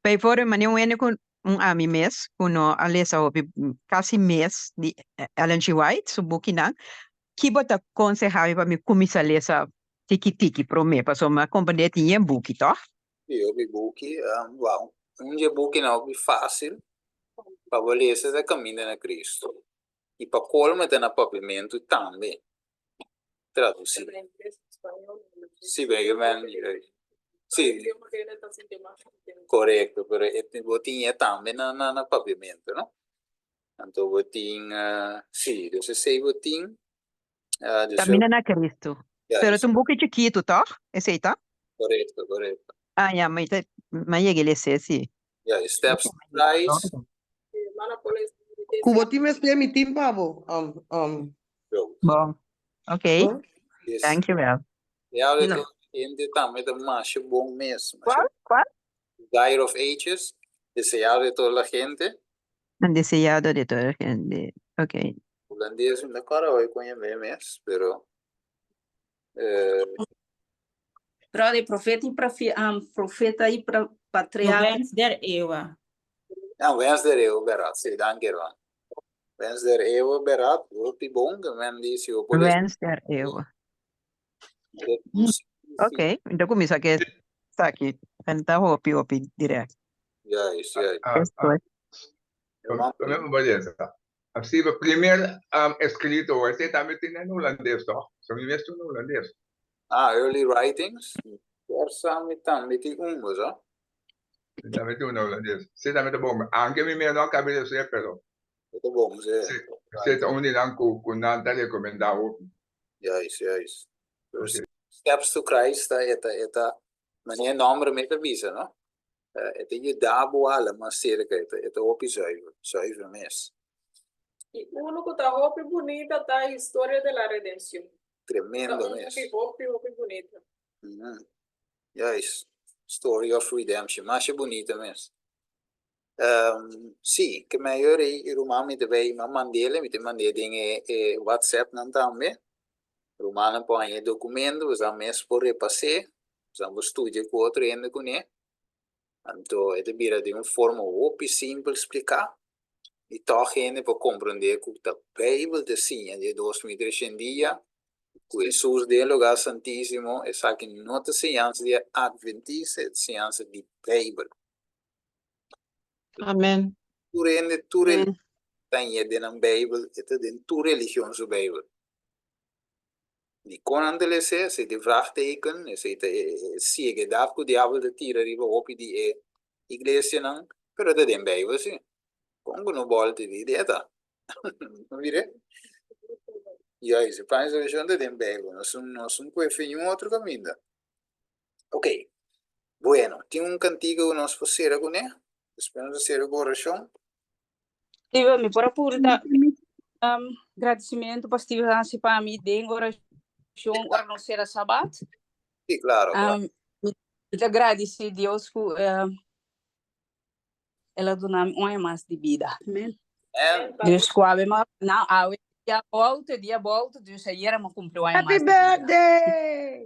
Bijvoorbeeld, manera un hende ku un ami mes ku no a lesa hopi kasi mes di Ellen G. White su bukinan, ki bo ta konsehá mi pa mi kuminsá lesa tiki tiki promé? Pasobra mi a komprendé tin yen buki, tòg? Sí, hopi buki. Wou, un dje bukinan hopi fásil pa bo lesa ta Kaminda na Kristu. I pa kolmo e ta na papiamentu tambe tradusí. Sí, men, sí, korekto, pero e bo tin e tambe na na papiamentu, no? Anto bo tin, sí, dus esei bo tin. Kaminda na Kristu. Pero ta un buki chikitu, tòg? Esei ta? Korekto, korekto. Ah, ya, mi ta, mi a yega lesa sí. Ya, e Steps to Christ. Ku bo tin mester mi tin pa bo. Um, um. Bon, ok. Yes. Dankjewel. Ya, No. de gente tambe ta masha bon mes. Masha Cuál? Cuál? Desire of Ages, Deseado de toda la gente. Deseado de toda la gente. Ok. Holandés mi no kòrda hoy kon yam'é mes, pero eh, Brother, profeta y profe, um, profeta y pra, De patriarca. wens der eeuwen. Ah, Wens der Eeuwen berat, sí, dank je wel. Wens der Eeuwen berat, hopi bon, que men di si bo Wens der eeuwen. Ok, mi ta kuminsá ku esaki. En ta hopi hopi direct. Juist, juist. Ah, ah, Promé mi bai lesa. Así, primer um, escrito, ese también tiene en holandés, toch? So mi mes en holandés. Ah, early writings. Versa mi tambe tin un, bo Tambe tin un holandés. Sí, tambe ta bon. Aunke mi mes no a kaba di lesa, pero Ta bon, sí. sí, sí, ta un di nan ku ku nan ta rekomendá hopi. Juist, juist. Dus Steps to Christ ta e ta e ta manera e nomber mes ta bisa, no? E ta yuda bo hala mas serka, e ta e ta hopi zuiver, zuiver mes. I unu ku ta hopi bunita ta Historia de la Redención. Tremendo Ta un mes. hopi hopi hopi bunita. Juist, Story of Redemption, masha bunita mes. Sí, ke mayor ei ruman mi ta bay mi a mand'el, mi ta mand'é den e e WhatsApp nan tambe. Rumannan por haña e documento, boso mes por repas'é, boso por studia ku otro hende kuné. Anto e ta bira den un forma hopi simpel spliká i tòg hende por komprondé ku ta Beibel ta siña di e 2300 dia ku Hesus den e lugá santísimo, esaki no ta siñansa di e adventista, e ta siñansa di Beibel. Amen. Tur hende, tur religion ta ñe den nan Beibel, e ta den tur religion su Beibel. Dikon nan ta lesa esei ta e vraagteken, esei ta e siegedat ku diabel ta tira riba hopi di e iglesianan, pero ta den Beibel si. Kon ku no bòlta di idea ta? No mir'é? Juist, e plan di salbashon ta den Beibel, nos nos no kue fe niun otro kaminda. Ok, bueno, tin un kantiga ku nos por sera kuné, despues nos ta sera ku orashon. Steven, mi por a purta um, gradisimentu pa Steven hasi pa mi den orashon ora nos sera sabat. Sí, claro, claro. Um, mi ta gradisi Dios ku um, El a duna mi un aña mas di bida. Amen. Amen. Dus ku awe ma na awe dia bolto, dia bolto, dus ayer mi cumpli un aña Happy mas di bida. birthday!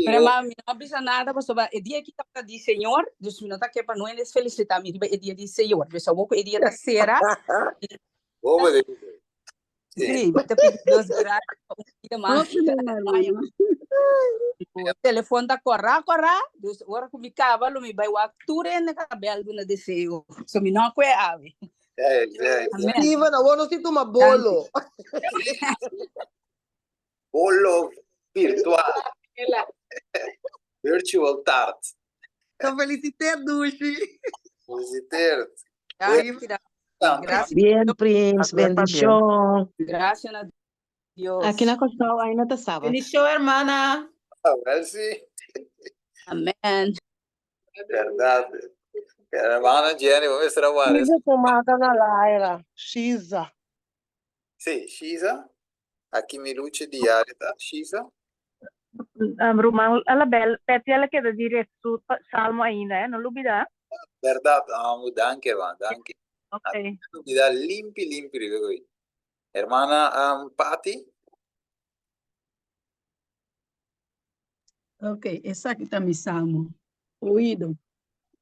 Pero ma mi no a bisa nada pasobra e dia aki tabata di Señor, dus mi no ta ke pa no hende felicita mi riba e dia di Señor. Dus awor ku e dia ta sera, Bobo de. Sí, mi ta pidi Dios gracias pa un dia mas. Telefon ta kòrá kòrá, dus ora ku mi kaba lo mi bai wak tur hende ka bèl duna deseo. So mi no a kue awe. Amen. Steven, awor nos tin tuma bolo. Bolo virtual. Virtual tart. Gefeliciteerd, Dushi. Gefeliciteerd. Gracias. Bien, Prins. Bendishon. Gracias na Dios. Aki na Kòrsou ainda ta sabat. Bendishon, hermana. Wel sí. Amen. Berdad. Hermana Jenny, bo mester a wara. Shiza tomata na laira. Shiza. Sí, Shiza. Aki mi lucha diario ta, Shiza. Um, ruman Alabel, Petty a keda di su salmo ainda, eh? No lubida. Berdad, amo, danki, hermana, danki. Ok. Lubida limpi, limpi, riba koe. Hermana um, Patty. Ok, esaki ta mi salmo. Oido.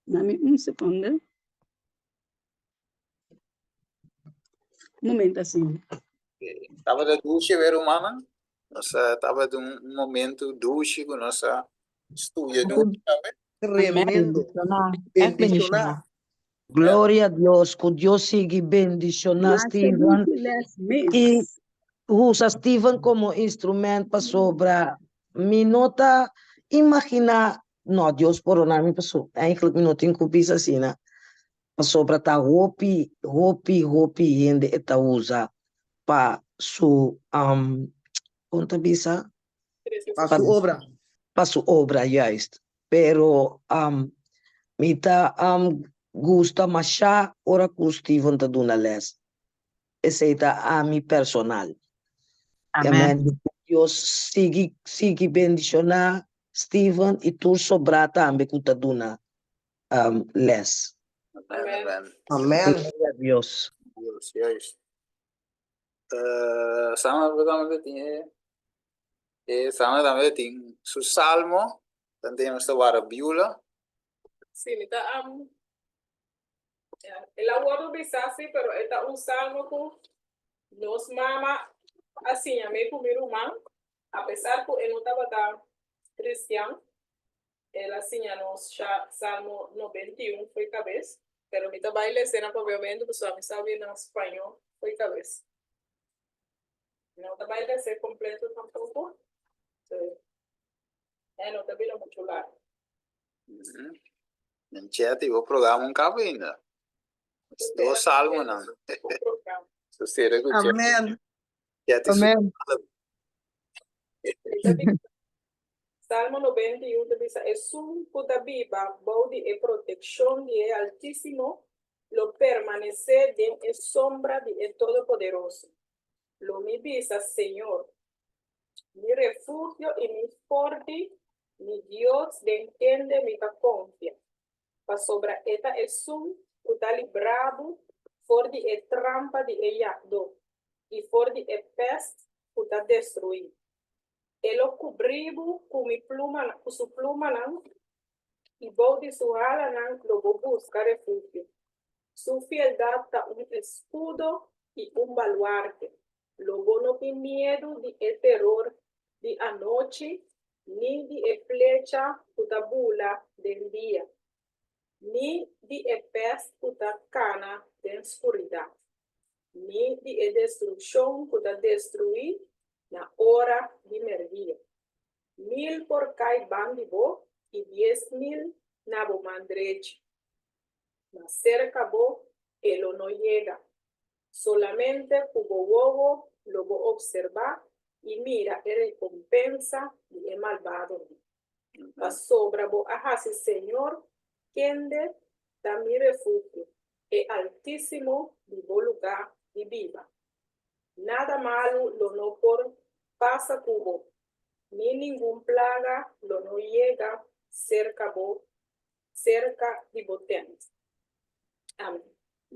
Dame un seconde. Momento asina. Tabata dushi wèr rumannan. Nos a tabata un momento dushi ku nos a studia dushi tambe. Tremendo. Echt Bendishoná. bendishoná. Gloria a Dios, ku Dios sigui bendishoná Masha Steven dushi les mes. i usa Steven komo instrument pasobra mi no ta imaginá, no, Dios pordona mi paso eigenlijk mi no tin ku bisa asina, pasobra ta hopi, hopi, hopi hende e ta usa pa su, kon ta bisa? Pa su obra. Pa su obra, juist. Pero mi ta gusta mashá ora ku Steven ta duna lès. Esei ta ami personal. Amen. Dios sigui sigui bendishoná Steven i tur sobrá tambe ku ta duna les. Amen, amen. Amen. Gloria a Dios. Dios, juist. Uh, Sandra tambe tin e, e Sandra tambe tin su salmo, dan tin nos ta wara Beulah. Sí, mi ta um, ja, el a wordo bisa sí, pero e ta un salmo ku nos mama a siña mi ku mi ruman, a pesar ku e no tabata cristian, El a siña nos sha Salmo 91 fo'i kabes, pero mi ta bai lesa na papiamentu pasobra mi sabi na spañó fo'i kabes. Mi no ta bai lesa kompleto tampoko, so e no ta bira muchu largu. Den chat i bo programa un kaba ainda. Dos salmonan. So sera ku chat. Amen. Chat i su Amen. Salmo 91 ta bisa, Esun ku ta biba bou di e protekshon di e Altísimo lo permanesé den e sombra di e Todopoderoso. Lo mi bisa Señor, Mi refugio i mi forti, mi Dios den kende mi ta konfia, pasobra e ta esun ku ta libra bo for di e trampa di e yagdó i for di e pèst ku ta destruí. E lo kubrí bo ku mi plumanan, ku su plumanan, i bou di su halanan lo bo buska refugio. Su fieldat ta un eskudo i un baluarte. Lo bo no tin miedu di e teror di anochi, ni di e flecha ku ta bula den dia, ni di e pèst ku ta kana den skuridat, ni di e destrukshon ku ta destruí na ora di merdia. Mil por kai ban di bo i 10,000 na bo man drechi, ma serka bo e lo no yega. Solamente ku bo wowo lo bo opserbá i mira e rekompensa di e malbadonan. Pasobra bo a hasi Señor, kende ta mi refugio, e Altísimo di bo lugá di biba. Nada malu lo no por pasa ku bo, ni ningun plaga lo no yega serka bo, serka di bo tent. Amen.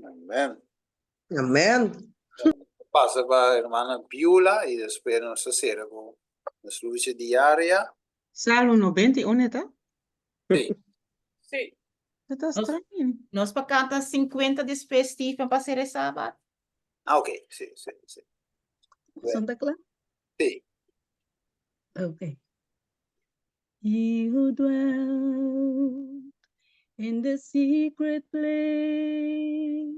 Amen. Amen. Pasa pa hermana Beulah i despues nos ta sera ku nos lucha diaria. Salmo 91 e ta? Sí. Sí. E ta Nos, straño. nos pa kanta 50 despues Stephen pa sera e sabat. Ah, ok. Sí, sí, sí. Santa kla? Sí. Okay. He who dwells in the secret place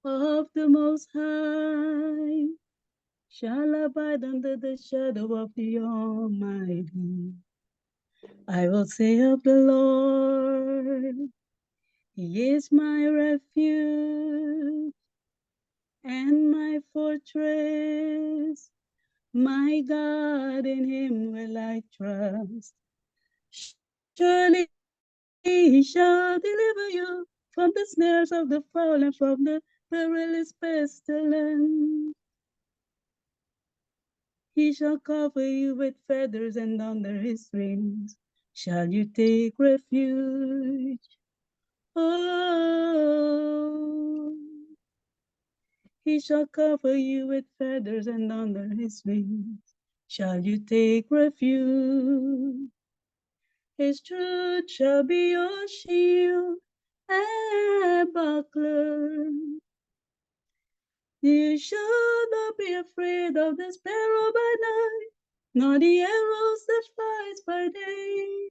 of the Most High shall abide under the shadow of the Almighty. I will say of the Lord, He is my refuge and my fortress. My God, in him will I trust. Surely he shall deliver you from the snares of the fowl and from the perilous pestilence. He shall cover you with feathers, and under his wings shall you take refuge. Oh, he shall cover you with feathers, and under his wings shall you take refuge. His truth shall be your shield and buckler. You shall not be afraid of the sparrow by night, nor the arrows that flies by day,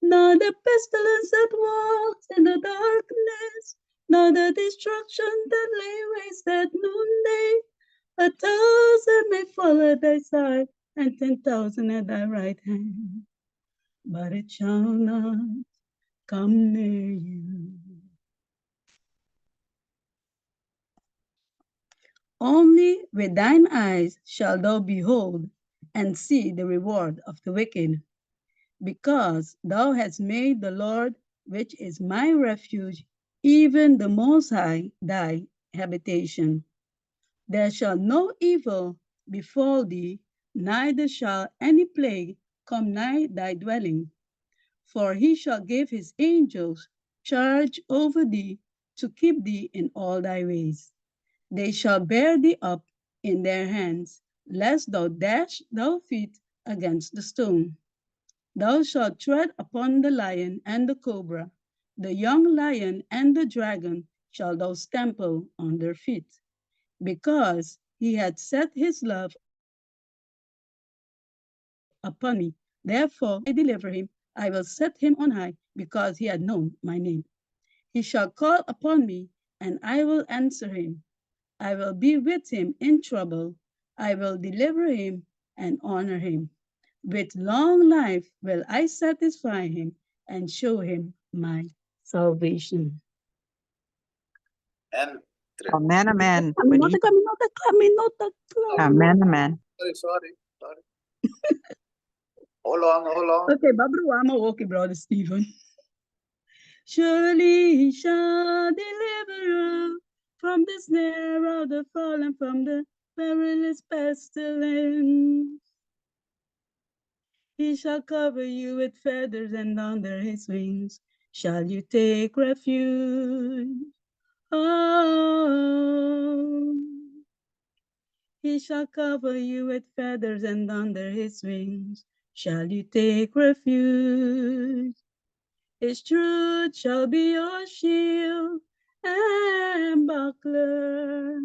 nor the pestilence that walks in the darkness, nor the destruction that lay waste at noonday. 1,000 may fall at thy side, and 10,000 at thy right hand, but it shall not come near you. Only with thine eyes shalt thou behold and see the reward of the wicked, because thou hast made the Lord, which is my refuge, even the Most High, thy habitation. There shall no evil befall thee, neither shall any plague come nigh thy dwelling. For he shall give his angels charge over thee to keep thee in all thy ways. They shall bear thee up in their hands, lest thou dash thy feet against the stone. Thou shalt tread upon the lion and the cobra, the young lion and the dragon shall thou stample on their feet, because he had set his love upon me. Therefore I deliver him, I will set him on high, because he had known my name. He shall call upon me, and I will answer him. I will be with him in trouble. I will deliver him and honor him. With long life will I satisfy him and show him my salvation. Amen. Amen, amen. Mi no ta, mi no ta kla, mi no ta kla. Amen, amen. Sorry, sorry, sorry. Hold on, hold on. Okay, Babru, I'm okay, brother Stephen. Surely he shall deliver from the snare of the fallen, from the perilous pestilence. He shall cover you with feathers, and under his wings shall you take refuge. Oh, he shall cover you with feathers, and under his wings shall you take refuge. His truth shall be your shield and buckler.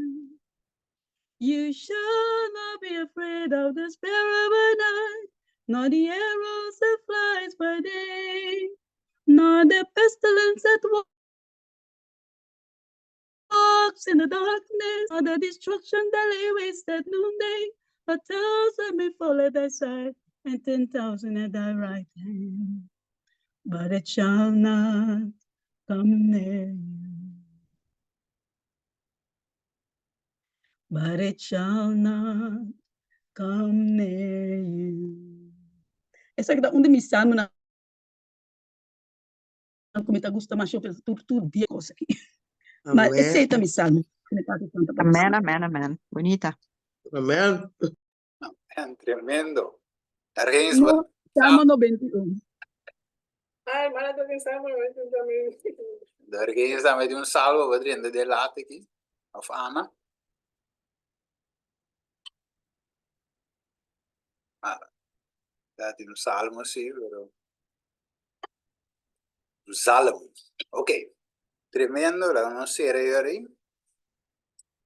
You shall not be afraid of the sparrow by night, nor the arrows that flies by day, nor the pestilence that walks in the darkness, nor the destruction that lay waste at noonday. 1,000 may fall at thy side, and 10,000 at thy right hand, but it shall not come near you. But it shall not come near you. Esaki ta un di mi salmonan ku mi ta gusta masha hopi, tur tur dia kos aki. Ma esei ta mi salmo. Amen, amen, amen. Bunita. Amen. Amen, tremendo. Ergens No, Salmo 91. Ay, mana ta den Salmo 91 tambe. Ergens tambe tin un salmo bo drenta den laat aki. Of Ana. Ah, ta tin un salmo sí, pero un salmo. Ok. Tremendo, laga nos sera ahí.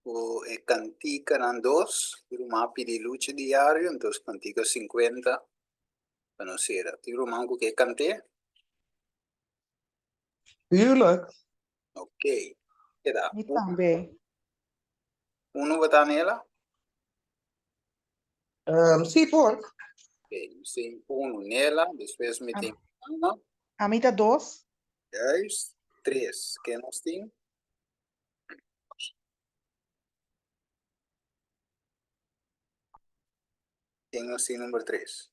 Ku e kantikanan dos, tin ruman a pidi lucha diario, entos kantika 50 pa nos sera. Tin ruman ku ke kant'é? Tuurlijk. Ok. Keda. Mi tambe. Uno bo ta Nela? Um, sí, por. Ok, mi tin uno Nela, despues mi tin Ana. Ami ta dos. Juist, tres. Ken nos tin? Ken nos tin number tres?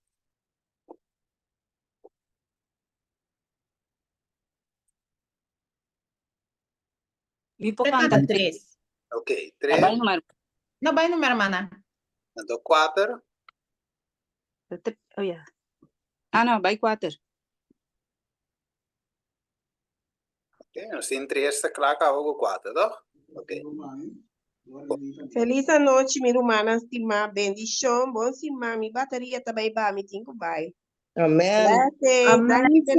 Mi por Te canta canta tres. Ok, tres. Bai nummer. No, bai nummer, hermana. Anto kuater. Oh ja. Ah no, bai kuater. Ok, nos tin tres ta kla kaba ku kuater, toch? Ok. Feliz anochi, mi rumannan stimá. Bendishon, bon siman. Mi bateria ta bai baha, mi tin ku bai. Amen. Blessings. Amen. Danki, Bon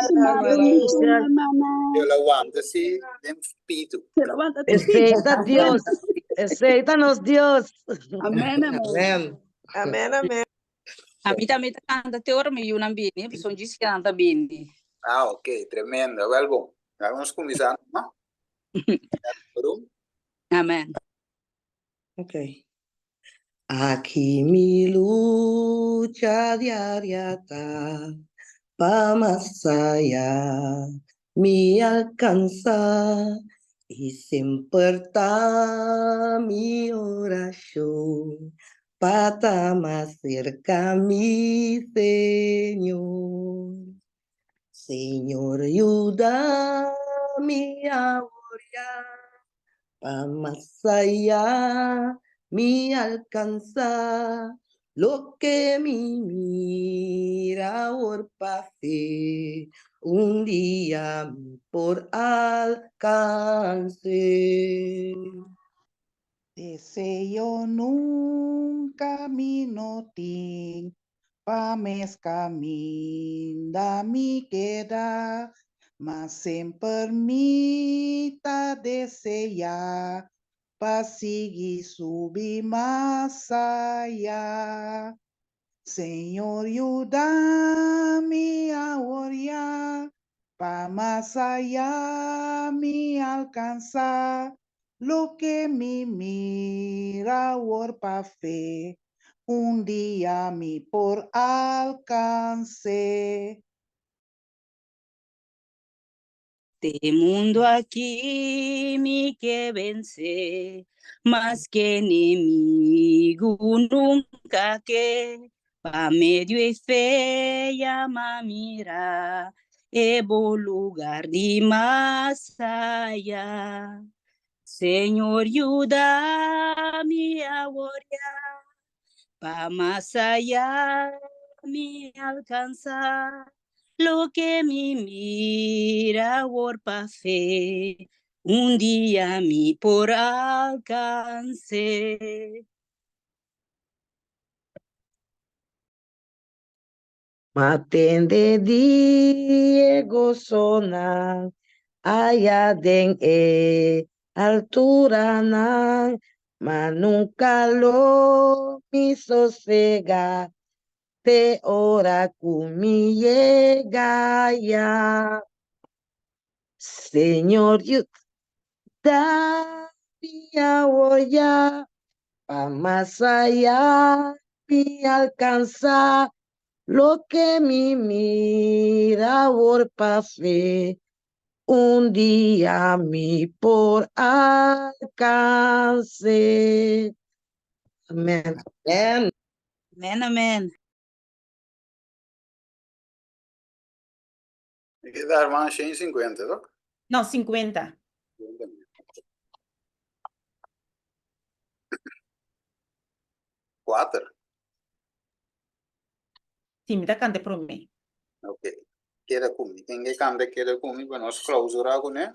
siman, bendición, hermana. Yo la wanta si den pitu. Esei ta Dios. Esei ta nos Dios. Amen, amen. Amen. Amen, amen. Ami tambe ta canta te ora mi yunan bini, pasobra djis ke nan ta bini. Ah, ok, tremendo. Wel bon. Laga nos kuminsá no? Rum. Amen. Ok. Aki mi lucha diaria ta pa mas aya mi alcansa y semper ta mi oracion pa ta mas cerca mi Señor. Señor yuda mi awor ya pa mas aya mi alcansa loke mi mira awor pa fe un dia mi por alcanse. Deseo nunca mi no tin pa mes caminda mi keda, ma semper mi ta desea pa sigui subi mas aya. Señor yuda mi awor ya, pa mas aya mi alcansa loke mi mira awor pa fe, un dia mi por alcanse. Te mundo aki mi ke vense, maske enemigu nunka ke, pa medio e fe ya m'a mira e bo lugar di mas aya. Señor yuda mi awor ya, pa mas aya mi alcansa loke mi mira awor pa fe, un dia mi por alcanse. M'a tende di e gosonan aya den e alturanan, ma nunka lo mi sosega te ora ku mi yega ya. Señor yuda mi awor ya, pa mas aya mi alcansa loke mi mira awor pa fe, un dia mi por alcanse. Amen. Amen. Amen, amen. Mi ke dar man 150, toch? No, 50. Kuater. Si, mi ta kanta e promé. Ok. Keda ku mi. Ken ke kanta keda ku mi pa nos klausurá kuné?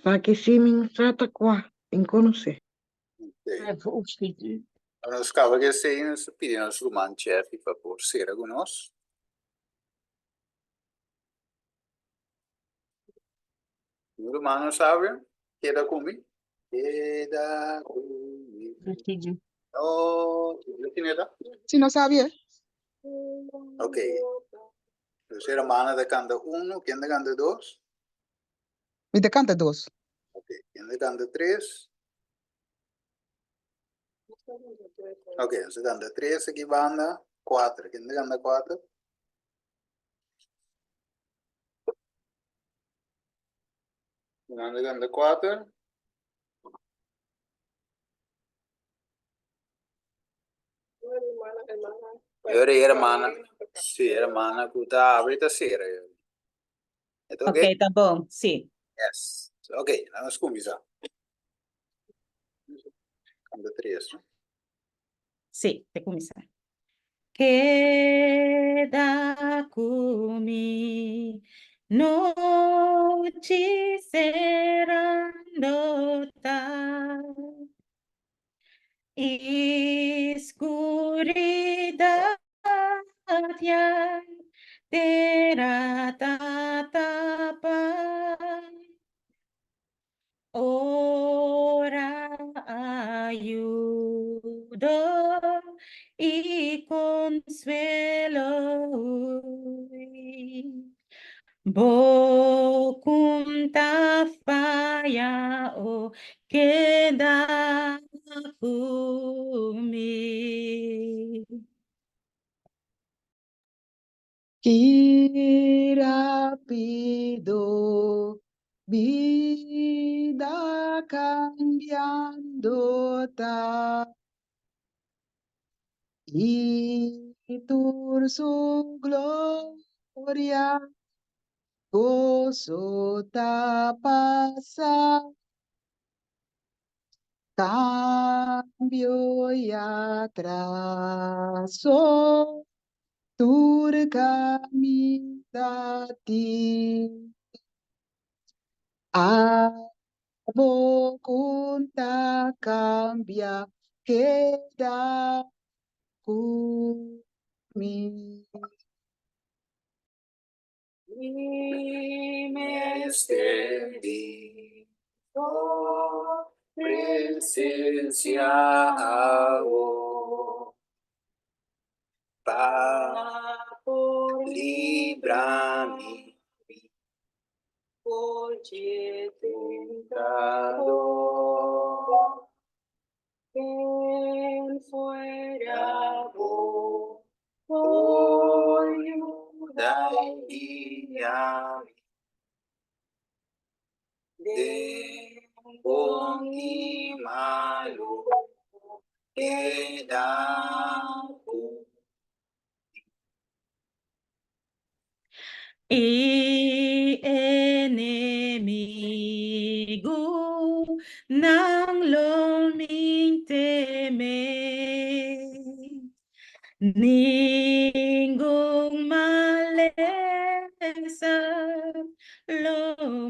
Sa ke si mi no sa ta kua, mi no konosé. Even opschieten. Nos kaba ke esei, nos ta pidi nos ruman Jeffy pa por sera ku nos. Mi ruman no sabe, keda ku mi. Keda ku mi. No, kin e ta? Si no sabi e. Ok. Dus hermana ta kanta uno, ken ta kanta dos? Mi ta kanta dos. Ok, ken ta kanta tres? Ok, nos ta kanta tres aki banda, kuater. Ken ta kanta kuater? Nan ta kanta kuater. Yori hermana, sí, hermana ku ta abri ta sera. E ta Ok, ok? ta bon, sí. Yes. Ok, lanos kuminsá. Kanta tres, no? Sí, te kuminsá. Keda ku mi, nochi serando ta. I skuridat ya tera ta tapa. Ora ayudo i konsuelo hui. Bo kun ta faya o keda ku mi. Ki rapido bida cambiando ta I tur su gloria gozo ta pasa Cambio y atraso tur caminda tin. Abo cu ta cambia keda cu mi. Mi mester di bo presencia awor pa por libra mi for dje tentador. Ken fuera bo por yuda i guia mi den bon i malu, keda ku I enemigu nan lo min teme, ningun malesa lo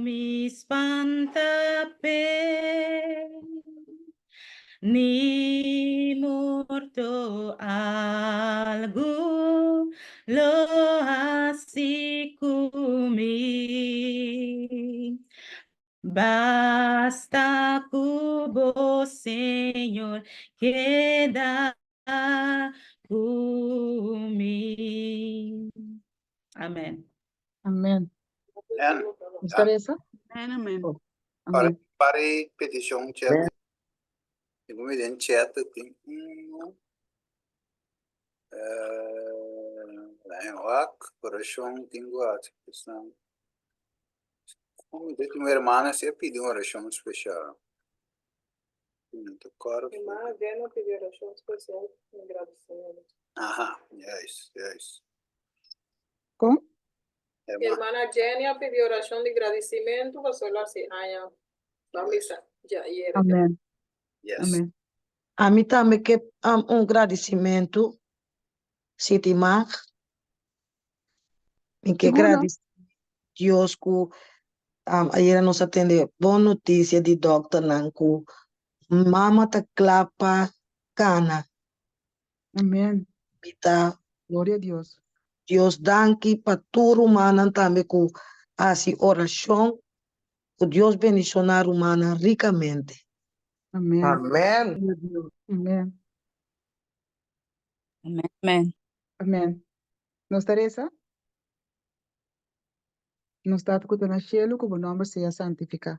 mi spanta p'e. Ni morto algu lo hasi ku mi. Basta ku bo, Señor, keda ku mi. Amen. Amen. Amen. Nos ta resa? Amen, amen. Oh, Para amen. para peticion chat. Tengo mi den chat tin uno. Eh, wak, oracion tengo at. Como de tu hermana se pide una oración especial. No te acuerdo. Hermana Jenna pidió oración especial en agradecimiento. Aha, juist, juist. Kon? Hermana Jenny a pidi oracion di gradicimento pasobra el a haci aña ba misa dje ayera. Amen. Yes. Amen. Ami tambe ke un gradisimentu, si tin mag. Mi ke Sigur no. gradisi Dios ku ayera nos a tende bon notisia di dòkternan ku mama ta kla pa kana. Amen. Mi ta Gloria a Dios. Dios danki pa tur rumannan tambe ku a hasi orashon. Ku Dios bendishoná rumannan rikamente. Amen. Amen. Amen. Amen. Amen. Nos ta resa? Nos Tata ku ta na shelu, ku bo nòmber sea santifiká.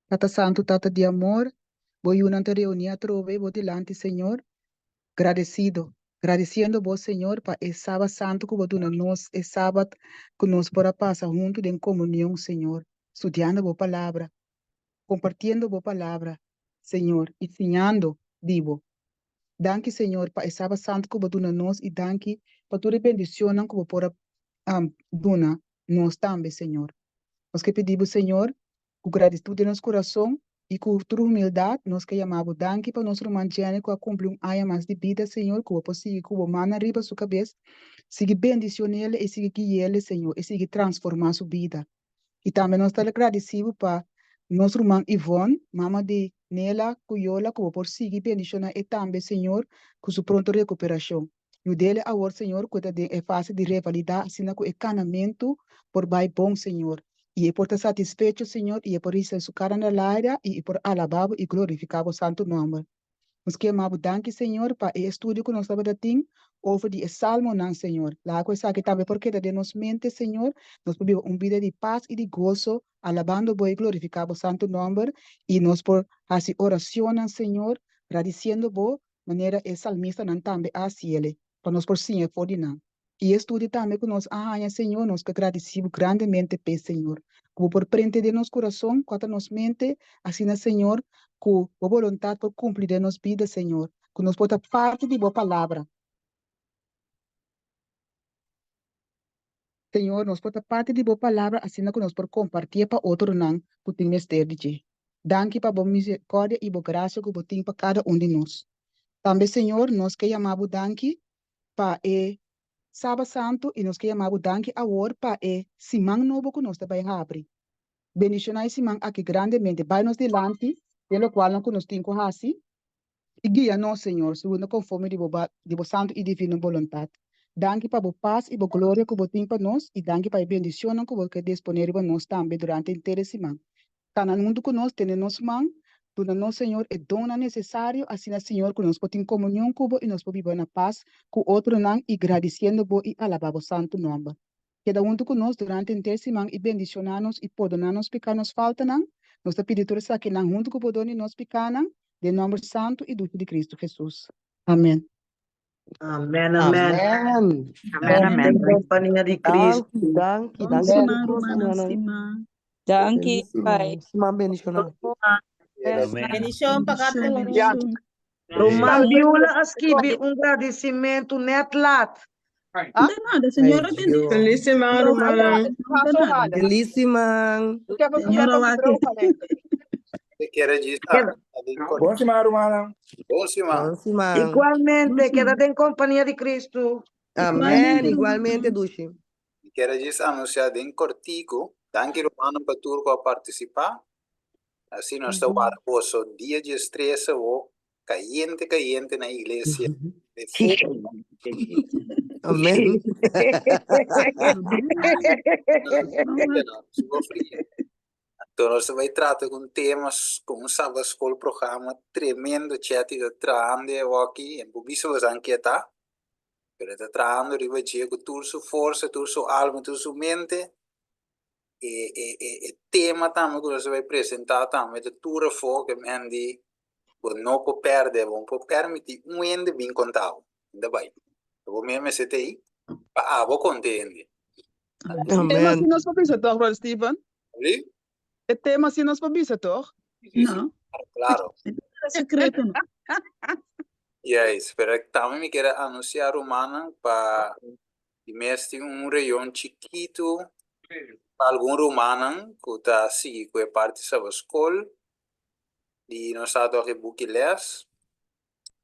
Tata Santu, Tata di amor, bo yunan ta reuní atrobe bo dilanti, Señor, gradesido, gradisiendo bo, Señor, pa e Sabat Santu ku bo duna nos, e Sabat ku nos por a pasa huntu den komunion, Señor, studiando bo Palabra, kompartiendo bo Palabra, Señor, i siñando di bo. Danki, Señor, pa e Sabat Santu ku bo duna nos i danki pa tur e bendicionnan ku bo por a duna nos tambe, Señor. Nos ke pidi bo, Señor, ku gratitud den nos kurason i ku tur humildat nos ke yama bo danki pa nos ruman Jenny ku a kumpli un aña mas di bida, Señor, ku bo por sigui ku bo mannan riba su kabes, sigui bendicion'el i sigui gui'el, Señor, i sigui transforma su bida. I tambe nos ta gradisi bo pa nos ruman Yvonne, mama di Nela ku Yola, ku bo por sigui bendiciona e tambe, Señor, ku su pronto recuperacion. Yud'el awor, Señor, ku ta den e fase di revalidá asina ku e kanamentu por bai bon, Señor, i e por ta satisfecho, Señor, i e por hisa su kara na laira i e por alabá Bo i glorifiká Bo santu nòmber. Nos ke yama Bo danki, Señor, pa e estudio ku nos tabata tin over di e Salmonan, Señor. Laga ku esaki tambe por keda den nos mente, Señor, nos por biba un bida di pas i di goso, alabando Bo i glorifiká Bo santu nòmber, i nos por hasi oracionnan, Señor, gradisiendo Bo manera e salmistanan tambe a hasiele, pa nos por siña for di nan. I e studio tambe ku nos a haña, Señor, nos ke gradisí bo grandemente p'e, Señor, ku bo por prende den nos kurason kua ta nos mente, asina, Señor, ku bo boluntat por kumpli den nos bida, Señor, ku nos por ta parti di bo palabra. Señor, nos por ta parti di bo palabra asina ku nos por kompartié pa otronan ku tin mester di dje. Danki pa bo miserikòrdia i bo grasia ku bo tin pa kada un di nos. Tambe, Señor, nos ke yama bo danki pa e Sabat Santu i nos ke yama bo danki awor pa e siman nobo ku nos ta bai habri. Bendishoná e siman aki grandemente. Bai nos dilanti den lokualnan ku nos tin ku hasi. I guia nos, Señor, segundo konforme di bo di bo santu i divino boluntat. Danki pa bo pas i bo gloria ku bo tin pa nos, i danki pa e bendicionnan ku bo ke disponé riba nos tambe durante henter e siman. Kana huntu ku nos, tene nos man, duna nos, Señor, e donnan nesesario, asina, Señor, ku nos por tin komunion ku bo i nos por biba na pas ku otronan i gradisiendo bo i alabá bo santu nòmber. Keda huntu ku nos durante henter siman i bendishoná nos i pordoná nos piká nos faltanan. Nos ta pidi tur esakinan huntu ku pordon di nos pikánan, den nòmber santu i dushi di Kristu Hesus. Amen. Amen, amen. Amen. Amen, amen. Den kompania di Kristu. Danki, Bon danki. siman, rumannan stimá. Danki. Bye. Siman bendishoná. Amen. Bendishon pa kada Bendishon, un. bendishon. Ruman Biola a skibi un gradisimentu net lat. No ta nada, señora Ay, tende. Dios. Feliz siman, rumannan. No ta nada. Feliz siman. Señora wak. Te quiere djis Keda. Bon siman, rumannan. Bon siman. Bon siman. Igualmente, Bon keda siman. den kompania di Kristu. Amén. Igualmente, Igualmente, rumannan. Dushi. Mi kier a djis anuncia den cortico, danki rumannan pa tur cu a participa. Asina nos ta warda boso dia diestres awo cayente cayente na iglesia de fuego. Amén. Anto nos ta bay trata cu un tema cu un sabaschool programa tremendo Chetty ta trahando e awoki en por bisa boso ke ta pero e ta trahando riba dje cu tur su forsa tur su alma tur su mente e e e e tema tambe ku nos a bai presentá tambe ta tur afó ke men di bo no por pèrdè, bo no por pèrmití un hende bin konta bo, hende bai. Bo mes mester ta ei pa abo konta e hende. E tema Amen. si nos por bisa tòg, brother Steven? Abrí? E tema si nos por bisa tòg? Sí, sí, No, claro, claro. e ta sekreto no. Yes, pero tambe mi kier a anunsiá rumannan pa Di mes tin un reunion chikitu pa algun rumannan ku ta sigui ku e parti saba skol di nos ta tok e buki les.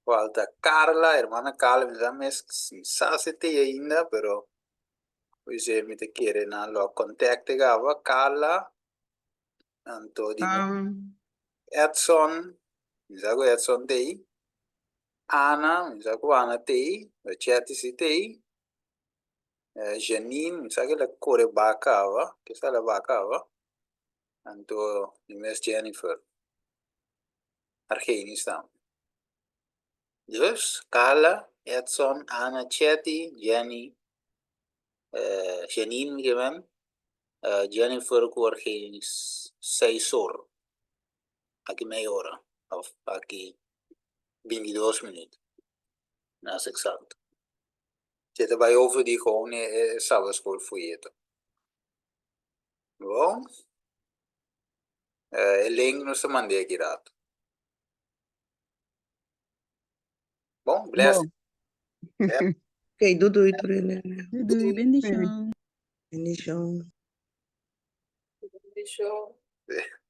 Falta Carla, hermana Carla, mi sa mes mi sa si ta ei ainda, pero oise mi ta kere nan lo a contact e gaba. Carla, anto di Edson, mi sa ku Edson ta ei. Ana, mi sa ku Ana ta ei, Chetty si ta ei. Janine, mi sa ku el a kore baka awa, ke sa el a baka awa. Anto mi mes Jennifer. Argenis tambe. Dus, Carla, Edson, Ana, Chetty, Jenny, eh, Janine mi ke men, eh, Jennifer ku Argenis seis or. Aki mei ora, of aki 22 minuut. Mas exacto. Si ta bai over di gewoon e, e sabbatschool folleto. Bon? Eh, e link nos ta mand'é aki rato. Bon, bless. Bon. Ok, doei doei tur hende. Doei doei, bendishon. Bendishon. Bendishon. Sí.